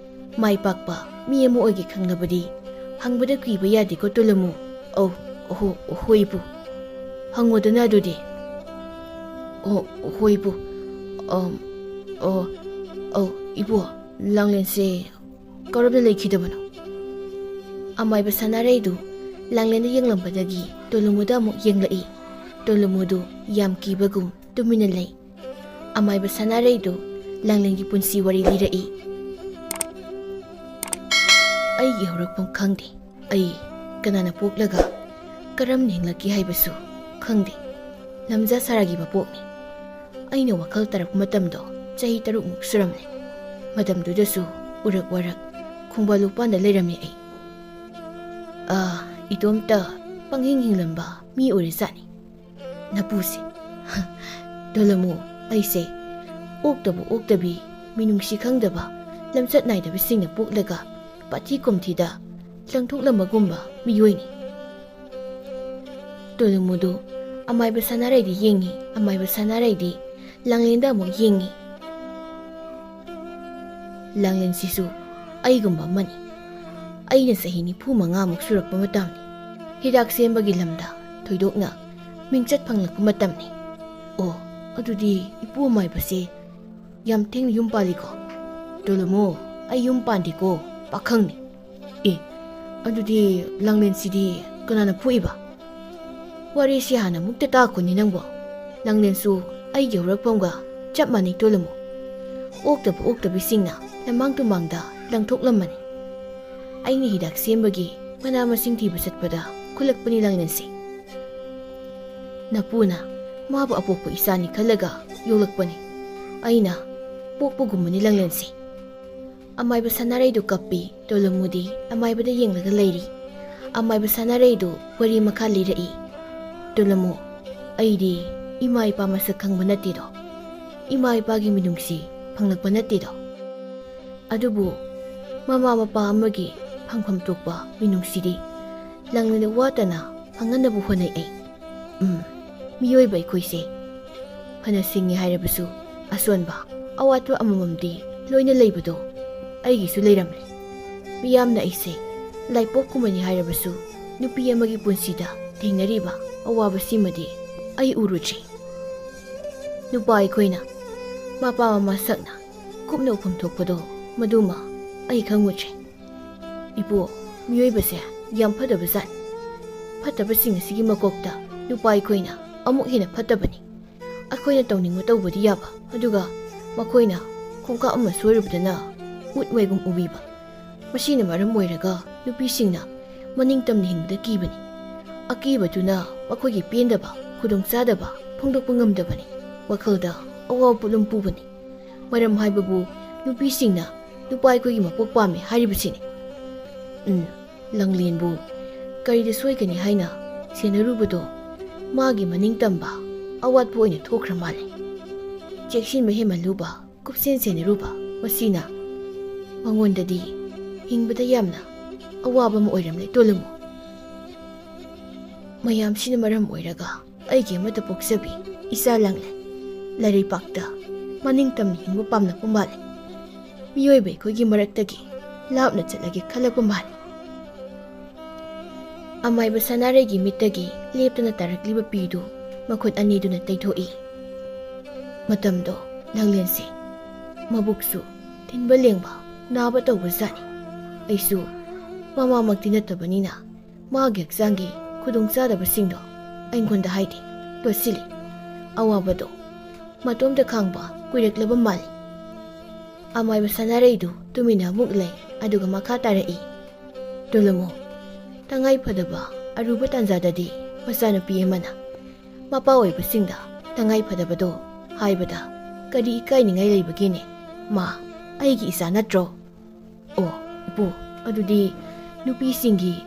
ꯃꯥꯏ ꯄꯥꯛꯄ ꯃꯤ ꯑꯃ ꯑꯣꯏꯒꯦ ꯈꯪꯂꯕꯗꯤ ꯍꯪꯕꯗ ꯀꯤꯕ ꯌꯥꯗꯦꯀꯣ ꯇꯣꯂꯨꯃꯨ꯫ ꯑꯧ, ꯑꯣꯍꯣ, ꯑꯣꯍꯣ ꯏꯄꯨ꯫ ꯍꯪꯉꯣꯗꯅ ꯑꯗꯨꯗꯤ꯫" "ꯑꯣ, ꯍꯣꯏ ꯏꯄꯨ꯫ ꯑꯝ, ꯑꯣ, ꯑꯧ, ꯏꯄꯨ, ꯂꯥꯡꯂꯦꯟꯁꯦ ꯀꯔꯝꯅ ꯂꯩꯈꯤꯗꯕꯅꯣ?" ꯑꯃꯥꯏꯕ ꯁꯅꯥꯔꯩꯗꯨ ꯂꯥꯡꯂꯦꯟꯗ ꯌꯦꯡꯂꯝꯕꯗꯒꯤ ꯇꯣꯂꯨꯃꯨꯗ ꯑꯃꯨꯛ ꯌꯦꯡꯂꯛꯏ꯫ ꯇꯣꯂꯨꯃꯨꯗꯨ ꯌꯥꯝ ꯀꯤꯕꯒꯨꯝ ꯇꯨꯃꯤꯟꯅ ꯂꯩ꯫ ꯑꯃꯥꯏꯕ ꯁꯅꯥꯔꯩꯗꯨ ꯂꯥꯡꯂꯦꯟꯒꯤ ꯄꯨꯟꯁꯤ ꯋꯥꯔꯤ ꯂꯤꯔꯛꯏ꯫ ꯑꯩꯒꯤ ꯍꯧꯔꯛꯐꯝ ꯈꯪꯗꯦ꯫ ꯑꯩ ꯀꯅꯥꯅ ꯄꯣꯛꯂꯒ ꯀꯔꯝꯅ ꯍꯤꯡꯂꯛꯀꯦ ꯍꯥꯏꯕꯁꯨ ꯈꯪꯗꯦ꯫ ꯂꯝꯖꯥ ꯁꯥꯔꯥꯒꯤ ꯃꯄꯣꯛꯅꯤ꯫ ꯑꯩꯅ ꯋꯥꯈꯜ ꯇꯥꯔꯛꯄ ꯃꯇꯝꯗꯣ ꯆꯍꯤ ꯇꯔꯨꯛꯃꯨꯛ ꯁꯨꯔꯝꯂꯦ꯫ ꯃꯇꯝꯗꯨꯗꯁꯨ ꯎꯔꯛ ꯋꯥꯔꯛ ꯈꯣꯡꯕꯥꯜ ꯂꯨꯄꯥꯟꯗ ꯂꯩꯔꯝꯃꯤ ꯑꯩ꯫ ꯑꯥ, ꯏꯇꯣꯝꯇ ꯄꯪꯍꯤꯡ ꯍꯤꯡꯂꯝꯕ ꯃꯤ ꯑꯣꯏꯔꯖꯥꯠꯅꯤ꯫ ꯅꯄꯨꯁꯦ꯫ ꯇꯣꯂꯃꯨ, ꯑꯩꯁꯦ ꯑꯣꯛꯇꯕ ꯑꯣꯛꯇꯕꯤ, ꯃꯤꯅꯨꯡꯁꯤ ꯈꯪꯗꯕ, ꯂꯝꯆꯠ ꯅꯥꯏꯗꯕꯁꯤꯡꯅ ꯄꯣꯛꯂꯒ ꯄꯥꯊꯤ ꯀꯣꯝꯊꯤꯗ ꯂꯪꯊꯣꯛꯂꯝꯕꯒꯨꯝꯕ ꯃꯤꯑꯣꯏꯅꯤ꯫ ꯇꯣꯂꯃꯨꯗꯨ ꯑꯃꯥꯏꯕ ꯁꯅꯥꯔꯩꯗꯤ ꯌꯦꯡꯉꯤ, ꯑꯃꯥꯏꯕ ꯁꯅꯥꯔꯩꯗꯤ ꯂꯥꯡꯂꯦꯟꯗ ꯑꯃꯨꯛ ꯌꯦꯡꯉꯤ꯫ ꯂꯥꯡꯂꯦꯟꯁꯤꯁꯨ ꯑꯩꯒꯨꯝꯕ ꯑꯃꯅꯤ꯫ ꯑꯩꯅ ꯆꯍꯤ ꯅꯤꯐꯨ ꯃꯉꯥꯃꯨꯛ ꯁꯨꯔꯛꯄ ꯃꯇꯝꯅꯤ꯫ ꯍꯤꯗꯥꯛ ꯁꯦꯝꯕꯒꯤ ꯂꯝꯗ ꯊꯣꯏꯗꯣꯛꯅ ꯃꯤꯡꯆꯠ ꯐꯪꯂꯛꯄ ꯃꯇꯝꯅꯤ꯫ ꯑꯣ, ꯑꯗꯨꯗꯤ ꯏꯄꯨ ꯑꯃꯥꯏꯕꯁꯦ ꯌꯥꯝ ꯊꯦꯡꯅ ꯌꯨꯝ ꯄꯥꯜꯂꯤꯀꯣ꯫ ꯇꯣꯂꯃꯨ, ꯑꯩ ꯌꯨꯝ ꯄꯥꯟꯗꯦꯀꯣ, ꯄꯥꯈꯪꯅꯤ꯫ ꯑꯦ, ꯑꯗꯨꯗꯤ ꯂꯥꯡꯂꯦꯟꯁꯤꯗꯤ ꯀꯅꯥꯅ ꯐꯨꯏꯕ? ꯋꯥꯔꯤꯁꯤ ꯍꯥꯟꯅ ꯑꯃꯨꯛꯇ ꯇꯥꯈꯣꯅꯦ ꯅꯪꯕꯣ꯫ ꯂꯥꯡꯂꯦꯟꯁꯨ ꯑꯩꯒꯤ ꯍꯧꯔꯛꯐꯝꯒ ꯆꯞ ꯃꯥꯟꯅꯩ ꯇꯣꯂꯃꯨ꯫ ꯑꯣꯛꯇꯕ ꯑꯣꯛꯇꯕꯤꯁꯤꯡꯅ ꯂꯃꯥꯡ ꯇꯨꯃꯥꯡꯗ ꯂꯪꯊꯣꯛꯂꯝꯃꯅꯤ꯫ ꯑꯩꯅ ꯍꯤꯗꯥꯛ ꯁꯦꯝꯕꯒꯤ ꯃꯅꯥ ꯃꯁꯤꯡ ꯊꯤꯕ ꯆꯠꯄꯗ ꯈꯨꯜꯂꯛꯄꯅꯤ ꯂꯥꯡꯂꯦꯟꯁꯤ꯫ ꯅꯄꯨꯅ ꯃꯥꯕꯨ ꯑꯄꯣꯛꯄ ꯏꯆꯥꯅꯤ ꯈꯜꯂꯒ ꯌꯣꯛꯂꯛꯄꯅꯤ꯫ ꯑꯩꯅ ꯄꯣꯛꯄꯒꯨꯝꯕꯅꯤ ꯂꯥꯡꯂꯦꯟꯁꯤ꯫ ꯑꯃꯥꯏꯕ ꯁꯅꯥꯔꯩꯗꯨ ꯀꯞꯄꯤ꯫ ꯇꯣꯂꯃꯨꯗꯤ ꯑꯃꯥꯏꯕꯗ ꯌꯦꯡꯂꯒ ꯂꯩꯔꯤ꯫ ꯑꯃꯥꯏꯕ ꯁꯅꯥꯔꯩꯗꯨ ꯋꯥꯔꯤ ꯃꯈꯥ ꯂꯤꯔꯛꯏ꯫ ꯇꯣꯂꯃꯨ, ꯑꯩꯗꯤ ꯏꯃꯥ ꯏꯄꯥ ꯃꯁꯛ ꯈꯪꯕ ꯅꯠꯇꯦꯗꯣ꯫ ꯏꯃꯥ ꯏꯄꯥꯒꯤ ꯃꯤꯅꯨꯡꯁꯤ ꯐꯪꯂꯛꯄ ꯅꯠꯇꯦꯗꯣ꯫ ꯑꯗꯨꯕꯨ ꯃꯃꯥ ꯃꯄꯥ ꯑꯃꯒꯤ ꯐꯪꯐꯝ ꯊꯣꯛꯄ ꯃꯤꯅꯨꯡꯁꯤꯗꯤ ꯂꯥꯡꯂꯦꯟꯗ ꯋꯥꯠꯇꯅ ꯐꯪꯅꯅꯕ ꯍꯣꯠꯅꯩ ꯑꯩ꯫ ꯎꯝ, ꯃꯤꯑꯣꯏꯕ ꯑꯩꯈꯣꯏꯁꯦ ꯐꯅ ꯁꯤꯡꯉꯤ ꯍꯥꯏꯔꯕꯁꯨ ꯑꯁꯣꯟꯕ, ꯑꯋꯥꯠꯄ ꯑꯃꯃꯝꯗꯤ ꯂꯣꯏꯅ ꯂꯩꯕꯗꯣ ꯑꯩꯒꯤꯁꯨ ꯂꯩꯔꯝꯂꯦ꯫ ꯃꯤꯌꯥꯝꯅ ꯑꯩꯁꯦ ꯂꯥꯏꯄꯣꯛꯀꯨꯝꯕꯅꯤ ꯍꯥꯏꯔꯕꯁꯨ ꯅꯨꯄꯤ ꯑꯃꯒꯤ ꯄꯨꯟꯁꯤꯗ ꯊꯦꯡꯅꯔꯤꯕ ꯑꯋꯥꯕꯁꯤꯃꯗꯤ ꯑꯩ ꯎꯔꯨꯗ꯭ꯔꯤ꯫ ꯅꯨꯄꯥ ꯑꯩꯈꯣꯏꯅ ꯃꯄꯥ ꯃꯃꯥ ꯁꯛꯅ ꯀꯨꯞꯅ ꯎꯐꯝ ꯊꯣꯛꯄꯗꯣ ꯃꯗꯨꯃ ꯑꯩ ꯈꯪꯉꯨꯗ꯭ꯔꯦ꯫ ꯏꯄꯨ, ꯃꯤꯑꯣꯏꯕꯁꯦ ꯌꯥꯝ ꯐꯠꯇꯕ ꯖꯥꯠꯅꯤ꯫ ꯐꯠꯇꯕꯁꯤꯡ ꯑꯁꯤꯒꯤ ꯃꯀꯣꯛꯇ ꯅꯨꯄꯥ ꯑꯩꯈꯣꯏꯅ ꯑꯃꯨꯛ ꯍꯦꯟꯅ ꯐꯠꯇꯕꯅꯤ꯫ ꯑꯩꯈꯣꯏꯅ ꯇꯧꯅꯤꯡꯕ ꯇꯧꯕꯗꯤ ꯌꯥꯕ, ꯑꯗꯨꯒ ꯃꯈꯣꯏꯅ ꯈꯣꯡꯀꯥꯞ ꯑꯃ ꯁꯣꯏꯔꯨꯕꯗꯅ ꯎꯠ ꯃꯩꯒꯨꯝ ꯎꯕꯤꯕ꯫ ꯃꯁꯤꯅ ꯃꯔꯝ ꯑꯣꯏꯔꯒ ꯅꯨꯄꯤꯁꯤꯡꯅ ꯃꯅꯤꯡ ꯇꯝꯅ ꯍꯤꯡꯕꯗ ꯀꯤꯕꯅꯤ꯫ ꯑꯀꯤꯕꯗꯨꯅ ꯃꯈꯣꯏꯒꯤ ꯄꯦꯟꯗꯕ, ꯈꯨꯗꯣꯡꯆꯥꯗꯕ ꯐꯣꯡꯗꯣꯛꯄ ꯉꯝꯗꯕꯅꯤ꯫ ꯋꯥꯈꯜꯗ ꯑꯋꯥꯕ ꯄꯣꯠꯂꯨꯝ ꯄꯨꯕꯅꯤ꯫ ꯃꯔꯝ ꯍꯥꯏꯕꯕꯨ ꯅꯨꯄꯤꯁꯤꯡꯅ ꯅꯨꯄꯥ ꯑꯩꯈꯣꯏꯒꯤ ꯃꯄꯣꯛ ꯄꯥꯝꯃꯤ ꯍꯥꯏꯔꯤꯕꯁꯤꯅꯤ꯫ ꯎꯝ, ꯂꯥꯡꯂꯦꯟꯕꯨ ꯀꯔꯤꯗ ꯁꯣꯏꯒꯅꯤ ꯍꯥꯏꯅ ꯁꯦꯟꯅꯔꯨꯕꯗꯣ ꯃꯥꯒꯤ ꯃꯅꯤꯡ ꯇꯝꯕ ꯑꯋꯥꯠꯄ ꯑꯣꯏꯅ ꯊꯣꯛꯈ꯭ꯔ ꯃꯥꯜꯂꯦ꯫ ꯆꯦꯛꯁꯤꯟꯕ ꯍꯦꯟꯃꯜꯂꯨꯕ, ꯀꯨꯞꯁꯦꯟ ꯁꯦꯟꯅꯔꯨꯕ, ꯃꯁꯤꯅ ꯃꯉꯣꯟꯗꯗꯤ ꯍꯤꯡꯕꯗ ꯌꯥꯝꯅ ꯑꯋꯥꯕ ꯑꯃ ꯑꯣꯏꯔꯝꯂꯦ ꯇꯣꯂꯨꯃꯨ꯫ ꯃꯌꯥꯝꯁꯤꯅ ꯃꯔꯝ ꯑꯣꯏꯔꯒ ꯑꯩꯒꯤ ꯑꯃꯠꯇ ꯄꯣꯛꯆꯕꯤ ꯏꯆꯥ ꯂꯥꯡꯂꯦ ꯂꯩꯔꯩꯄꯥꯛꯇ ꯃꯅꯤꯡ ꯇꯝꯅ ꯍꯤꯡꯕ ꯄꯥꯝꯂꯛꯄ ꯃꯥꯜꯂꯦ꯫ ꯃꯤꯑꯣꯏꯕ ꯑꯩꯈꯣꯏꯒꯤ ꯃꯔꯛꯇꯒꯤ ꯂꯥꯞꯅ ꯆꯠꯂꯒꯦ ꯈꯜꯂꯛꯄ ꯃꯥꯜꯂꯦ꯫ ꯑꯃꯥꯏꯕ ꯁꯅꯥꯔꯩꯒꯤ ꯃꯤꯠꯇꯒꯤ ꯂꯦꯞꯇꯅ ꯇꯥꯔꯛꯂꯤꯕ ꯄꯤꯗꯨ ꯃꯈꯨꯠ ꯑꯅꯤꯗꯨꯅ ꯇꯩꯊꯣꯛꯏ꯫ ꯃꯇꯝꯗꯣ ꯂꯥꯡꯂꯦꯟꯁꯦ ꯃꯕꯨꯛꯁꯨ ꯊꯤꯟꯕ ꯂꯦꯡꯕ ꯅꯥꯕ ꯇꯧꯕ ꯖꯥꯠꯅꯤ꯫ ꯑꯩꯁꯨ ꯃꯃꯥꯃꯛꯇꯤ ꯅꯠꯇꯕꯅꯤꯅ ꯃꯥꯒꯤ ꯍꯛꯆꯥꯡꯒꯤ ꯈꯨꯗꯣꯡꯆꯥꯗꯕꯁꯤꯡꯗꯣ ꯑꯩꯉꯣꯟꯗ ꯍꯥꯏꯗꯦ꯫ ꯂꯣꯠꯁꯤꯜꯂꯤ꯫ ꯑꯋꯥꯕꯗꯣ ꯃꯇꯣꯝꯇ ꯈꯥꯡꯕ ꯀꯨꯏꯔꯛꯂꯕ ꯃꯥꯜꯂꯤ꯫ ꯑꯃꯥꯏꯕ ꯁꯅꯥꯔꯩꯗꯨ ꯇꯨꯃꯤꯟꯅ ꯑꯃꯨꯛ ꯂꯩ, ꯑꯗꯨꯒ ꯃꯈꯥ ꯇꯥꯔꯛꯏ꯫ ꯇꯣꯂꯨꯃꯨ, ꯇꯉꯥꯏ ꯐꯗꯕ ꯑꯔꯨꯕ ꯇꯥꯟꯖꯥꯗꯗꯤ ꯃꯆꯥꯅꯨꯄꯤ ꯑꯃꯅ ꯃꯄꯥ ꯑꯣꯏꯕꯁꯤꯡꯗ ꯇꯉꯥꯏ ꯐꯗꯕꯗꯣ ꯍꯥꯏꯕꯗ ꯀꯔꯤ ꯏꯀꯥꯏꯅꯤꯡꯉꯥꯏ ꯂꯩꯕꯒꯦꯅꯦ? ꯃꯥ ꯑꯩꯒꯤ ꯏꯆꯥ ꯅꯠꯇ꯭ꯔꯣ? ꯑꯣ, ꯏꯄꯨ, ꯑꯗꯨꯗꯤ ꯅꯨꯄꯤꯁꯤꯡꯒꯤ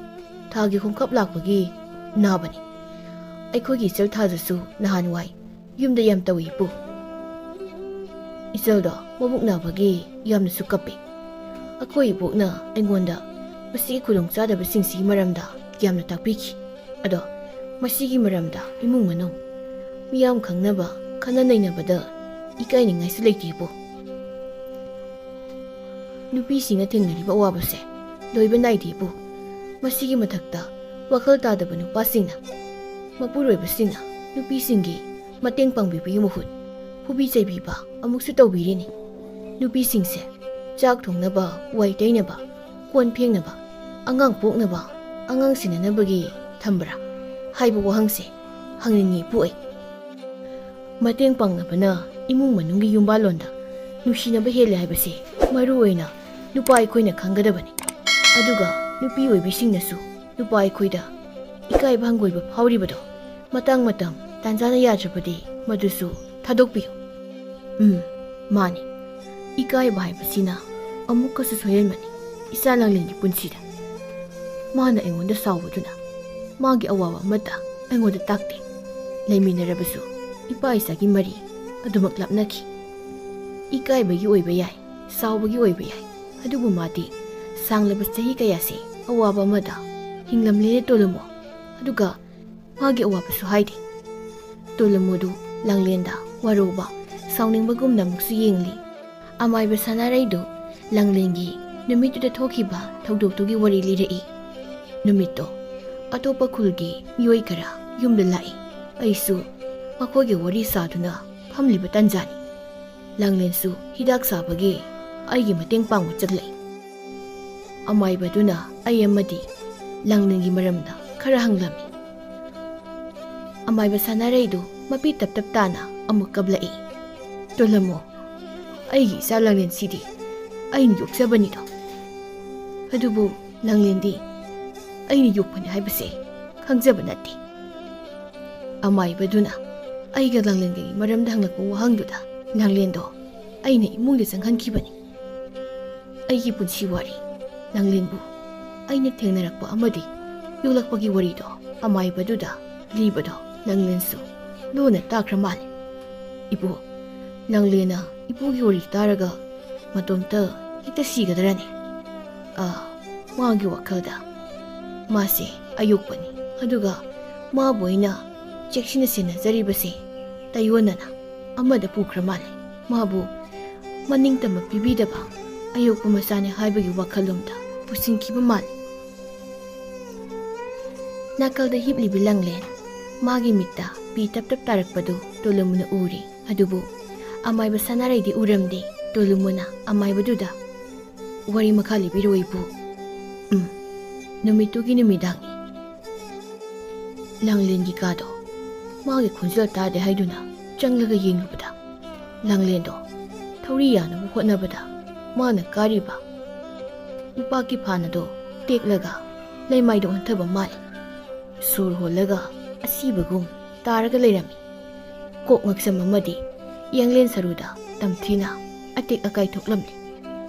ꯊꯥꯒꯤ ꯈꯣꯡꯀꯥꯞ ꯂꯥꯛꯄꯒꯤ ꯅꯥꯕꯅꯤ꯫ ꯑꯩꯈꯣꯏꯒꯤ ꯏꯆꯜ ꯊꯥꯖꯁꯨ ꯅꯍꯥꯟꯋꯥꯏ ꯌꯨꯝꯗ ꯌꯥꯝ ꯇꯧꯏ, ꯏꯄꯨ꯫ ꯏꯆꯜꯗꯣ ꯃꯕꯨꯛ ꯅꯥꯕꯒꯤ ꯌꯥꯝꯅꯁꯨ ꯀꯞꯄꯤ꯫ ꯑꯩꯈꯣꯏ ꯏꯕꯣꯛꯅ ꯑꯩꯉꯣꯟꯗ ꯃꯁꯤꯒꯤ ꯈꯨꯗꯣꯡꯆꯥꯗꯕꯁꯤꯡꯁꯤꯒꯤ ꯃꯔꯝꯗ ꯌꯥꯝꯅ ꯇꯥꯛꯄꯤꯈꯤ꯫ ꯑꯗꯣ ꯃꯁꯤꯒꯤ ꯃꯔꯝꯗ ꯏꯃꯨꯡ ꯃꯅꯨꯡ ꯃꯤꯌꯥꯝ ꯈꯪꯅꯕ, ꯈꯟꯅ ꯅꯩꯅꯕꯗ ꯏꯀꯥꯏꯅꯤꯡꯉꯥꯏꯁꯨ ꯂꯩꯇꯦ, ꯏꯄꯨ꯫ ꯅꯨꯄꯤꯁꯤꯡꯅ ꯊꯦꯡꯅꯔꯤꯕ ꯑꯋꯥꯕꯁꯦ ꯂꯣꯏꯕ ꯅꯥꯏꯗꯦ, ꯏꯄꯨ꯫ ꯃꯁꯤꯒꯤ ꯃꯊꯛꯇ ꯋꯥꯈꯜ ꯇꯥꯗꯕ ꯅꯨꯄꯥꯁꯤꯡꯅ, ꯃꯄꯨꯔꯣꯏꯕꯁꯤꯡꯅ ꯅꯨꯄꯤꯁꯤꯡꯒꯤ ꯃꯇꯦꯡ ꯄꯥꯡꯕꯤꯕꯒꯤ ꯃꯍꯨꯠ ꯐꯨꯕꯤ ꯆꯩꯕꯤꯕ ꯑꯃꯨꯛꯁꯨ ꯇꯧꯕꯤꯔꯤꯅꯤ꯫ ꯅꯨꯄꯤꯁꯤꯡꯁꯦ ꯆꯥꯛ ꯊꯣꯡꯅꯕ, ꯋꯥꯏ ꯇꯩꯅꯕ, ꯀꯣꯟ ꯐꯦꯡꯅꯕ, ꯑꯉꯥꯡ ꯄꯣꯛꯅꯕ, ꯑꯉꯥꯡ ꯁꯦꯟꯅꯅꯕꯒꯤ ꯊꯝꯕ꯭ꯔꯥ ꯍꯥꯏꯕ ꯋꯥꯍꯪꯁꯦ ꯍꯪꯅꯤꯡꯉꯤ ꯄꯣꯛꯏ꯫ ꯃꯇꯦꯡ ꯄꯥꯡꯅꯕꯅ ꯏꯃꯨꯡ ꯃꯅꯨꯡꯒꯤ ꯌꯨꯝꯕꯥꯜꯂꯣꯟꯗ ꯅꯨꯡꯁꯤꯅꯕ ꯍꯦꯜꯂꯦ ꯍꯥꯏꯕꯁꯦ ꯃꯔꯨ ꯑꯣꯏꯅ ꯅꯨꯄꯥ ꯑꯩꯈꯣꯏꯅ ꯈꯪꯒꯗꯕꯅꯤ꯫ ꯑꯗꯨꯒ ꯅꯨꯄꯤ ꯑꯣꯏꯕꯤꯁꯤꯡꯅꯁꯨ ꯅꯨꯄꯥ ꯑꯩꯈꯣꯏꯗ ꯏꯀꯥꯏꯕ ꯍꯪꯒꯣꯏꯕ ꯐꯥꯎꯔꯤꯕꯗꯣ ꯃꯇꯥꯡ ꯃꯇꯝ ꯇꯥꯟꯖꯥꯅ ꯌꯥꯗ꯭ꯔꯕꯗꯤ ꯃꯗꯨꯁꯨ ꯊꯥꯗꯣꯛꯄꯤꯌꯨ꯫ ꯎꯝ, ꯃꯥꯅꯤ꯫ ꯏꯀꯥꯏꯕ ꯍꯥꯏꯕꯁꯤꯅ ꯑꯃꯨꯛꯀꯁꯨ ꯁꯣꯏꯍꯟꯕꯅꯤ ꯏꯆꯥ ꯂꯥꯡꯂꯦꯟꯒꯤ ꯄꯨꯟꯁꯤꯗ꯫ ꯃꯥꯅ ꯑꯩꯉꯣꯟꯗ ꯁꯥꯎꯕꯗꯨꯅ ꯃꯥꯒꯤ ꯑꯋꯥꯕ ꯑꯃꯠꯇ ꯑꯩꯉꯣꯟꯗ ꯇꯥꯛꯇꯦ꯫ ꯂꯩꯃꯤꯟꯅꯔꯕꯁꯨ ꯏꯄꯥ ꯏꯆꯥꯒꯤ ꯃꯔꯤ ꯑꯗꯨꯃꯛ ꯂꯥꯞꯅꯈꯤ꯫ ꯏꯀꯥꯏꯕꯒꯤ ꯑꯣꯏꯕ ꯌꯥꯏ, ꯁꯥꯎꯕꯒꯤ ꯑꯣꯏꯕ ꯌꯥꯏ, ꯑꯗꯨꯕꯨ ꯃꯥꯗꯤ ꯁꯥꯡꯂꯕ ꯆꯍꯤ ꯀꯌꯥꯁꯦ ꯑꯋꯥꯕ ꯑꯃꯗ ꯍꯤꯡꯂꯝꯂꯦꯅ ꯇꯣꯂꯝꯃꯣ꯫ ꯑꯗꯨꯒ ꯃꯥꯒꯤ ꯑꯋꯥꯕꯁꯨ ꯍꯥꯏꯗꯦ꯫ ꯇꯣꯂꯝꯃꯣꯗꯨ ꯂꯥꯡꯂꯦꯟꯗ ꯋꯥꯔꯧꯕ, ꯁꯥꯎꯅꯤꯡꯕꯒꯨꯝꯅ ꯑꯃꯨꯛꯁꯨ ꯌꯦꯡꯂꯤ꯫ ꯑꯃꯥꯏꯕ ꯁꯅꯥꯔꯩꯗꯨ ꯂꯥꯡꯂꯦꯟꯒꯤ ꯅꯨꯃꯤꯠꯇꯨꯗ ꯊꯣꯛꯈꯤꯕ ꯊꯧꯗꯣꯛꯇꯨꯒꯤ ꯋꯥꯔꯤ ꯂꯤꯔꯛꯏ꯫ ꯅꯨꯃꯤꯠꯇꯣ ꯑꯇꯣꯞꯄ ꯈꯨꯜꯒꯤ ꯃꯤꯑꯣꯏ ꯈꯔ ꯌꯨꯝꯗ ꯂꯥꯛꯏ꯫ ꯑꯩꯁꯨ ꯃꯈꯣꯏꯒꯤ ꯋꯥꯔꯤ ꯁꯥꯗꯨꯅ ꯐꯝꯂꯤꯕ ꯇꯟꯖꯥꯅꯤ꯫ ꯂꯥꯡꯂꯦꯟꯁꯨ ꯍꯤꯗꯥꯛ ꯁꯥꯕꯒꯤ ꯑꯩꯒꯤ ꯃꯇꯦꯡ ꯄꯥꯡꯕ ꯆꯠꯂꯛꯏ꯫ ꯑꯃꯥꯏꯕꯗꯨꯅ ꯑꯩ ꯑꯃꯗꯤ ꯂꯥꯡꯂꯦꯟꯒꯤ ꯃꯔꯝꯗ ꯈꯔ ꯍꯪꯂꯝꯃꯤ꯫ ꯑꯃꯥꯏꯕ ꯁꯅꯥꯔꯩꯗꯨ ꯃꯄꯤ ꯇꯞ ꯇꯞ ꯇꯥꯅ ꯑꯃꯨꯛ ꯀꯞꯂꯛꯏ꯫ ꯇꯣꯂꯝꯃꯣ, ꯑꯩꯒꯤ ꯏꯆꯥ ꯂꯥꯡꯂꯦꯟꯁꯤꯗꯤ ꯑꯩꯅ ꯌꯣꯛꯆꯕꯅꯤꯗꯣ꯫ ꯑꯗꯨꯕꯨ ꯂꯥꯡꯂꯦꯟꯗꯤ ꯑꯩꯅ ꯌꯣꯛꯄꯅꯤ ꯍꯥꯏꯕꯁꯦ ꯈꯪꯖꯕ ꯅꯠꯇꯦ꯫ ꯑꯃꯥꯏꯕꯗꯨꯅ ꯑꯩꯒ ꯂꯥꯡꯂꯦꯟꯒꯒꯤ ꯃꯔꯝꯗ ꯍꯪꯂꯛꯄ ꯋꯥꯍꯪꯗꯨꯗ ꯂꯥꯡꯂꯦꯟꯗꯣ ꯑꯩꯅ ꯏꯃꯨꯡꯗ ꯆꯪꯍꯟꯈꯤꯕꯅꯤ꯫ ꯑꯩꯒꯤ ꯄꯨꯟꯁꯤ ꯋꯥꯔꯤ, ꯂꯥꯡꯂꯦꯟꯕꯨ ꯑꯩꯅ ꯊꯦꯡꯅꯔꯛꯄ ꯑꯃꯗꯤ ꯌꯣꯛꯂꯛꯄꯒꯤ ꯋꯥꯔꯤꯗꯣ ꯑꯃꯥꯏꯕꯗꯨꯗ ꯂꯤꯕꯗꯣ ꯂꯥꯡꯂꯦꯟꯁꯨ ꯂꯨꯅ ꯇꯥꯈ꯭ꯔ ꯃꯥꯜꯂꯦ꯫ ꯏꯕꯣ, ꯂꯥꯡꯂꯦꯟꯅ ꯏꯄꯨꯒꯤ ꯋꯥꯔꯤ ꯇꯥꯔꯒ ꯃꯇꯣꯝꯇ ꯍꯦꯛꯇ ꯁꯤꯒꯗ꯭ꯔꯅꯦ? ꯑꯥ, ꯃꯥꯒꯤ ꯋꯥꯈꯜꯗ ꯃꯥꯁꯦ ꯑꯌꯣꯛꯄꯅꯤ, ꯑꯗꯨꯒ ꯃꯥꯕꯨ ꯑꯩꯅ ꯆꯦꯛꯁꯤꯟꯅ ꯁꯦꯟꯅꯖꯔꯤꯕꯁꯦ ꯇꯥꯏꯑꯣꯟꯅꯅ ꯑꯃꯗ ꯄꯨꯈ꯭ꯔ ꯃꯥꯜꯂꯦ꯫ ꯃꯥꯕꯨ ꯃꯅꯤꯡꯇꯝꯕ ꯄꯤꯕꯤꯗꯕ ꯑꯌꯣꯛꯄ ꯃꯆꯥꯅꯤ ꯍꯥꯏꯕꯒꯤ ꯋꯥꯈꯜꯂꯣꯝꯗ ꯄꯨꯁꯤꯟꯈꯤꯕ ꯃꯥꯜꯂꯦ꯫ ꯅꯥꯀꯜꯗ ꯍꯤꯞꯂꯤꯕꯤ ꯂꯥꯡꯂꯦꯟ, ꯃꯥꯒꯤ ꯃꯤꯠꯇ ꯄꯤ ꯇꯞ ꯇꯞ ꯇꯥꯔꯛꯄꯗꯨ ꯇꯣꯂꯨꯃꯨꯅ ꯎꯔꯤ꯫ ꯑꯗꯨꯕꯨ ꯑꯃꯥꯏꯕ ꯁꯅꯥꯔꯩꯗꯤ ꯎꯔꯝꯗꯦ꯫ ꯇꯣꯂꯨꯃꯨꯅ ꯑꯃꯥꯏꯕꯗꯨꯗ, "ꯋꯥꯔꯤ ꯃꯈꯥ ꯂꯤꯕꯤꯔꯣ ꯏꯄꯨ꯫" "ꯎꯝ, ꯅꯨꯃꯤꯠꯇꯨꯒꯤ ꯅꯨꯃꯤꯗꯥꯡꯅꯤ꯫ ꯂꯥꯡꯂꯦꯟꯒꯤ ꯀꯥꯗꯣ ꯃꯥꯒꯤ ꯈꯣꯟꯖꯦꯜ ꯇꯥꯗꯦ ꯍꯥꯏꯗꯨꯅ ꯆꯪꯂꯒ ꯌꯦꯡꯂꯨꯕꯗ, ꯂꯥꯡꯂꯦꯟꯗꯣ ꯊꯧꯔꯤ ꯌꯥꯅꯕ ꯍꯣꯠꯅꯕꯗ ꯃꯥꯅ ꯀꯥꯔꯤꯕ ꯎꯄꯥꯛꯀꯤ ꯐꯥꯟ ꯑꯗꯣ ꯇꯦꯛꯂꯒ ꯂꯩꯃꯥꯏꯗ ꯑꯣꯟꯊꯕ ꯃꯥꯜꯂꯤ꯫ ꯁꯣꯔ ꯍꯣꯜꯂꯒ ꯑꯁꯤꯕꯒꯨꯝ ꯇꯥꯔꯒ ꯂꯩꯔꯝꯃꯤ꯫ ꯀꯣꯛ ꯉꯛꯁꯝ ꯑꯃꯗꯤ ꯌꯥꯡꯂꯦꯟ ꯁꯔꯨꯗ ꯇꯝꯊꯤꯅ ꯑꯇꯦꯛ ꯑꯀꯥꯏ ꯊꯣꯛꯂꯝꯂꯤ꯫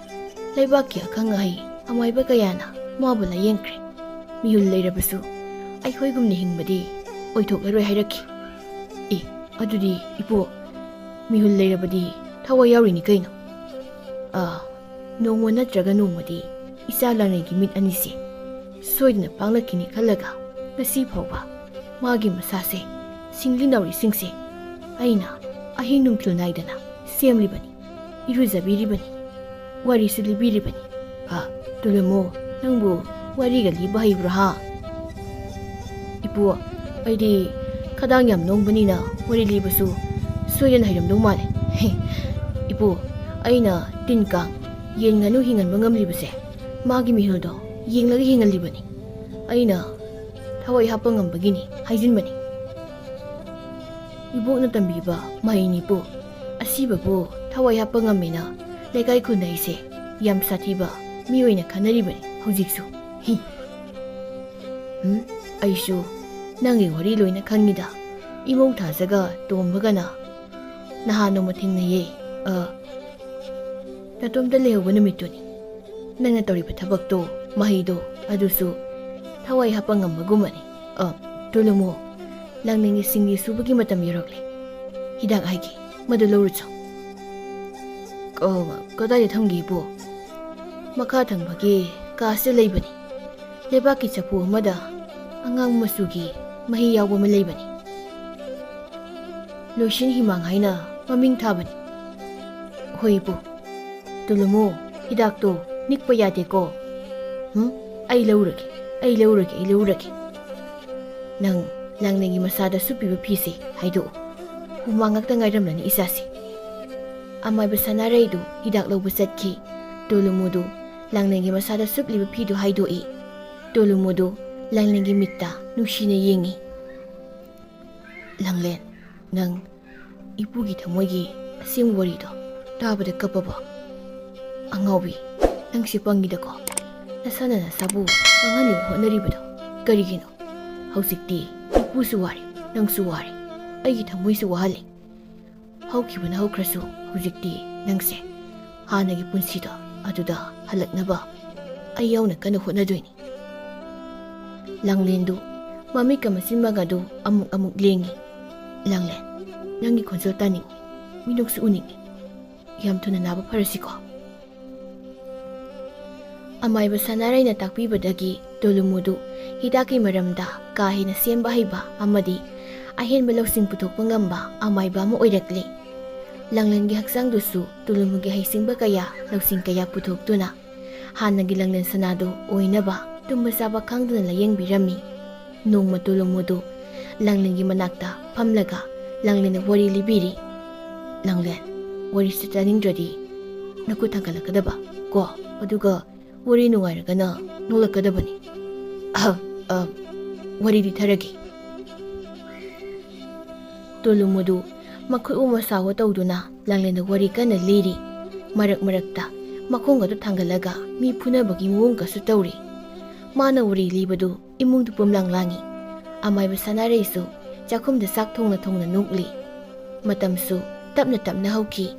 ꯂꯩꯕꯥꯛꯀꯤ ꯑꯈꯪ ꯑꯍꯩ ꯑꯃꯥꯏꯕ ꯀꯌꯥꯅ ꯃꯥꯕꯨ ꯂꯥꯌꯦꯡꯈ꯭ꯔꯦ꯫ ꯃꯤꯍꯨꯜ ꯂꯩꯔꯕꯁꯨ ꯑꯩꯈꯣꯏꯒꯨꯝꯅ ꯍꯤꯡꯕꯗꯤ ꯑꯣꯏꯊꯣꯛꯂꯔꯣꯏ ꯍꯥꯏꯔꯛꯈꯤ꯫ ꯑꯦ, ꯑꯗꯨꯗꯤ ꯏꯄꯨ, ꯃꯤꯍꯨꯜ ꯂꯩꯔꯕꯗꯤ ꯊꯋꯥꯏ ꯌꯥꯎꯔꯤꯅꯤ ꯀꯩꯅꯣ? ꯑꯥ, ꯅꯣꯡꯃ ꯅꯠꯇ꯭ꯔꯒ ꯅꯣꯡꯃꯗꯤ ꯏꯆꯥ ꯂꯥꯡꯂꯦꯟꯒꯤ ꯃꯤꯠ ꯑꯅꯤꯁꯦ ꯁꯣꯏꯗꯅ ꯄꯥꯡꯂꯛꯈꯤꯅꯤ ꯈꯜꯂꯒ ꯉꯁꯤ ꯐꯥꯎꯕ ꯃꯥꯒꯤ ꯃꯁꯥꯁꯦ ꯁꯤꯡꯂꯤ ꯅꯥꯎꯔꯤꯁꯤꯡꯁꯦ ꯑꯩꯅ ꯑꯍꯤꯡ ꯅꯨꯡꯊꯤꯜ ꯅꯥꯏꯗꯅ ꯁꯦꯝꯂꯤꯕꯅꯤ, ꯏꯔꯨꯖꯕꯤꯔꯤꯕꯅꯤ, ꯋꯥꯔꯤꯁꯨ ꯂꯤꯕꯤꯔꯤꯕꯅꯤ꯫ ꯑ, ꯇꯨꯂꯨꯃꯨ, ꯅꯪꯕꯨ ꯋꯥꯔꯤꯒ ꯂꯤꯕ ꯍꯩꯕ꯭ꯔꯣ ꯍꯥ? ꯏꯄꯨ, ꯑꯩꯗꯤ ꯈꯗꯥꯡ ꯌꯥꯝ ꯅꯣꯡꯕꯅꯤꯅ ꯋꯥꯔꯤ ꯂꯤꯕꯁꯨ ꯁꯣꯏꯗꯅ ꯍꯩꯔꯝꯗꯧ ꯃꯥꯜꯂꯦ꯫ ꯏꯄꯨ, ꯑꯩꯅ ꯇꯤꯟ ꯀꯥꯡ, ꯌꯦꯟ ꯉꯥꯅꯨ ꯍꯤꯡꯍꯟꯕ ꯉꯝꯂꯤꯕꯁꯦ ꯃꯥꯒꯤ ꯃꯤꯍꯨꯜꯗꯣ ꯌꯦꯡꯂꯒ ꯍꯤꯡꯍꯜꯂꯤꯕꯅꯤ꯫ ꯑꯩꯅ ꯊꯋꯥꯏ ꯍꯥꯞꯄ ꯉꯝꯕꯒꯤꯅꯤ ꯍꯥꯏꯖꯤꯟꯕꯅꯤ꯫ ꯏꯕꯣꯛꯅ ꯇꯝꯕꯤꯕ ꯃꯍꯩꯅꯤꯕꯨ, ꯑꯁꯤꯕꯕꯨ ꯊꯋꯥꯏ ꯍꯥꯞꯄ ꯉꯝꯃꯦꯅ ꯂꯩꯀꯥꯏ ꯈꯨꯟꯗ ꯑꯩꯁꯦ ꯌꯥꯝ ꯁꯥꯊꯤꯕ ꯃꯤ ꯑꯣꯏꯅ ꯈꯟꯅꯔꯤꯕꯅꯤ ꯍꯧꯖꯤꯛꯁꯨ꯫ ꯍꯤ꯫ ꯎꯝ, ꯑꯩꯁꯨ ꯅꯪꯒꯤ ꯋꯥꯔꯤ ꯂꯣꯏꯅ ꯈꯪꯉꯤꯗ꯫ ꯏꯃꯧ ꯊꯥꯖꯒ ꯇꯣꯝꯕꯒꯅ ꯅꯍꯥꯟ ꯅꯣꯡꯃ ꯊꯦꯡꯅꯩꯌꯦ꯫ ꯑ, ꯅꯇꯣꯝꯇ ꯂꯩꯍꯧꯕ ꯅꯨꯃꯤꯠꯇꯨꯅꯤ꯫ ꯅꯪꯅ ꯇꯧꯔꯤꯕ ꯊꯕꯛꯇꯣ, ꯃꯍꯩꯗꯣ, ꯑꯗꯨꯁꯨ ꯊꯋꯥꯏ ꯍꯥꯞꯄ ꯉꯝꯕꯒꯨꯝꯕꯅꯤ꯫ ꯑ, ꯇꯨꯂꯨꯃꯨ, ꯂꯥꯡꯂꯦꯟꯒꯤ ꯁꯤꯡꯂꯤ ꯁꯨꯕꯒꯤ ꯃꯇꯝ ꯌꯧꯔꯛꯂꯦ꯫ ꯍꯤꯗꯥꯛ ꯍꯥꯏꯒꯦ, ꯃꯗꯨ ꯂꯧꯔꯨꯆꯣ꯫ ꯀ-, ꯀꯗꯥꯏꯗ ꯊꯝꯒꯦ, ꯏꯄꯨ? ꯃꯈꯥ ꯊꯪꯕꯒꯤ ꯀꯥꯁꯤꯗ ꯂꯩꯕꯅꯤ꯫ ꯂꯩꯕꯥꯛꯀꯤ ꯆꯐꯨ ꯑꯃꯗ ꯑꯉꯥꯡꯕ ꯃꯆꯨꯒꯤ ꯃꯍꯤ ꯌꯥꯎꯕ ꯑꯃ ꯂꯩꯕꯅꯤ꯫ ꯂꯣꯏꯁꯤꯟ ꯍꯤꯃꯥꯡ ꯍꯥꯏꯅ ꯃꯃꯤꯡ ꯊꯥꯕꯅꯤ꯫ ꯍꯣꯏ, ꯏꯄꯨ꯫ ꯇꯨꯂꯨꯃꯨ, ꯍꯤꯗꯥꯛꯇꯣ ꯅꯤꯛꯄ ꯌꯥꯗꯦꯀꯣ꯫ ꯍꯨꯝ? ꯑꯩ ꯂꯧꯔꯒꯦ, ꯑꯩ ꯂꯧꯔꯒꯦ, ꯑꯩ ꯂꯧꯔꯒꯦ꯫ ꯅꯪ ꯂꯥꯡꯂꯦꯟꯒꯤ ꯃꯁꯥꯗ ꯁꯨꯞꯄꯤꯕ ꯐꯤꯁꯦ ꯍꯥꯏꯗꯣꯛꯎ꯫ ꯍꯨꯃꯥꯡ ꯉꯥꯛꯇ ꯉꯥꯏꯔꯝꯂꯅꯤ ꯏꯆꯥꯁꯦ꯫ ꯑꯃꯥꯏꯕ ꯁꯅꯥꯔꯩꯗꯨ ꯍꯤꯗꯥꯛ ꯂꯧꯕ ꯆꯠꯈꯤ꯫ ꯇꯨꯂꯨꯃꯨꯗꯨ ꯂꯥꯡꯂꯦꯟꯒꯤ ꯃꯁꯥꯗ ꯁꯨꯞꯂꯤꯕ ꯐꯤꯗꯨ ꯍꯥꯏꯗꯣꯛꯏ꯫ ꯇꯣꯂꯨꯃꯨꯗꯨ ꯂꯥꯡꯂꯦꯟꯒꯤ ꯃꯤꯠꯇ ꯅꯨꯡꯁꯤꯅ ꯌꯦꯡꯉꯤ꯫ "ꯂꯥꯡꯂꯦꯟ, ꯅꯪ ꯏꯄꯨꯒꯤ ꯊꯃꯣꯏꯒꯤ ꯑꯁꯦꯡꯕ ꯋꯥꯔꯤꯗꯣ ꯇꯥꯕꯗ ꯀꯞꯄꯕꯣ? ꯑꯉꯥꯎꯕꯤ, ꯅꯪꯁꯦ ꯄꯪꯉꯤꯗꯀꯣ꯫ ꯅꯁꯥꯅ ꯅꯁꯥꯕꯨ ꯃꯥꯡꯍꯟꯅꯕ ꯍꯣꯠꯅꯔꯤꯕꯗꯣ ꯀꯔꯤꯒꯤꯅꯣ? ꯍꯧꯖꯤꯛꯇꯤ ꯏꯄꯨꯁꯨ ꯋꯥꯔꯦ, ꯅꯪꯁꯨ ꯋꯥꯔꯦ, ꯑꯩꯒꯤ ꯊꯃꯣꯏꯁꯨ ꯋꯥꯍꯜꯂꯦ꯫ ꯍꯧꯈꯤꯕꯅ ꯍꯧꯈ꯭ꯔꯁꯨ, ꯍꯧꯖꯤꯛꯇꯤ ꯅꯪꯁꯦ ꯍꯥꯟꯅꯒꯤ ꯄꯨꯟꯁꯤꯗꯣ ꯑꯗꯨꯗ ꯍꯜꯂꯛꯅꯕ ꯑꯩ ꯌꯥꯎꯅ ꯀꯟꯅ ꯍꯣꯠꯅꯗꯣꯏꯅꯤ꯫" ꯂꯥꯡꯂꯦꯟꯗꯨ ꯃꯃꯤꯠꯀ ꯃꯆꯤꯟ ꯃꯒꯗꯨ ꯑꯃꯨꯛ ꯑꯃꯨꯛ ꯂꯦꯡꯉꯤ꯫ "ꯂꯥꯡꯂꯦꯟ, ꯅꯪꯒꯤ ꯈꯣꯟꯖꯦꯜ ꯇꯥꯅꯤꯡꯉꯤ, ꯃꯤꯅꯣꯛꯁꯨ ꯎꯅꯤꯡꯉꯤ꯫ ꯌꯥꯝ ꯊꯨꯅ ꯅꯥꯕ ꯐꯔꯁꯤꯀꯣ꯫" ꯑꯃꯥꯏꯕ ꯁꯅꯥꯔꯩꯅ ꯇꯥꯛꯄꯤꯕꯗꯒꯤ ꯇꯣꯂꯨꯃꯨꯗꯨ ꯍꯤꯗꯥꯛꯀꯤ ꯃꯔꯝꯗ ꯀꯥ ꯍꯦꯟꯅ ꯁꯦꯝꯕ ꯍꯩꯕ ꯑꯃꯗꯤ ꯑꯍꯦꯟꯕ ꯂꯧꯁꯤꯡ ꯄꯨꯊꯣꯛꯄ ꯉꯝꯕ ꯑꯃꯥꯏꯕ ꯑꯃ ꯑꯣꯏꯔꯛꯂꯦ꯫ ꯂꯥꯡꯂꯦꯟꯒꯤ ꯍꯛꯆꯥꯡꯗꯨꯁꯨ ꯇꯣꯂꯨꯃꯨꯒꯤ ꯍꯩꯁꯤꯡꯕ ꯀꯌꯥ, ꯂꯧꯁꯤꯡ ꯀꯌꯥ ꯄꯨꯊꯣꯛꯇꯨꯅ ꯍꯥꯟꯅꯒꯤ ꯂꯥꯡꯂꯦꯟ ꯁꯅꯥꯗꯨ ꯑꯣꯏꯅꯕ ꯇꯨꯝꯕ ꯆꯥꯕ ꯈꯪꯗꯅ ꯂꯥꯌꯦꯡꯕꯤꯔꯝꯃꯤ꯫ ꯅꯣꯡꯃ ꯇꯣꯂꯨꯃꯨꯗꯨ ꯂꯥꯡꯂꯦꯟꯒꯤ ꯃꯅꯥꯛꯇ ꯐꯝꯂꯒ ꯂꯥꯡꯂꯦꯟꯅ ꯋꯥꯔꯤ ꯂꯤꯕꯤꯔꯤ꯫ "ꯂꯥꯡꯂꯦꯟ, ꯋꯥꯔꯤꯁꯤ ꯇꯥꯅꯤꯡꯗ꯭ꯔꯗꯤ ꯅꯈꯨꯠ ꯊꯥꯡꯒꯠꯂꯛꯀꯗꯕ ꯀꯣ, ꯑꯗꯨꯒ ꯋꯥꯔꯤ ꯅꯨꯡꯉꯥꯏꯔꯒꯅ ꯅꯣꯛꯂꯛꯀꯗꯕꯅꯤ꯫ ꯑꯍ, ꯑ, ꯋꯥꯔꯤ ꯂꯤꯊꯔꯒꯦ꯫" ꯇꯣꯂꯨꯃꯨꯗꯨ ꯃꯈꯨꯠ ꯎ ꯃꯁꯥ ꯍꯣ ꯇꯧꯗꯨꯅ ꯂꯥꯡꯂꯦꯟꯗ ꯋꯥꯔꯤ ꯀꯟꯅ ꯂꯤꯔꯤ꯫ ꯃꯔꯛ ꯃꯔꯛꯇ ꯃꯈꯣꯡꯒꯗꯨ ꯊꯥꯡꯒꯠꯂꯒ ꯃꯤ ꯐꯨꯅꯕꯒꯤ ꯃꯑꯣꯡꯒꯁꯨ ꯇꯧꯔꯤ꯫ ꯃꯥꯅ ꯋꯥꯔꯤ ꯂꯤꯕꯗꯨ ꯏꯃꯨꯡꯗꯨ ꯄꯨꯝꯂꯥꯡ ꯂꯥꯡꯉꯤ꯫ ꯑꯃꯥꯏꯕ ꯁꯅꯥꯔꯩꯁꯨ ꯆꯥꯛꯈꯨꯝꯗ ꯆꯥꯛ ꯊꯣꯡꯅ ꯊꯣꯡꯅ ꯅꯣꯛꯂꯤ꯫ ꯃꯇꯝꯁꯨ ꯇꯞꯅ ꯇꯞꯅ ꯍꯧꯈꯤ꯫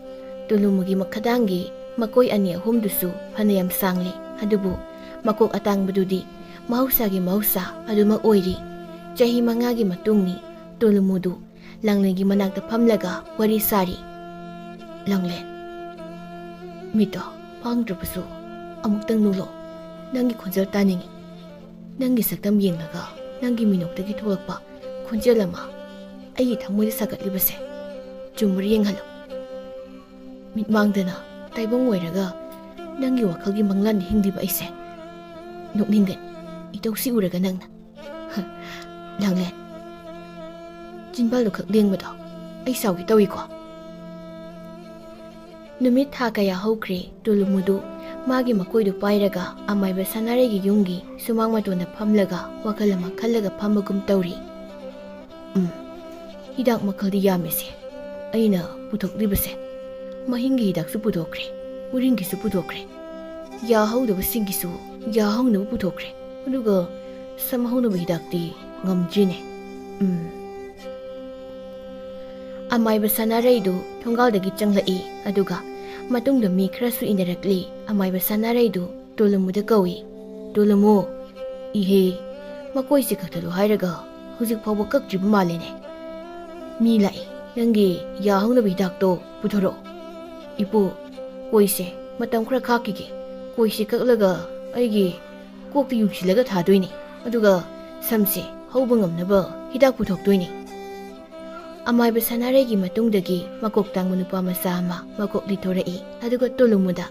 ꯇꯣꯂꯨꯃꯨꯒꯤ ꯃꯈꯥꯗꯥꯡꯒꯤ ꯃꯀꯣꯏ ꯑꯅꯤ ꯑꯍꯨꯝꯗꯨꯁꯨ ꯐꯅꯌꯥꯝ ꯁꯥꯡꯂꯤ, ꯑꯗꯨꯕꯨ ꯃꯀꯣꯛ ꯑꯇꯥꯡꯕꯗꯨꯗꯤ ꯃꯍꯧꯁꯥꯒꯤ ꯃꯍꯧꯁꯥ ꯑꯗꯨꯃꯛ ꯑꯣꯏꯔꯤ꯫ ꯆꯍꯤ ꯃꯉꯥꯒꯤ ꯃꯇꯨꯡꯅꯤ꯫ ꯇꯣꯂꯨꯃꯨꯗꯨ ꯂꯥꯡꯂꯦꯟꯒꯤ ꯃꯅꯥꯛꯇ ꯐꯝꯂꯒ ꯋꯥꯔꯤ ꯁꯥꯔꯤ꯫ "ꯂꯥꯡꯂꯦꯟ, ꯃꯤꯠꯇꯣ ꯄꯥꯡꯗ꯭ꯔꯕꯁꯨ ꯑꯃꯨꯛꯇꯪ ꯅꯣꯛꯂꯣ꯫ ꯅꯪꯒꯤ ꯈꯣꯟꯖꯦꯜ ꯇꯥꯅꯤꯡꯏ꯫ ꯅꯪꯒꯤ ꯁꯛꯇꯝ ꯌꯦꯡꯂꯒ ꯅꯪꯒꯤ ꯃꯤꯅꯣꯛꯇꯒꯤ ꯊꯣꯛꯂꯛꯄ ꯈꯣꯟꯖꯦꯜ ꯑꯃ ꯑꯩꯒꯤ ꯊꯃꯣꯏꯗ ꯁꯥꯒꯠꯂꯤꯕꯁꯦ ꯆꯨꯝꯕ꯭ꯔꯥ ꯌꯦꯡꯍꯜꯂꯨ꯫ ꯃꯤꯠꯃꯥꯡꯗꯅ ꯇꯥꯏꯕꯪ ꯑꯣꯏꯔꯒ ꯅꯪꯒꯤ ꯋꯥꯈꯜꯒꯤ ꯃꯪꯂꯥꯟꯗ ꯍꯤꯡꯂꯤꯕ ꯑꯩꯁꯦ ꯅꯣꯛꯅꯤꯡꯒꯅꯤ, ꯏꯇꯧꯁꯤ ꯎꯔꯒ ꯅꯪꯅ꯫ ꯂꯥꯡꯂꯦꯟ, ꯆꯤꯟꯕꯥꯜꯗꯨ ꯈꯛ ꯂꯦꯡꯕꯗꯣ ꯑꯩ ꯁꯥꯎꯒꯦ ꯇꯧꯏꯀꯣ꯫" ꯅꯨꯃꯤꯠ ꯊꯥ ꯀꯌꯥ ꯍꯧꯈ꯭ꯔꯦ, ꯇꯣꯂꯨꯃꯨꯗꯨ ꯃꯥꯒꯤ ꯃꯀꯣꯏꯗꯨ ꯄꯥꯏꯔꯒ ꯑꯃꯥꯏꯕ ꯁꯅꯥꯔꯩꯒꯤ ꯌꯨꯝꯒꯤ ꯁꯨꯃꯥꯡ ꯃꯇꯣꯟꯗ ꯐꯝꯂꯒ ꯋꯥꯈꯜ ꯑꯃ ꯈꯜꯂꯒ ꯐꯝꯕꯒꯨꯝ ꯇꯧꯔꯤ꯫ ꯎꯝ, ꯍꯤꯗꯥꯛ ꯃꯈꯜꯗꯤ ꯌꯥꯝꯃꯤꯁꯦ꯫ ꯑꯩꯅ ꯄꯨꯊꯣꯛꯂꯤꯕꯁꯦ, ꯃꯍꯤꯡꯒꯤ ꯍꯤꯗꯥꯛꯁꯨ ꯄꯨꯊꯣꯛꯈ꯭ꯔꯦ, ꯎꯔꯤꯡꯒꯤꯁꯨ ꯄꯨꯊꯣꯛꯈ꯭ꯔꯦ, ꯌꯥ ꯍꯧꯗꯕꯁꯤꯡꯒꯤꯁꯨ ꯌꯥ ꯍꯧꯅꯕ ꯄꯨꯊꯣꯛꯈ꯭ꯔꯦ, ꯑꯗꯨꯒ ꯁꯝ ꯍꯧꯅꯕ ꯍꯤꯗꯥꯛꯇꯤ ꯉꯝꯗ꯭ꯔꯤꯅꯦ꯫ ꯎꯝ꯫ ꯑꯃꯥꯏꯕ ꯁꯅꯥꯔꯩꯗꯨ ꯊꯣꯡꯒꯥꯜꯗꯒꯤ ꯆꯪꯂꯛꯏ, ꯑꯗꯨꯒ ꯃꯇꯨꯡꯗ ꯃꯤ ꯈꯔꯁꯨ ꯏꯟꯅꯔꯛꯂꯤ꯫ ꯑꯃꯥꯏꯕ ꯁꯅꯥꯔꯩꯗꯨ ꯇꯣꯂꯨꯃꯨꯗ ꯀꯧꯏ꯫ "ꯇꯣꯂꯨꯃꯨ, ꯏꯍꯦ, ꯃꯀꯣꯏꯁꯦ ꯀꯛꯊꯠꯂꯨ ꯍꯥꯏꯔꯒ ꯍꯧꯖꯤꯛ ꯐꯥꯎꯕ ꯀꯛꯇ꯭ꯔꯤꯕ ꯃꯥꯜꯂꯦꯅꯦ꯫ ꯃꯤ ꯂꯥꯛꯏ, ꯅꯪꯒꯤ ꯌꯥ ꯍꯧꯅꯕ ꯍꯤꯗꯥꯛꯇꯣ ꯄꯨꯊꯣꯔꯛꯑꯣ꯫" "ꯏꯄꯨ, ꯀꯣꯏꯁꯦ ꯃꯇꯝ ꯈꯔ ꯈꯥꯛꯈꯤꯒꯦ꯫ ꯀꯣꯏꯁꯦ ꯀꯛꯂꯒ ꯑꯩꯒꯤ ꯀꯣꯛꯇ ꯌꯨꯡꯁꯤꯜꯂꯒ ꯊꯥꯗꯣꯏꯅꯦ, ꯑꯗꯨꯒ ꯁꯝꯁꯦ ꯍꯧꯕ ꯉꯝꯅꯕ ꯍꯤꯗꯥꯛ ꯄꯨꯊꯣꯛꯇꯣꯏꯅꯦ꯫" ꯑꯃꯥꯏꯕ ꯁꯅꯥꯔꯩꯒꯤ ꯃꯇꯨꯡꯗꯒꯤ ꯃꯀꯣꯛ ꯇꯥꯡꯕ ꯅꯨꯄꯥ ꯃꯆꯥ ꯑꯃ ꯃꯀꯣꯛ ꯂꯤꯊꯣꯔꯛꯏ, ꯑꯗꯨꯒ ꯇꯣꯂꯨꯃꯨꯗ,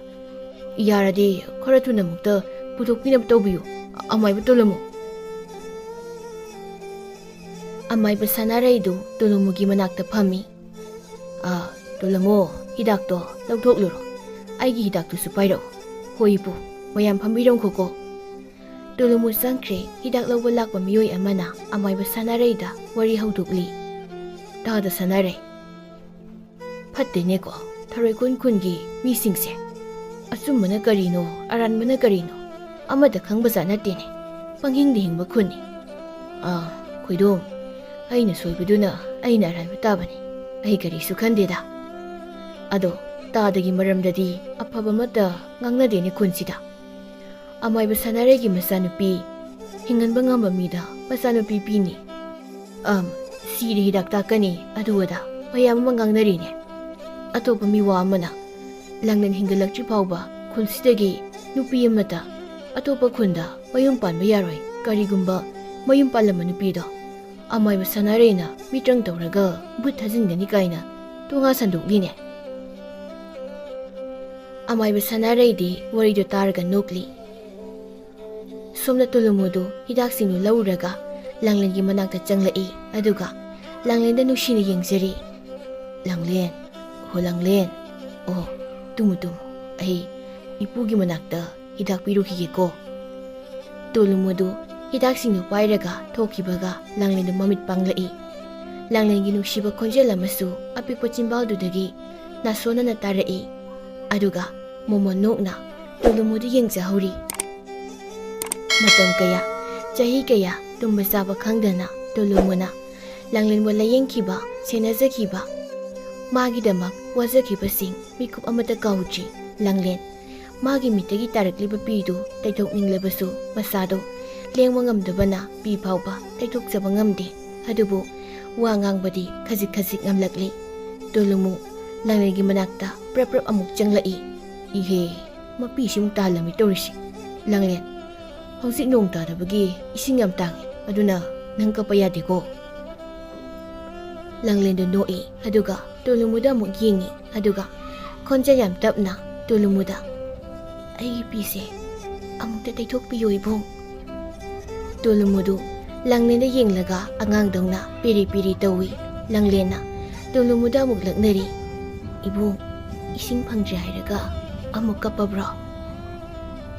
"ꯌꯥꯔꯗꯤ ꯈꯔ ꯊꯨꯅ ꯑꯃꯨꯛꯇ ꯄꯨꯊꯣꯛꯄꯤꯅꯕ ꯇꯧꯕꯤꯌꯨ, ꯑꯃꯥꯏꯕ ꯇꯣꯂꯨꯃꯨ꯫" ꯑꯃꯥꯏꯕ ꯁꯅꯥꯔꯩꯗꯨ ꯇꯣꯂꯨꯃꯨꯒꯤ ꯃꯅꯥꯛꯇ ꯐꯝꯃꯤ꯫ "ꯑꯥ, ꯇꯣꯂꯨꯃꯨ, ꯍꯤꯗꯥꯛꯇꯣ ꯂꯧꯊꯣꯛꯂꯨꯔꯣ꯫ ꯑꯩꯒꯤ ꯍꯤꯗꯥꯛꯇꯨꯁꯨ ꯄꯥꯏꯔꯛꯎ꯫" "ꯍꯣꯏ ꯏꯄꯨ, ꯃꯌꯥꯝ ꯐꯝꯕꯤꯔꯝꯈꯣꯀꯣ꯫" ꯇꯣꯂꯨꯃꯨ ꯆꯪꯈ꯭ꯔꯦ꯫ ꯍꯤꯗꯥꯛ ꯂꯧꯕ ꯂꯥꯛꯄ ꯃꯤꯑꯣꯏ ꯑꯃꯅ ꯑꯃꯥꯏꯕ ꯁꯅꯥꯔꯩꯗ ꯋꯥꯔꯤ ꯍꯧꯗꯣꯛꯂꯤ꯫ "ꯇꯥꯗ ꯁꯅꯥꯔꯩ, ꯐꯠꯇꯦꯅꯦꯀꯣ, ꯊꯔꯣꯏ ꯈꯨꯟ ꯈꯨꯟꯒꯤ ꯃꯤꯁꯤꯡꯁꯦ꯫ ꯑꯆꯨꯝꯕꯅ ꯀꯔꯤꯅꯣ, ꯑꯔꯥꯟꯕꯅ ꯀꯔꯤꯅꯣ, ꯑꯃꯠꯇ ꯈꯪꯕꯖꯥꯠ ꯅꯠꯇꯦꯅꯦ꯫ ꯄꯪꯍꯤꯡꯗ ꯍꯤꯡꯕ ꯈꯨꯟꯅꯤ꯫ ꯑꯥ, ꯈꯣꯏꯗꯣꯝ, ꯑꯩꯅ ꯁꯣꯏꯕꯗꯨꯅ ꯑꯩꯅ ꯑꯔꯥꯟꯕ ꯇꯥꯕꯅꯤ꯫ ꯑꯩ ꯀꯔꯤꯁꯨ ꯈꯟꯗꯦꯗ꯫ ꯑꯗꯣ ꯇꯥꯗꯒꯤ ꯃꯔꯝꯗꯗꯤ ꯑꯐꯕ ꯑꯃꯠꯇ ꯉꯥꯡꯅꯗꯦꯅꯦ ꯈꯨꯟꯁꯤꯗ꯫ ꯑꯃꯥꯏꯕ ꯁꯅꯥꯔꯩꯒꯤ ꯃꯆꯥꯅꯨꯄꯤ, ꯍꯤꯡꯍꯟꯕ ꯉꯝꯕ ꯃꯤꯗ ꯃꯆꯥꯅꯨꯄꯤ ꯄꯤꯅꯤ꯫ ꯑꯝ, ꯁꯤꯔꯦ ꯍꯤꯗꯥꯛ ꯇꯥꯛꯀꯅꯤ, ꯑꯗꯨ ꯑꯗꯥ ꯃꯌꯥꯝ ꯑꯃ ꯉꯥꯡꯅꯔꯤꯅꯦ꯫ ꯑꯇꯣꯞꯄ ꯃꯤꯋꯥ ꯑꯃꯅ ꯂꯥꯡꯂꯦꯟ ꯍꯤꯡꯒꯠꯂꯛꯇ꯭ꯔꯤ ꯐꯥꯎꯕ ꯈꯨꯜꯁꯤꯗꯒꯤ ꯅꯨꯄꯤ ꯑꯃꯠꯇ ꯑꯇꯣꯞꯄ ꯈꯨꯟꯗ ꯃꯌꯨꯝ ꯄꯥꯟꯕ ꯌꯥꯔꯣꯏ꯫ ꯀꯔꯤꯒꯨꯝꯕ ꯃꯌꯨꯝ ꯄꯥꯜꯂꯝꯕ ꯅꯨꯄꯤꯗꯣ ꯑꯃꯥꯏꯕ ꯁꯅꯥꯔꯩꯅ ꯃꯤꯇ꯭ꯔꯪ ꯇꯧꯔꯒ ꯚꯨꯠ ꯊꯥꯖꯤꯟꯒꯅꯤ ꯀꯥꯏꯅ ꯇꯣꯉꯥ ꯁꯟꯗꯣꯛꯂꯤꯅꯦ꯫" ꯑꯃꯥꯏꯕ ꯁꯅꯥꯔꯩꯗꯤ ꯋꯥꯔꯤꯗꯣ ꯇꯥꯔꯒ ꯅꯣꯛꯂꯤ꯫ ꯁꯣꯝꯗ ꯇꯣꯂꯨꯃꯨꯗꯨ ꯍꯤꯗꯥꯛꯁꯤꯡꯗꯨ ꯂꯧꯔꯒ ꯂꯥꯡꯂꯦꯟꯒꯤ ꯃꯅꯥꯛꯇ ꯆꯪꯂꯛꯏ, ꯑꯗꯨꯒ ꯂꯥꯡꯂꯦꯟꯗ ꯅꯨꯡꯁꯤꯅ ꯌꯦꯡꯖꯔꯤ꯫ "ꯂꯥꯡꯂꯦꯟ, ꯍꯣ ꯂꯥꯡꯂꯦꯟ, ꯑꯣ, "ꯇꯨꯝꯃꯨ, ꯇꯨꯝꯃꯨ, ꯑꯩ ꯏꯄꯨꯒꯤ ꯃꯅꯥꯛꯇ ꯍꯤꯗꯥꯛ ꯄꯤꯔꯨꯈꯤꯒꯦꯀꯣ"꯫ ꯇꯣꯂꯨꯃꯨꯗꯨ ꯍꯤꯗꯥꯛꯁꯤꯡꯗꯨ ꯄꯥꯏꯔꯒ ꯊꯣꯛꯈꯤꯕꯒ ꯂꯥꯡꯂꯦꯟꯗꯨ ꯃꯃꯤꯠ ꯄꯥꯡꯂꯛꯏ꯫ ꯂꯥꯡꯂꯦꯟꯒꯤ ꯅꯨꯡꯁꯤꯕ ꯈꯣꯟꯖꯦꯜ ꯑꯃꯁꯨ ꯑꯄꯤꯛꯄ ꯆꯤꯟꯕꯥꯜꯗꯨꯗꯒꯤ ꯅꯥꯁꯣꯟꯅꯅ ꯇꯥꯔꯛꯏ꯫ ꯑꯗꯨꯒ ꯃꯣꯃꯣꯟ ꯅꯣꯛꯅ ꯇꯣꯂꯨꯃꯨꯗꯨ ꯌꯦꯡꯖꯍꯧꯔꯤ꯫ ꯃꯇꯝ ꯀꯌꯥ, ꯆꯍꯤ ꯀꯌꯥ ꯇꯨꯝꯕ ꯆꯥꯕ ꯈꯪꯗꯅ ꯇꯣꯂꯨꯃꯨꯅ ꯂꯥꯡꯂꯦꯟꯕꯨ ꯂꯥꯌꯦꯡꯈꯤꯕ, ꯁꯦꯟꯅꯖꯈꯤꯕ, ꯃꯥꯒꯤꯗꯃꯛ ꯋꯥꯖꯈꯤꯕꯁꯤꯡ ꯃꯤꯀꯨꯞ ꯑꯃꯠꯇ ꯀꯥꯎꯗ꯭ꯔꯤ꯫ ꯂꯥꯡꯂꯦꯟ ꯃꯥꯒꯤ ꯃꯤꯠꯇꯒꯤ ꯇꯥꯔꯛꯂꯤꯕ ꯄꯤꯗꯨ ꯇꯩꯊꯣꯛꯅꯤꯡꯂꯕꯁꯨ ꯃꯁꯥꯗꯣ ꯂꯦꯡꯕ ꯉꯝꯗꯕꯅ ꯄꯤ ꯐꯥꯎꯕ ꯇꯩꯊꯣꯛꯆꯕ ꯉꯝꯗꯦ꯫ ꯑꯗꯨꯕꯨ ꯋꯥ ꯉꯥꯡꯕꯗꯤ ꯈꯖꯤꯛ ꯈꯖꯤꯛ ꯉꯝꯂꯛꯂꯤ꯫ ꯇꯣꯂꯨꯃꯨ ꯂꯥꯡꯂꯦꯟꯒꯤ ꯃꯅꯥꯛꯇ ꯄ꯭ꯔꯞ ꯄ꯭ꯔꯞ ꯑꯃꯨꯛ ꯆꯪꯂꯛꯏ꯫ "ꯏꯍꯦ, ꯃꯄꯤꯁꯤ ꯑꯃꯨꯛ ꯇꯥꯍꯜꯂꯝꯃꯤ ꯇꯧꯔꯤꯁꯤ꯫ ꯂꯥꯡꯂꯦꯟ, ꯍꯧꯖꯤꯛ ꯅꯣꯡ ꯇꯥꯗꯕꯒꯤ ꯏꯁꯤꯡ ꯌꯥꯝ ꯇꯥꯡꯉꯤ, ꯑꯗꯨꯅ ꯅꯪ ꯀꯞꯄ ꯌꯥꯗꯦꯀꯣ"꯫ ꯂꯥꯡꯂꯦꯟꯗꯨ ꯅꯣꯛꯏ, ꯑꯗꯨꯒ ꯇꯣꯂꯨꯃꯨꯗ ꯑꯃꯨꯛ ꯌꯦꯡꯉꯤ, ꯑꯗꯨꯒ ꯈꯣꯟꯖꯦꯜ ꯌꯥꯝ ꯇꯞꯅ ꯇꯣꯂꯨꯃꯨꯗ, "ꯑꯩꯒꯤ ꯄꯤꯁꯦ ꯑꯃꯨꯛꯇ ꯇꯩꯊꯣꯛꯄꯤꯌꯨ ꯏꯕꯨꯡ"꯫ ꯇꯣꯂꯨꯃꯨꯗꯨ ꯂꯥꯡꯂꯦꯟꯗ ꯌꯦꯡꯂꯒ ꯑꯉꯥꯡꯗꯧꯅ ꯄꯤꯔꯤ ꯄꯤꯔꯤ ꯇꯧꯏ꯫ ꯂꯥꯡꯂꯦꯟꯅ ꯇꯣꯂꯨꯃꯨꯗ ꯑꯃꯨꯛ ꯂꯛꯅꯔꯤ, "ꯏꯕꯨꯡ, ꯏꯁꯤꯡ ꯐꯪꯗ꯭ꯔꯦ ꯍꯥꯏꯔꯒ ꯑꯃꯨꯛ ꯀꯞꯄꯕ꯭ꯔꯣ?"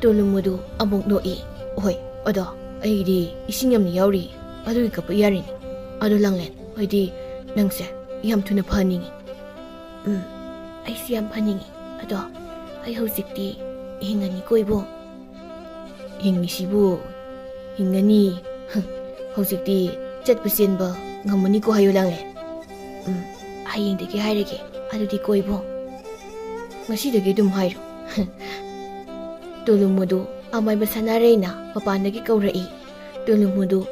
ꯇꯣꯂꯨꯃꯨꯗꯨ ꯑꯃꯨꯛ ꯅꯣꯛꯏ, "ꯍꯣꯏ, ꯑꯗꯣ ꯑꯩꯒꯤꯗꯤ ꯏꯁꯤꯡ ꯌꯥꯝꯅ ꯌꯥꯎꯔꯤ, ꯑꯗꯨꯒꯤ ꯀꯞꯄ ꯌꯥꯔꯤꯅꯤ꯫ ꯑꯗꯣ ꯂꯥꯡꯂꯦꯟ, ꯑꯩꯗꯤ ꯅꯪꯁꯦ ꯌꯥꯝ ꯊꯨꯅ ꯐꯍꯟꯅꯤꯡꯉꯤ"꯫ "ꯎꯝ, ꯑꯩꯁꯨ ꯌꯥꯝ ꯐꯅꯤꯡꯉꯤ꯫ ꯑꯗꯣ ꯑꯩ ꯍꯧꯖꯤꯛꯇꯤ ꯍꯤꯡꯉꯅꯤꯀꯣ ꯏꯕꯨꯡ"꯫ "ꯍꯤꯡꯉꯤꯁꯤꯕꯨ ꯍꯤꯡꯉꯅꯤ꯫ ꯍꯧꯖꯤꯛꯇꯤ ꯆꯠꯄ ꯆꯦꯟꯕ ꯉꯝꯃꯅꯤꯀꯣ ꯍꯥꯏꯌꯨ ꯂꯥꯡꯂꯦꯟ"꯫ "ꯎꯝ, ꯍꯌꯦꯡꯗꯒꯤ ꯍꯥꯏꯔꯒꯦ꯫ ꯑꯗꯨꯗꯤ ꯀꯣ ꯏꯕꯨꯡ, ꯉꯁꯤꯗꯒꯤ ꯑꯗꯨꯝ ꯍꯥꯏꯔꯣ"꯫ ꯇꯣꯂꯨꯃꯨꯗꯨ ꯑꯃꯥꯏꯕ ꯁꯅꯥꯔꯩꯅ ꯃꯄꯥꯟꯗꯒꯤ ꯀꯧꯔꯛꯏ꯫ ꯇꯣꯂꯨꯃꯨꯗꯨ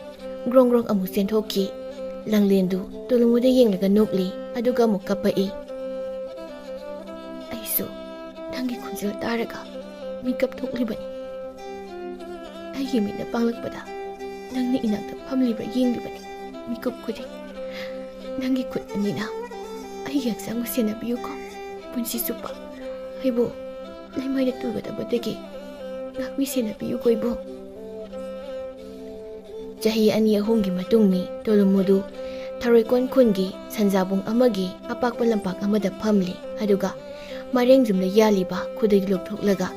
ꯒ꯭ꯔꯣꯡ ꯒ꯭ꯔꯣꯡ ꯑꯃꯨꯛ ꯆꯦꯟꯊꯣꯛꯈꯤ꯫ ꯂꯥꯡꯂꯦꯟꯗꯨ ꯇꯣꯂꯨꯃꯨꯗ ꯌꯦꯡꯂꯒ ꯅꯣꯛꯂꯤ, ꯑꯗꯨꯒ ꯑꯃꯨꯛ ꯀꯞꯄꯛꯏ꯫ "ꯑꯩꯁꯨ ꯅꯪꯒꯤ ꯈꯣꯟꯖꯦꯜ ꯇꯥꯔꯒ ꯃꯤꯀꯞ ꯊꯣꯛꯂꯤꯕꯅꯤ꯫ ꯑꯩꯒꯤ ꯃꯤꯠꯅ ꯄꯥꯡꯂꯛꯄꯗ ꯅꯪꯅ ꯏꯅꯥꯛꯇ ꯐꯝꯂꯤꯕ꯭ꯔꯥ ꯌꯦꯡꯂꯤꯕꯅꯤ ꯃꯤꯀꯨꯞ ꯈꯨꯗꯤꯡ꯫ ꯅꯪꯒꯤ ꯈꯨꯠ ꯑꯅꯤꯅ ꯑꯩꯒꯤ ꯍꯛꯆꯥꯡꯕꯨ ꯁꯦꯟꯅꯕꯤꯌꯨꯀꯣ꯫ ꯄꯨꯟꯁꯤ ꯆꯨꯞꯄ ꯑꯩꯕꯨ ꯂꯩꯃꯥꯏꯗ ꯇꯨꯒꯗꯕꯗꯒꯤ ꯉꯥꯛꯄꯤ ꯁꯦꯟꯅꯕꯤꯌꯨꯀꯣ ꯏꯕꯨꯡ"꯫ ꯆꯍꯤ ꯑꯅꯤ ꯑꯍꯨꯝꯒꯤ ꯃꯇꯨꯡꯅꯤ꯫ ꯇꯣꯂꯨꯃꯨꯗꯨ ꯊꯔꯣꯏꯀꯣꯟ ꯈꯨꯟꯒꯤ ꯁꯟꯖꯥꯕꯨꯡ ꯑꯃꯒꯤ ꯑꯄꯥꯛꯄ ꯂꯝꯄꯥꯛ ꯑꯃꯗ ꯐꯝꯂꯤ, ꯑꯗꯨꯒ ꯃꯔꯦꯡꯖꯨꯝꯗ ꯌꯥꯜꯂꯤꯕ ꯈꯨꯗꯩꯗꯨ ꯂꯧꯊꯣꯛꯂꯒ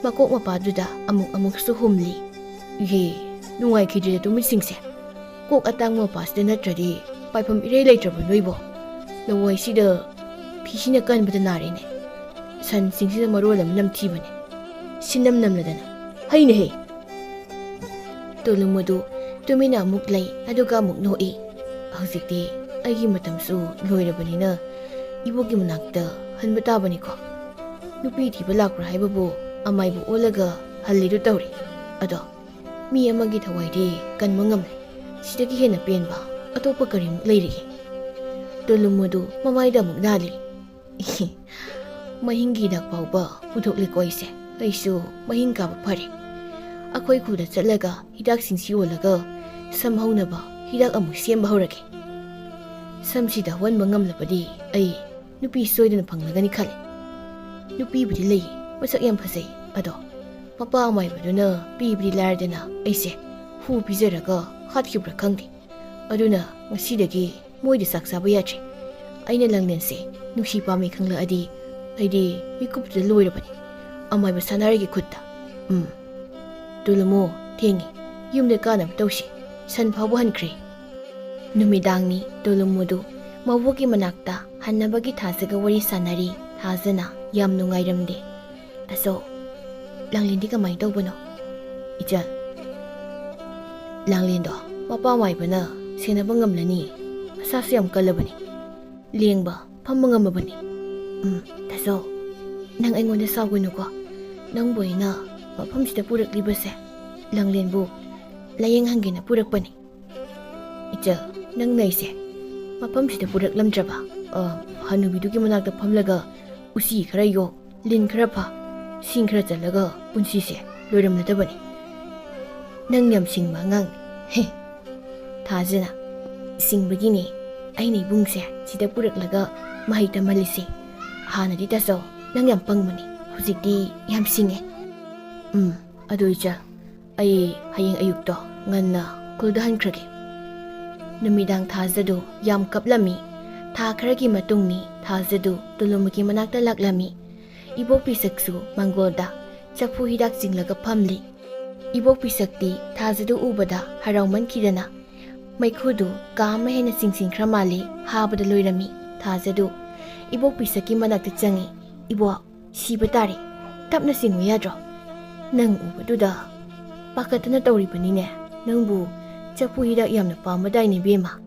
ꯃꯀꯣꯛ ꯃꯄꯥꯗꯨꯗ ꯑꯃꯨꯛ ꯑꯃꯨꯛꯁꯨ ꯍꯨꯝꯂꯤ꯫ ꯏꯍꯦ, ꯅꯨꯡꯉꯥꯏꯈꯤꯗ꯭ꯔꯦ ꯇꯨꯃꯤꯠꯁꯤꯡꯁꯦ꯫ ꯀꯣꯛ ꯑꯇꯥꯡꯕ ꯃꯄꯥꯁꯤꯗ ꯅꯠꯇ꯭ꯔꯗꯤ ꯄꯥꯏꯐꯝ ꯏꯔꯩ ꯂꯩꯇ꯭ꯔꯕ ꯅꯣꯏꯕꯣ꯫ ꯂꯋꯥꯏꯁꯤꯗ ꯐꯤꯁꯤꯅ ꯀꯟꯕꯗ ꯅꯥꯔꯦꯅꯦ꯫ ꯁꯟꯁꯤꯡꯁꯤꯅ ꯃꯔꯣꯜ ꯑꯃ ꯅꯝꯊꯤꯕꯅꯦ꯫ ꯁꯤꯅꯝ ꯅꯝꯂꯗꯅ꯫ ꯍꯩꯅꯦꯍꯦ꯫ ꯇꯣꯂꯨꯝ ꯑꯗꯨ ꯇꯨꯃꯤꯟꯅ ꯑꯃꯨꯛ ꯂꯩ, ꯑꯗꯨꯒ ꯑꯃꯨꯛ ꯅꯣꯛꯏ꯫ ꯍꯧꯖꯤꯛꯇꯤ ꯑꯩꯒꯤ ꯃꯇꯝꯁꯨ ꯂꯣꯏꯔꯕꯅꯤꯅ ꯏꯕꯣꯛꯀꯤ ꯃꯅꯥꯛꯇ ꯍꯟꯕ ꯇꯥꯕꯅꯤꯀꯣ꯫ ꯅꯨꯄꯤ ꯊꯤꯕ ꯂꯥꯛꯄ꯭ꯔꯥ ꯍꯥꯏꯕꯕꯨ ꯑꯃꯥꯏꯕꯨ ꯑꯣꯜꯂꯒ ꯍꯜꯂꯤꯗꯨ ꯇꯧꯔꯤ꯫ ꯑꯗꯣ ꯃꯤ ꯑꯃꯒꯤ ꯊꯋꯥꯏꯗꯤ ꯀꯟꯕ ꯉꯝꯂꯦ꯫ ꯁꯤꯗꯒꯤ ꯍꯦꯟꯅ ꯄꯦꯟꯕ ꯑꯇꯣꯞꯄ ꯀꯔꯤꯃꯨꯛ ꯂꯩꯔꯤꯒꯦ? ꯇꯣꯂꯨꯝ ꯑꯗꯨ ꯃꯃꯥꯏꯗ ꯑꯃꯨꯛ ꯅꯥꯜꯂꯤ꯫ ꯃꯍꯤꯡꯒꯤ ꯍꯤꯗꯥꯛ ꯐꯥꯎꯕ ꯄꯨꯊꯣꯛꯂꯦꯀꯣ ꯑꯩꯁꯦ꯫ ꯑꯩꯁꯨ ꯃꯍꯤꯡ ꯀꯥꯕ ꯐꯔꯦ꯫ ꯑꯩꯈꯣꯏ ꯈꯨꯜꯗ ꯆꯠꯂꯒ ꯍꯤꯗꯥꯛꯁꯤꯡꯁꯤ ꯌꯣꯜꯂꯒ ꯁꯝ ꯍꯧꯅꯕ ꯍꯤꯗꯥꯛ ꯑꯃꯨꯛ ꯁꯦꯝꯕ ꯍꯧꯔꯒꯦ꯫ ꯁꯝꯁꯤꯗ ꯍꯧꯍꯟꯕ ꯉꯝꯂꯕꯗꯤ ꯑꯩ ꯅꯨꯄꯤ ꯁꯣꯏꯗꯅ ꯐꯪꯂꯒꯅꯤ ꯈꯜꯂꯦ꯫ ꯅꯨꯄꯤꯕꯨꯗꯤ ꯂꯩꯌꯦ, ꯃꯁꯛ ꯌꯥꯝ ꯐꯖꯩ꯫ ꯑꯗꯣ ꯃꯄꯥ ꯑꯃꯥꯏꯕꯗꯨꯅ ꯄꯤꯕꯗꯤ ꯂꯥꯏꯔꯗꯅ ꯑꯩꯁꯦ ꯍꯨ ꯄꯤꯖꯔꯒ ꯍꯥꯠꯈꯤꯕ꯭ꯔꯥ ꯈꯪꯗꯦ꯫ ꯑꯗꯨꯅ ꯉꯁꯤꯗꯒꯤ ꯃꯣꯏꯗ ꯆꯥꯛ ꯆꯥꯕ ꯌꯥꯗ꯭ꯔꯦ꯫ ꯑꯩꯅ ꯂꯥꯡꯂꯦꯟꯁꯦ ꯅꯨꯡꯁꯤ ꯄꯥꯝꯃꯤ ꯈꯪꯂꯛꯑꯗꯤ ꯑꯩꯗꯤ ꯃꯤꯀꯨꯞꯇꯨꯗ ꯂꯣꯏꯔꯕꯅꯤ꯫ ꯑꯃꯥꯏꯕ ꯁꯥꯟꯅꯔꯒꯤ ꯈꯨꯠꯇ꯫ ꯎꯝ꯫ ꯇꯣꯂꯨꯃꯣ, ꯊꯦꯡꯉꯤ꯫ ꯌꯨꯝꯗ ꯀꯥꯅꯕ ꯇꯧꯁꯤ꯫ ꯁꯟ ꯐꯥꯎꯕ ꯍꯟꯈ꯭ꯔꯦ꯫ ꯅꯨꯃꯤꯗꯥꯡꯅꯤ꯫ ꯇꯣꯂꯨꯃꯣꯗꯨ ꯃꯕꯣꯛꯀꯤ ꯃꯅꯥꯛꯇ ꯍꯟꯅꯕꯒꯤ ꯊꯥꯖꯒ ꯋꯥꯔꯤ ꯁꯥꯟꯅꯔꯤ꯫ ꯊꯥꯖꯅ ꯌꯥꯝ ꯅꯨꯡꯉꯥꯏꯔꯝꯗꯦ꯫ ꯑꯆꯧ, ꯂꯥꯡꯂꯦꯟꯗꯤ ꯀꯃꯥꯏꯅ ꯇꯧꯕꯅꯣ? ꯏꯆꯜ, ꯂꯥꯡꯂꯦꯟꯗꯣ ꯃꯄꯥ ꯃꯥꯏꯕꯅ ꯁꯦꯟꯅꯕ ꯉꯝꯂꯅꯤ꯫ ꯃꯁꯥꯁꯨ ꯌꯥꯝ ꯀꯜꯂꯕꯅꯤ꯫ ꯂꯦꯡꯕ, ꯐꯝꯕ ꯉꯝꯃꯕꯅꯤ꯫ ꯎꯝ, ꯇꯥꯆꯧ, ꯅꯪ ꯑꯩꯉꯣꯟꯗ ꯁꯥꯎꯒꯅꯨꯀꯣ꯫ ꯅꯪꯕꯨ ꯑꯩꯅ ꯃꯐꯝꯁꯤꯗ ꯄꯨꯔꯛꯂꯤꯕꯁꯦ ꯂꯥꯡꯂꯦꯟꯕꯨ ꯂꯥꯌꯦꯡꯍꯟꯒꯦꯅ ꯄꯨꯔꯛꯄꯅꯤ꯫ ꯏꯆꯜ, ꯅꯪꯅ ꯑꯩꯁꯦ ꯃꯐꯝꯁꯤꯗ ꯄꯨꯔꯛꯂꯝꯗ꯭ꯔꯕ? ꯑ, ꯍꯅꯨꯕꯤꯗꯨꯒꯤ ꯃꯅꯥꯛꯇ ꯐꯝꯂꯒ ꯎꯆꯤ ꯈꯔ ꯌꯣꯛ, ꯂꯤꯟ ꯈꯔ ꯐꯥ, ꯁꯤꯡ ꯈꯔ ꯆꯜꯂꯒ ꯄꯨꯟꯁꯤꯁꯦ ꯂꯣꯏꯔꯝꯂꯗꯕꯅꯤ꯫ ꯅꯪ ꯌꯥꯝ ꯁꯤꯡꯕ ꯑꯉꯥꯡꯅꯤ꯫ ꯍꯦ, ꯊꯥꯖꯅ, ꯁꯤꯡꯕꯒꯤꯅꯤ ꯑꯩꯅ ꯏꯕꯨꯡꯁꯦ ꯁꯤꯗ ꯄꯨꯔꯛꯂꯒ ꯃꯍꯩ ꯇꯝꯍꯜꯂꯤꯁꯦ꯫ ꯍꯥꯟꯅꯗꯤ ꯇꯥꯆꯧ, ꯅꯪ ꯌꯥꯝ ꯄꯪꯕꯅꯤ, ꯍꯧꯖꯤꯛꯇꯤ ꯌꯥꯝ ꯁꯤꯡꯉꯦ꯫ ꯎꯝ, ꯑꯗꯨ ꯏꯆꯜ, ꯑꯩ ꯍꯌꯦꯡ ꯑꯌꯨꯛꯇꯣ ꯉꯟꯅ ꯈꯨꯜꯗ ꯍꯟꯈ꯭ꯔꯒꯦ꯫ ꯅꯨꯃꯤꯗꯥꯡ ꯊꯥꯖꯗꯨ ꯌꯥꯝ ꯀꯞꯂꯝꯃꯤ꯫ ꯊꯥ ꯈꯔꯒꯤ ꯃꯇꯨꯡꯅꯤ꯫ ꯊꯥꯖꯗꯨ ꯇꯣꯂꯨꯃꯨꯒꯤ ꯃꯅꯥꯛꯇ ꯂꯥꯛꯂꯝꯃꯤ꯫ ꯏꯕꯣꯛ ꯄꯤꯁꯛꯁꯨ ꯃꯪꯒꯣꯜꯗ ꯆꯐꯨ ꯍꯤꯗꯥꯛ ꯆꯤꯡꯂꯒ ꯐꯝꯂꯤ꯫ ꯏꯕꯣꯛ ꯄꯤꯁꯛꯇꯤ ꯊꯥꯖꯗꯨ ꯎꯕꯗ ꯍꯔꯥꯎꯃꯟꯈꯤꯗꯅ ꯃꯩꯈꯨꯗꯨ ꯀꯥ ꯑꯃ ꯍꯦꯟꯅ ꯆꯤꯡꯁꯤꯟꯈ꯭ꯔ ꯃꯥꯜꯂꯤ꯫ ꯍꯥꯕꯗ ꯂꯣꯏꯔꯝꯃꯤ꯫ ꯊꯥꯖꯗꯨ ꯏꯕꯣꯛ ꯄꯤꯁꯛꯀꯤ ꯃꯅꯥꯛꯇ ꯆꯪꯉꯤ꯫ "ꯏꯕꯣꯛ, ꯁꯤꯕ ꯇꯥꯔꯦ꯫ ꯇꯞꯅ ꯆꯤꯡꯉꯨ ꯌꯥꯗ꯭ꯔꯣ? ꯅꯪ ꯎꯕꯗꯨꯗ ꯄꯥꯈꯠꯇꯅ ꯇꯧꯔꯤꯕꯅꯤꯅꯦ꯫ ꯅꯪꯕꯨ ꯆꯐꯨ ꯍꯤꯗꯥꯛ ꯌꯥꯝꯅ ꯄꯥꯝꯕꯗꯥꯏꯅꯦ, ꯏꯕꯦꯝꯃ꯫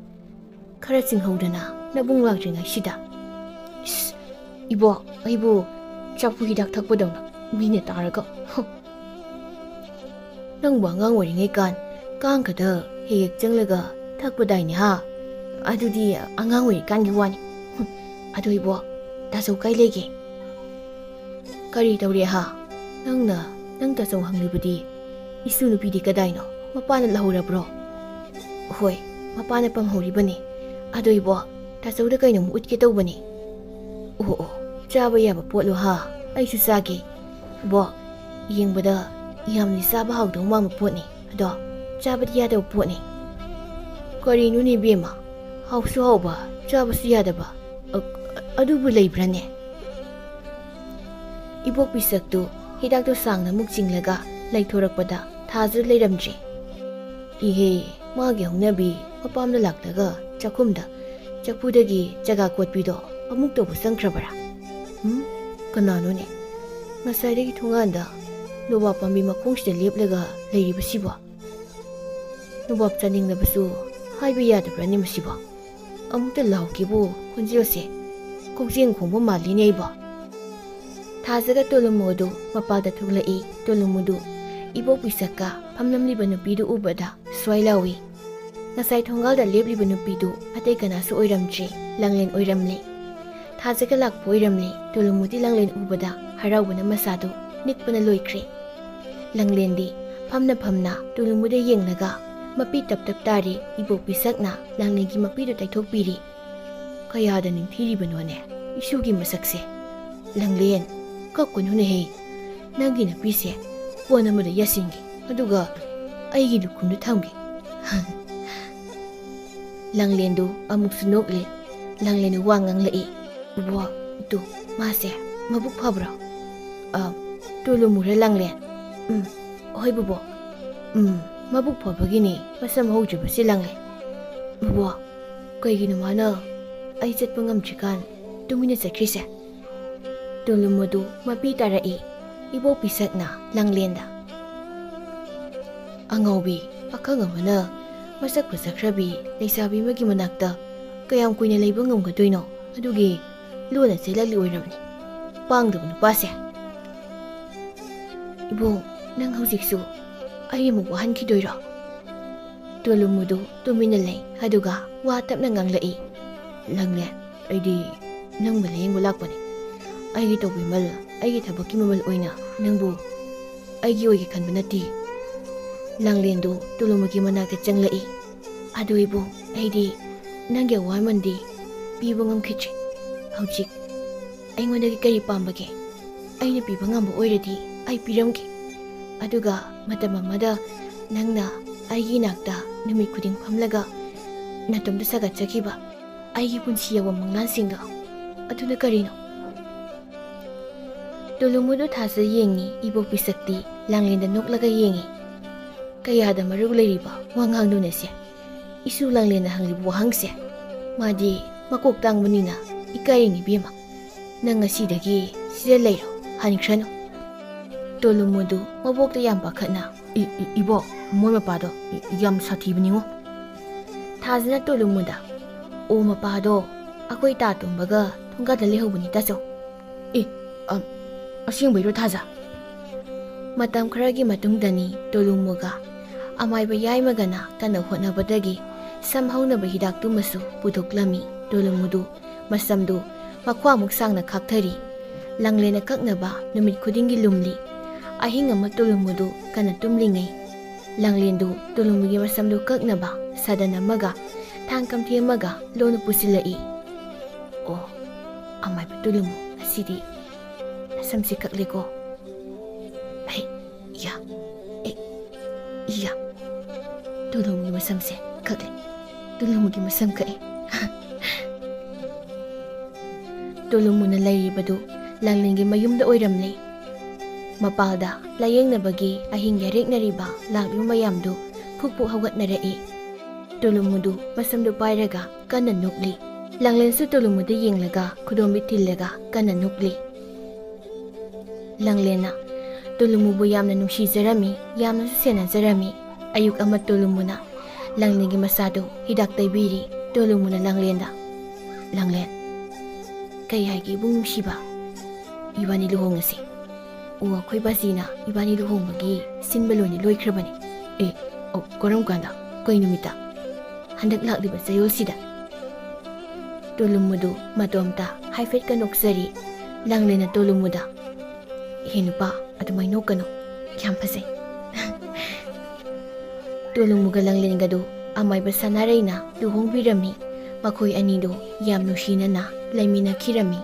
ꯈꯔ ꯆꯤꯡꯍꯧꯗꯅ ꯅꯕꯨꯡ ꯂꯥꯛꯇ꯭ꯔꯤꯉꯩꯁꯤꯗ꯫" "ꯏꯁ, ꯏꯕꯣꯛ, ꯑꯩꯕꯨ ꯆꯐꯨ ꯍꯤꯗꯥꯛ ꯊꯛꯄꯗꯧꯅ ꯃꯤꯅ ꯇꯥꯔꯒ꯫ ꯍ꯫ ꯅꯪꯕꯨ ꯑꯉꯥꯡ ꯑꯣꯏꯔꯤꯉꯩ ꯀꯥꯟ ꯀꯥꯡꯒꯗ ꯍꯦꯛ ꯍꯦꯛ ꯆꯪꯂꯒ ꯊꯛꯄꯗꯥꯏꯅꯦ, ꯍꯥ? ꯑꯗꯨꯗꯤ ꯑꯉꯥꯡ ꯑꯣꯏꯔꯤꯀꯥꯟꯒꯤ ꯋꯥꯅꯤ꯫ ꯍꯨꯝ, ꯑꯗꯣ ꯏꯕꯣꯛ, ꯇꯥꯆꯧ ꯀꯥꯏ ꯂꯩꯒꯦ?" "ꯀꯔꯤ ꯇꯧꯔꯦ, ꯍꯥ? ꯅꯪꯅ ꯅꯪ ꯇꯥꯆꯧ ꯍꯪꯂꯤꯕꯗꯤ? ꯏꯁꯨ ꯅꯨꯄꯤꯗꯤ ꯀꯗꯥꯏꯅꯣ? ꯃꯄꯥꯅ ꯂꯧꯍꯧꯔꯕ꯭ꯔꯣ?" "ꯍꯣꯏ, ꯃꯄꯥꯅ ꯄꯝꯍꯧꯔꯤꯕꯅꯤ꯫ ꯑꯗꯣ ꯏꯕꯣꯛ, ꯇꯥꯆꯧꯗ ꯀꯩꯅꯣꯝ ꯎꯠꯀꯦ ꯇꯧꯕꯅꯤ꯫" "ꯑꯣ, ꯑꯣ, ꯆꯥꯕ ꯌꯥꯕ ꯄꯣꯠꯂꯣ, ꯍꯥ? ꯑꯩꯁꯨ ꯆꯥꯒꯦ꯫" "ꯏꯕꯣꯛ, ꯌꯦꯡꯕꯗ ꯌꯥꯝꯅ ꯆꯥꯕ ꯍꯥꯎꯗꯧ ꯃꯥꯟꯕ ꯄꯣꯠꯅꯤ, ꯑꯗꯣ ꯆꯥꯕꯗꯤ ꯌꯥꯗꯕ ꯄꯣꯠꯅꯤ꯫" "ꯀꯔꯤꯅꯣꯅꯦ ꯏꯕꯦꯝꯃ? ꯍꯥꯎꯁꯨ ꯍꯥꯎꯕ, ꯆꯥꯕꯁꯨ ꯌꯥꯗꯕ, ꯑ-, ꯑꯗꯨꯕꯨ ꯂꯩꯕ꯭ꯔꯥꯅꯦ?" ꯏꯕꯣꯛ ꯄꯤꯁꯛꯇꯨ ꯍꯤꯗꯥꯛꯇꯨ ꯁꯥꯡꯅ ꯑꯃꯨꯛ ꯆꯤꯡꯂꯒ ꯂꯩꯊꯣꯔꯛꯄꯗ ꯊꯥꯖ ꯂꯩꯔꯝꯗ꯭ꯔꯦ꯫ "ꯏꯍꯦ, ꯃꯥꯒꯤ ꯍꯧꯅꯕꯤ ꯃꯄꯥꯝꯗ ꯂꯥꯛꯂꯒ ꯆꯥꯛꯈꯨꯝꯗ ꯆꯐꯨꯗꯒꯤ ꯆꯒꯥ ꯀꯣꯠꯄꯤꯗꯣ ꯑꯃꯨꯛ ꯇꯧꯕ ꯆꯪꯈ꯭ꯔꯕꯔꯥ? ꯎꯝ? ꯀꯅꯥꯅꯣꯅꯦ? ꯉꯁꯥꯏꯗꯒꯤ ꯊꯣꯡꯒꯥꯟꯗ ꯅꯣꯕꯥꯞ ꯄꯥꯝꯕꯤ ꯃꯈꯣꯡꯁꯤꯗ ꯂꯦꯞꯂꯒ ꯂꯩꯔꯤꯕꯁꯤꯕꯣ? ꯅꯣꯕꯥꯞ ꯆꯥꯅꯤꯡꯂꯕꯁꯨ ꯍꯥꯏꯕ ꯌꯥꯗꯕ꯭ꯔꯥꯅꯦ ꯃꯁꯤꯕꯣ? ꯑꯃꯨꯛꯇ ꯂꯥꯎꯈꯤꯕꯨ ꯈꯣꯟꯖꯦꯜꯁꯦ ꯀꯧꯖꯦꯡ ꯈꯣꯡꯕ ꯃꯥꯜꯂꯤꯅꯦ ꯑꯩꯕꯣ꯫" ꯊꯥꯖꯒ ꯇꯣꯂꯨꯃꯨ ꯑꯗꯨ ꯃꯄꯥꯜꯗ ꯊꯣꯛꯂꯛꯏ꯫ ꯇꯣꯂꯨꯃꯨꯗꯨ ꯏꯕꯣꯛ ꯄꯤꯁꯛꯀ ꯐꯝꯂꯝꯂꯤꯕ ꯅꯨꯄꯤꯗꯨ ꯎꯕꯗ ꯁ꯭ꯋꯥꯏ ꯂꯥꯎꯏ꯫ ꯉꯁꯥꯏ ꯊꯣꯡꯒꯥꯜꯗ ꯂꯦꯞꯂꯤꯕ ꯅꯨꯄꯤꯗꯨ ꯑꯇꯩ ꯀꯅꯥꯁꯨ ꯑꯣꯏꯔꯝꯗ꯭ꯔꯤ, ꯂꯥꯡꯂꯦꯟ ꯑꯣꯏꯔꯝꯂꯤ꯫ ꯊꯥꯖꯒ ꯂꯥꯛꯄ ꯑꯣꯏꯔꯝꯂꯤ꯫ ꯇꯣꯂꯨꯃꯨꯗꯤ ꯂꯥꯡꯂꯦꯟ ꯎꯕꯗ ꯍꯔꯥꯎꯕꯅ ꯃꯁꯥꯗꯨ ꯅꯤꯛꯄꯅ ꯂꯣꯏꯈ꯭ꯔꯦ꯫ ꯂꯥꯡꯂꯦꯟꯗꯤ ꯐꯝꯅ ꯐꯝꯅ ꯇꯣꯂꯨꯃꯨꯗ ꯌꯦꯡꯂꯒ ꯃꯄꯤ ꯇꯞ ꯇꯞ ꯇꯥꯔꯤ꯫ ꯏꯕꯣꯛ ꯄꯤꯁꯛꯅ ꯂꯥꯡꯂꯦꯟꯒꯤ ꯃꯄꯤꯗꯨ ꯇꯩꯊꯣꯛꯄꯤꯔꯤ꯫ "ꯀꯌꯥꯗ ꯅꯤꯡꯊꯤꯔꯤꯕꯅꯣꯅꯦ ꯏꯁꯨꯒꯤ ꯃꯁꯛꯁꯦ꯫ ꯂꯥꯡꯂꯦꯟ, ꯀꯞꯀꯅꯨꯅꯦꯍꯦ꯫ ꯅꯪꯒꯤ ꯅꯨꯄꯤꯁꯦ ꯀꯣꯟ ꯑꯃꯗ ꯌꯥꯁꯤꯟꯒꯦ, ꯑꯗꯨꯒ ꯑꯩꯒꯤ ꯂꯨꯈꯨꯝꯗ ꯊꯝꯒꯦ꯫" ꯂꯥꯡꯂꯦꯟꯗꯨ ꯑꯃꯨꯛꯁꯨ ꯅꯣꯛꯂꯦ꯫ ꯂꯥꯡꯂꯦꯟꯗꯨ ꯋꯥ ꯉꯥꯡꯂꯛꯏ꯫ "ꯏꯕꯣꯛ, ꯇꯨ, ꯃꯥꯁꯦ ꯃꯕꯨꯛ ꯐꯕ꯭ꯔꯣ? ꯑ, ꯇꯣꯂꯨꯃꯨꯔ ꯂꯥꯡꯂꯦꯟ? ꯎꯝ, ꯍꯣꯏ ꯕꯨꯕꯣꯛ꯫ ꯎꯝ, ꯃꯕꯨꯛ ꯐꯕꯒꯤꯅꯤ ꯃꯁꯝ ꯍꯧꯗ꯭ꯔꯤꯕꯁꯤ ꯂꯥꯡꯂꯦꯟ꯫ ꯕꯨꯕꯣꯛ, ꯀꯩꯒꯤꯅꯣ ꯃꯥꯅ ꯑꯩ ꯆꯠꯄ ꯉꯝꯗ꯭ꯔꯤꯀꯥꯟ ꯇꯨꯃꯤꯟꯅ ꯆꯠꯈ꯭ꯔꯤꯁꯦ? ꯇꯣꯂꯨꯃꯨꯗꯨ ꯃꯄꯤ ꯇꯥꯔꯛꯏ ꯏꯕꯣꯛ ꯄꯤꯁꯛꯅ ꯂꯥꯡꯂꯦꯟꯗ꯫ ꯑꯉꯥꯎꯕꯤ, ꯄꯥꯈꯪ ꯑꯃꯅ ꯃꯁꯛ ꯐꯖꯈ꯭ꯔꯕꯤ ꯂꯩꯁꯥꯕꯤ ꯑꯃꯒꯤ ꯃꯅꯥꯛꯇ ꯀꯌꯥꯝ ꯀꯨꯏꯅ ꯂꯩꯕ ꯉꯝꯒꯗꯣꯏꯅꯣ? ꯑꯗꯨꯒꯤ ꯂꯣꯟꯅ ꯆꯦꯜꯂꯛꯂꯤ ꯑꯣꯏꯔꯝꯅꯤ꯫ ꯄꯥꯡꯗꯕ ꯅꯨꯄꯥꯁꯦ꯫ ꯏꯕꯨꯡ, ꯅꯪ ꯍꯧꯖꯤꯛꯁꯨ ꯑꯩ ꯑꯃꯨꯛ ꯋꯥꯍꯟꯈꯤꯗꯣꯏꯔꯣ? ꯇꯣꯂꯨꯃꯨꯗꯨ ꯇꯨꯃꯤꯟꯅ ꯂꯩ, ꯑꯗꯨꯒ ꯋꯥ ꯇꯞꯅ ꯉꯥꯡꯂꯛꯏ꯫ ꯂꯥꯡꯂꯦꯟ, ꯑꯩꯗꯤ ꯅꯪꯕꯨ ꯂꯥꯌꯦꯡꯕ ꯂꯥꯛꯄꯅꯤ꯫ ꯑꯩꯒꯤ ꯇꯧꯕꯤꯃꯜ, ꯑꯩꯒꯤ ꯊꯕꯛꯀꯤ ꯃꯃꯜ ꯑꯣꯏꯅ ꯅꯪꯕꯨ ꯑꯩꯒꯤ ꯑꯣꯏꯒꯦ ꯈꯟꯕ ꯅꯠꯇꯦ꯫ ꯂꯥꯡꯂꯦꯟꯗꯨ ꯇꯣꯂꯨꯃꯨꯒꯤ ꯃꯅꯥꯛꯇ ꯆꯪꯂꯛꯏ꯫ ꯑꯗꯨ ꯏꯕꯨꯡ, ꯑꯩꯗꯤ ꯅꯪꯒꯤ ꯑꯋꯥꯃꯟꯗꯤ ꯄꯤꯕ ꯉꯝꯈꯤꯗ꯭ꯔꯦ꯫ ꯍꯧꯖꯤꯛ ꯑꯩꯉꯣꯟꯗꯒꯤ ꯀꯔꯤ ꯄꯥꯝꯕꯒꯦ? ꯑꯩꯅ ꯄꯤꯕ ꯉꯝꯕ ꯑꯣꯏꯔꯗꯤ ꯑꯩ ꯄꯤꯔꯝꯒꯦ꯫ ꯑꯗꯨꯒ ꯃꯇꯝ ꯑꯃꯗ ꯅꯪꯅ ꯑꯩꯒꯤ ꯏꯅꯥꯛꯇ ꯅꯨꯃꯤꯠ ꯈꯨꯗꯤꯡ ꯐꯝꯂꯒ ꯅꯇꯣꯝꯇ ꯁꯥꯒꯠꯆꯈꯤꯕ ꯑꯩꯒꯤ ꯄꯨꯟꯁꯤ ꯌꯧꯕ ꯃꯪꯂꯥꯟꯁꯤꯡꯗꯣ, ꯑꯗꯨꯅ ꯀꯔꯤꯅꯣ? ꯇꯣꯂꯨꯃꯨꯗꯨ ꯊꯥꯖ ꯌꯦꯡꯉꯤ, ꯏꯕꯣꯛ ꯄꯤꯁꯛꯇꯤ ꯂꯥꯡꯂꯦꯟꯗ ꯅꯣꯛꯂꯒ ꯌꯦꯡꯉꯤ꯫ ꯀꯌꯥꯗ ꯃꯔꯨ ꯂꯩꯔꯤꯕ ꯋꯥꯉꯥꯡꯗꯨꯅꯁꯦ꯫ ꯏꯁꯨ ꯂꯥꯡꯂꯦꯟꯅ ꯍꯪꯂꯤꯕ ꯋꯥꯍꯪꯁꯦ꯫ ꯃꯥꯗꯤ ꯃꯀꯣꯛ ꯇꯥꯡꯕꯅꯤꯅ ꯏꯀꯥꯏꯔꯤꯅꯤ ꯏꯕꯦꯝꯃ꯫ ꯅꯪ ꯉꯁꯤꯗꯒꯤ ꯁꯤꯗ ꯂꯩꯔꯣ, ꯍꯟꯈ꯭ꯔꯅꯨ꯫ ꯇꯣꯂꯨꯃꯨꯗꯨ ꯃꯕꯣꯛꯇ ꯌꯥꯝ ꯄꯥꯈꯠꯅ꯫ ꯏ-, ꯏ-, ꯏꯕꯣꯛ, ꯃꯣꯏ ꯃꯄꯥꯗꯣ ꯌꯥꯝ ꯁꯥꯊꯤꯕꯅꯤꯉꯣ꯫ ꯊꯥꯖꯅ ꯇꯣꯂꯨꯃꯨꯗ꯫ ꯑꯣ, ꯃꯄꯥꯗꯣ ꯑꯩꯈꯣꯏ ꯇꯥ ꯇꯣꯝꯕꯒ ꯊꯣꯡꯒꯥꯗ ꯂꯩꯍꯧꯕꯅꯤ ꯇꯥꯆꯧ꯫ ꯑꯦ, ꯑ, ꯑꯁꯦꯡꯕꯩꯔꯣ ꯊꯥꯖ? ꯃꯇꯝ ꯈꯔꯒꯤ ꯃꯇꯨꯡꯗꯅꯤ ꯇꯣꯂꯨꯃꯨꯒ ꯑꯃꯥꯏꯕ ꯌꯥꯏꯃꯒꯅ ꯀꯟꯅ ꯍꯣꯠꯅꯕꯗꯒꯤ ꯁꯝ ꯍꯧꯅꯕ ꯍꯤꯗꯥꯛꯇꯨꯃꯁꯨ ꯄꯨꯊꯣꯛꯂꯝꯃꯤ꯫ ꯇꯣꯂꯨꯃꯨꯗꯨ ꯃꯁꯝꯗꯨ ꯃꯈ꯭ꯋꯥꯡꯃꯨꯛ ꯁꯥꯡꯅ ꯈꯥꯛꯊꯔꯤ꯫ ꯂꯥꯡꯂꯦꯟꯅ ꯀꯛꯅꯕ ꯅꯨꯃꯤꯠ ꯈꯨꯗꯤꯡꯒꯤ ꯂꯨꯝꯂꯤ꯫ ꯑꯍꯤꯡ ꯑꯃ ꯇꯣꯂꯨꯃꯨꯗꯨ ꯀꯟꯅ ꯇꯨꯝꯂꯤꯉꯩ, ꯂꯥꯡꯂꯦꯟꯗꯨ ꯇꯣꯂꯨꯃꯨꯒꯤ ꯃꯁꯝꯗꯨ ꯀꯛꯅꯕ ꯁꯥꯗꯟ ꯑꯃꯒ ꯊꯥꯡ ꯀꯝꯊꯤ ꯑꯃꯒ ꯂꯣꯟꯅ ꯄꯨꯁꯤꯜꯂꯛꯏ꯫ ꯑꯣ, ꯑꯃꯥꯏꯕ ꯇꯣꯂꯨꯃꯨ ꯑꯁꯤꯗꯤ ꯁꯝꯁꯤ ꯀꯛꯂꯦꯀꯣ꯫ ꯑꯩ, ꯏꯌꯥ, ꯑꯦ, ꯏꯌꯥ꯫ ꯇꯣꯂꯨꯃꯨꯒꯤ ꯃꯁꯝꯁꯦ ꯀꯛꯂꯦ꯫ ꯇꯣꯂꯨꯃꯨꯒꯤ ꯃꯁꯝ ꯀꯛꯑꯦ꯫ ꯇꯣꯂꯨꯃꯨꯅ ꯂꯩꯔꯤꯕꯗꯨ ꯂꯥꯡꯂꯦꯟꯒꯤ ꯃꯌꯨꯝꯗ ꯑꯣꯏꯔꯝꯂꯦ꯫ ꯃꯄꯥꯜꯗ ꯂꯥꯌꯦꯡꯅꯕꯒꯤ ꯑꯍꯤꯡ ꯌꯥꯔꯦꯛꯅꯔꯤꯕ ꯂꯥꯛꯂꯤꯕ ꯃꯌꯥꯝꯗꯨ ꯐꯨꯛ ꯐꯨꯛ ꯍꯧꯒꯠꯅꯔꯛꯏ꯫ ꯇꯣꯂꯨꯃꯨꯗꯨ ꯃꯁꯝꯗꯨ ꯄꯥꯏꯔꯒ ꯀꯟꯅ ꯅꯣꯛꯂꯤ꯫ ꯂꯥꯡꯂꯦꯟꯁꯨ ꯇꯣꯂꯨꯃꯨꯗ ꯌꯦꯡꯂꯒ ꯈꯨꯗꯣꯝꯕꯤ ꯊꯤꯜꯂꯒ ꯀꯟꯅ ꯅꯣꯛꯂꯤ꯫ ꯂꯥꯡꯂꯦꯟꯅ ꯇꯣꯂꯨꯃꯨꯕꯨ ꯌꯥꯝꯅ ꯅꯨꯡꯁꯤꯖꯔꯝꯃꯤ, ꯌꯥꯝꯅꯁꯨ ꯁꯦꯟꯅꯖꯔꯝꯃꯤ꯫ ꯑꯌꯨꯛ ꯑꯃ ꯇꯣꯂꯨꯃꯨꯅ ꯂꯥꯡꯂꯦꯟꯒꯤ ꯃꯆꯥꯗꯨ ꯍꯤꯗꯥꯛ ꯇꯩꯕꯤꯔꯤ꯫ ꯇꯣꯂꯨꯃꯨꯅ ꯂꯥꯡꯂꯦꯟꯗ, "ꯂꯥꯡꯂꯦꯟ, ꯀꯩ ꯍꯥꯏꯒꯦ ꯏꯕꯨꯡ ꯅꯨꯡꯁꯤꯕ? ꯏꯕꯥꯅꯤ ꯂꯨꯍꯣꯡꯉꯁꯤ꯫ ꯑꯣ, ꯑꯩꯈꯣꯏ ꯕꯥꯖꯤꯅ ꯏꯕꯥꯅꯤ ꯂꯨꯍꯣꯡꯕꯒꯤ ꯁꯤꯟꯕ ꯂꯣꯏꯅ ꯂꯣꯏꯈ꯭ꯔꯕꯅꯤ꯫" "ꯑꯦ, ꯑꯣ, ꯀꯔꯝ ꯀꯥꯟꯗ? ꯀꯩ ꯅꯨꯃꯤꯠꯇ?" "ꯍꯟꯗꯛ ꯂꯥꯛꯂꯤꯕ ꯆꯌꯣꯜꯁꯤꯗ꯫" ꯇꯣꯂꯨꯃꯨꯗꯨ ꯃꯇꯣꯝꯇ ꯍꯥꯏꯐꯦꯠꯀ ꯅꯣꯛꯆꯔꯤ꯫ ꯂꯥꯡꯂꯦꯟꯅ ꯇꯣꯂꯨꯃꯨꯗ, "ꯍꯦ ꯅꯨꯄꯥ, ꯑꯗꯨꯃꯥꯏ ꯅꯣꯛꯀꯅꯨ꯫ ꯌꯥꯝ ꯐꯖꯩ꯫" ꯇꯣꯂꯨꯃꯨꯒ ꯂꯥꯡꯂꯦꯟꯒꯗꯨ ꯑꯃꯥꯏꯕ ꯁꯅꯥꯔꯩꯅ ꯂꯨꯍꯣꯡꯕꯤꯔꯝꯃꯤ꯫ ꯃꯈꯣꯏ ꯑꯅꯤꯗꯨ ꯌꯥꯝ ꯅꯨꯡꯁꯤꯅꯅ ꯂꯩꯃꯤꯟꯅꯈꯤꯔꯝꯃꯤ꯫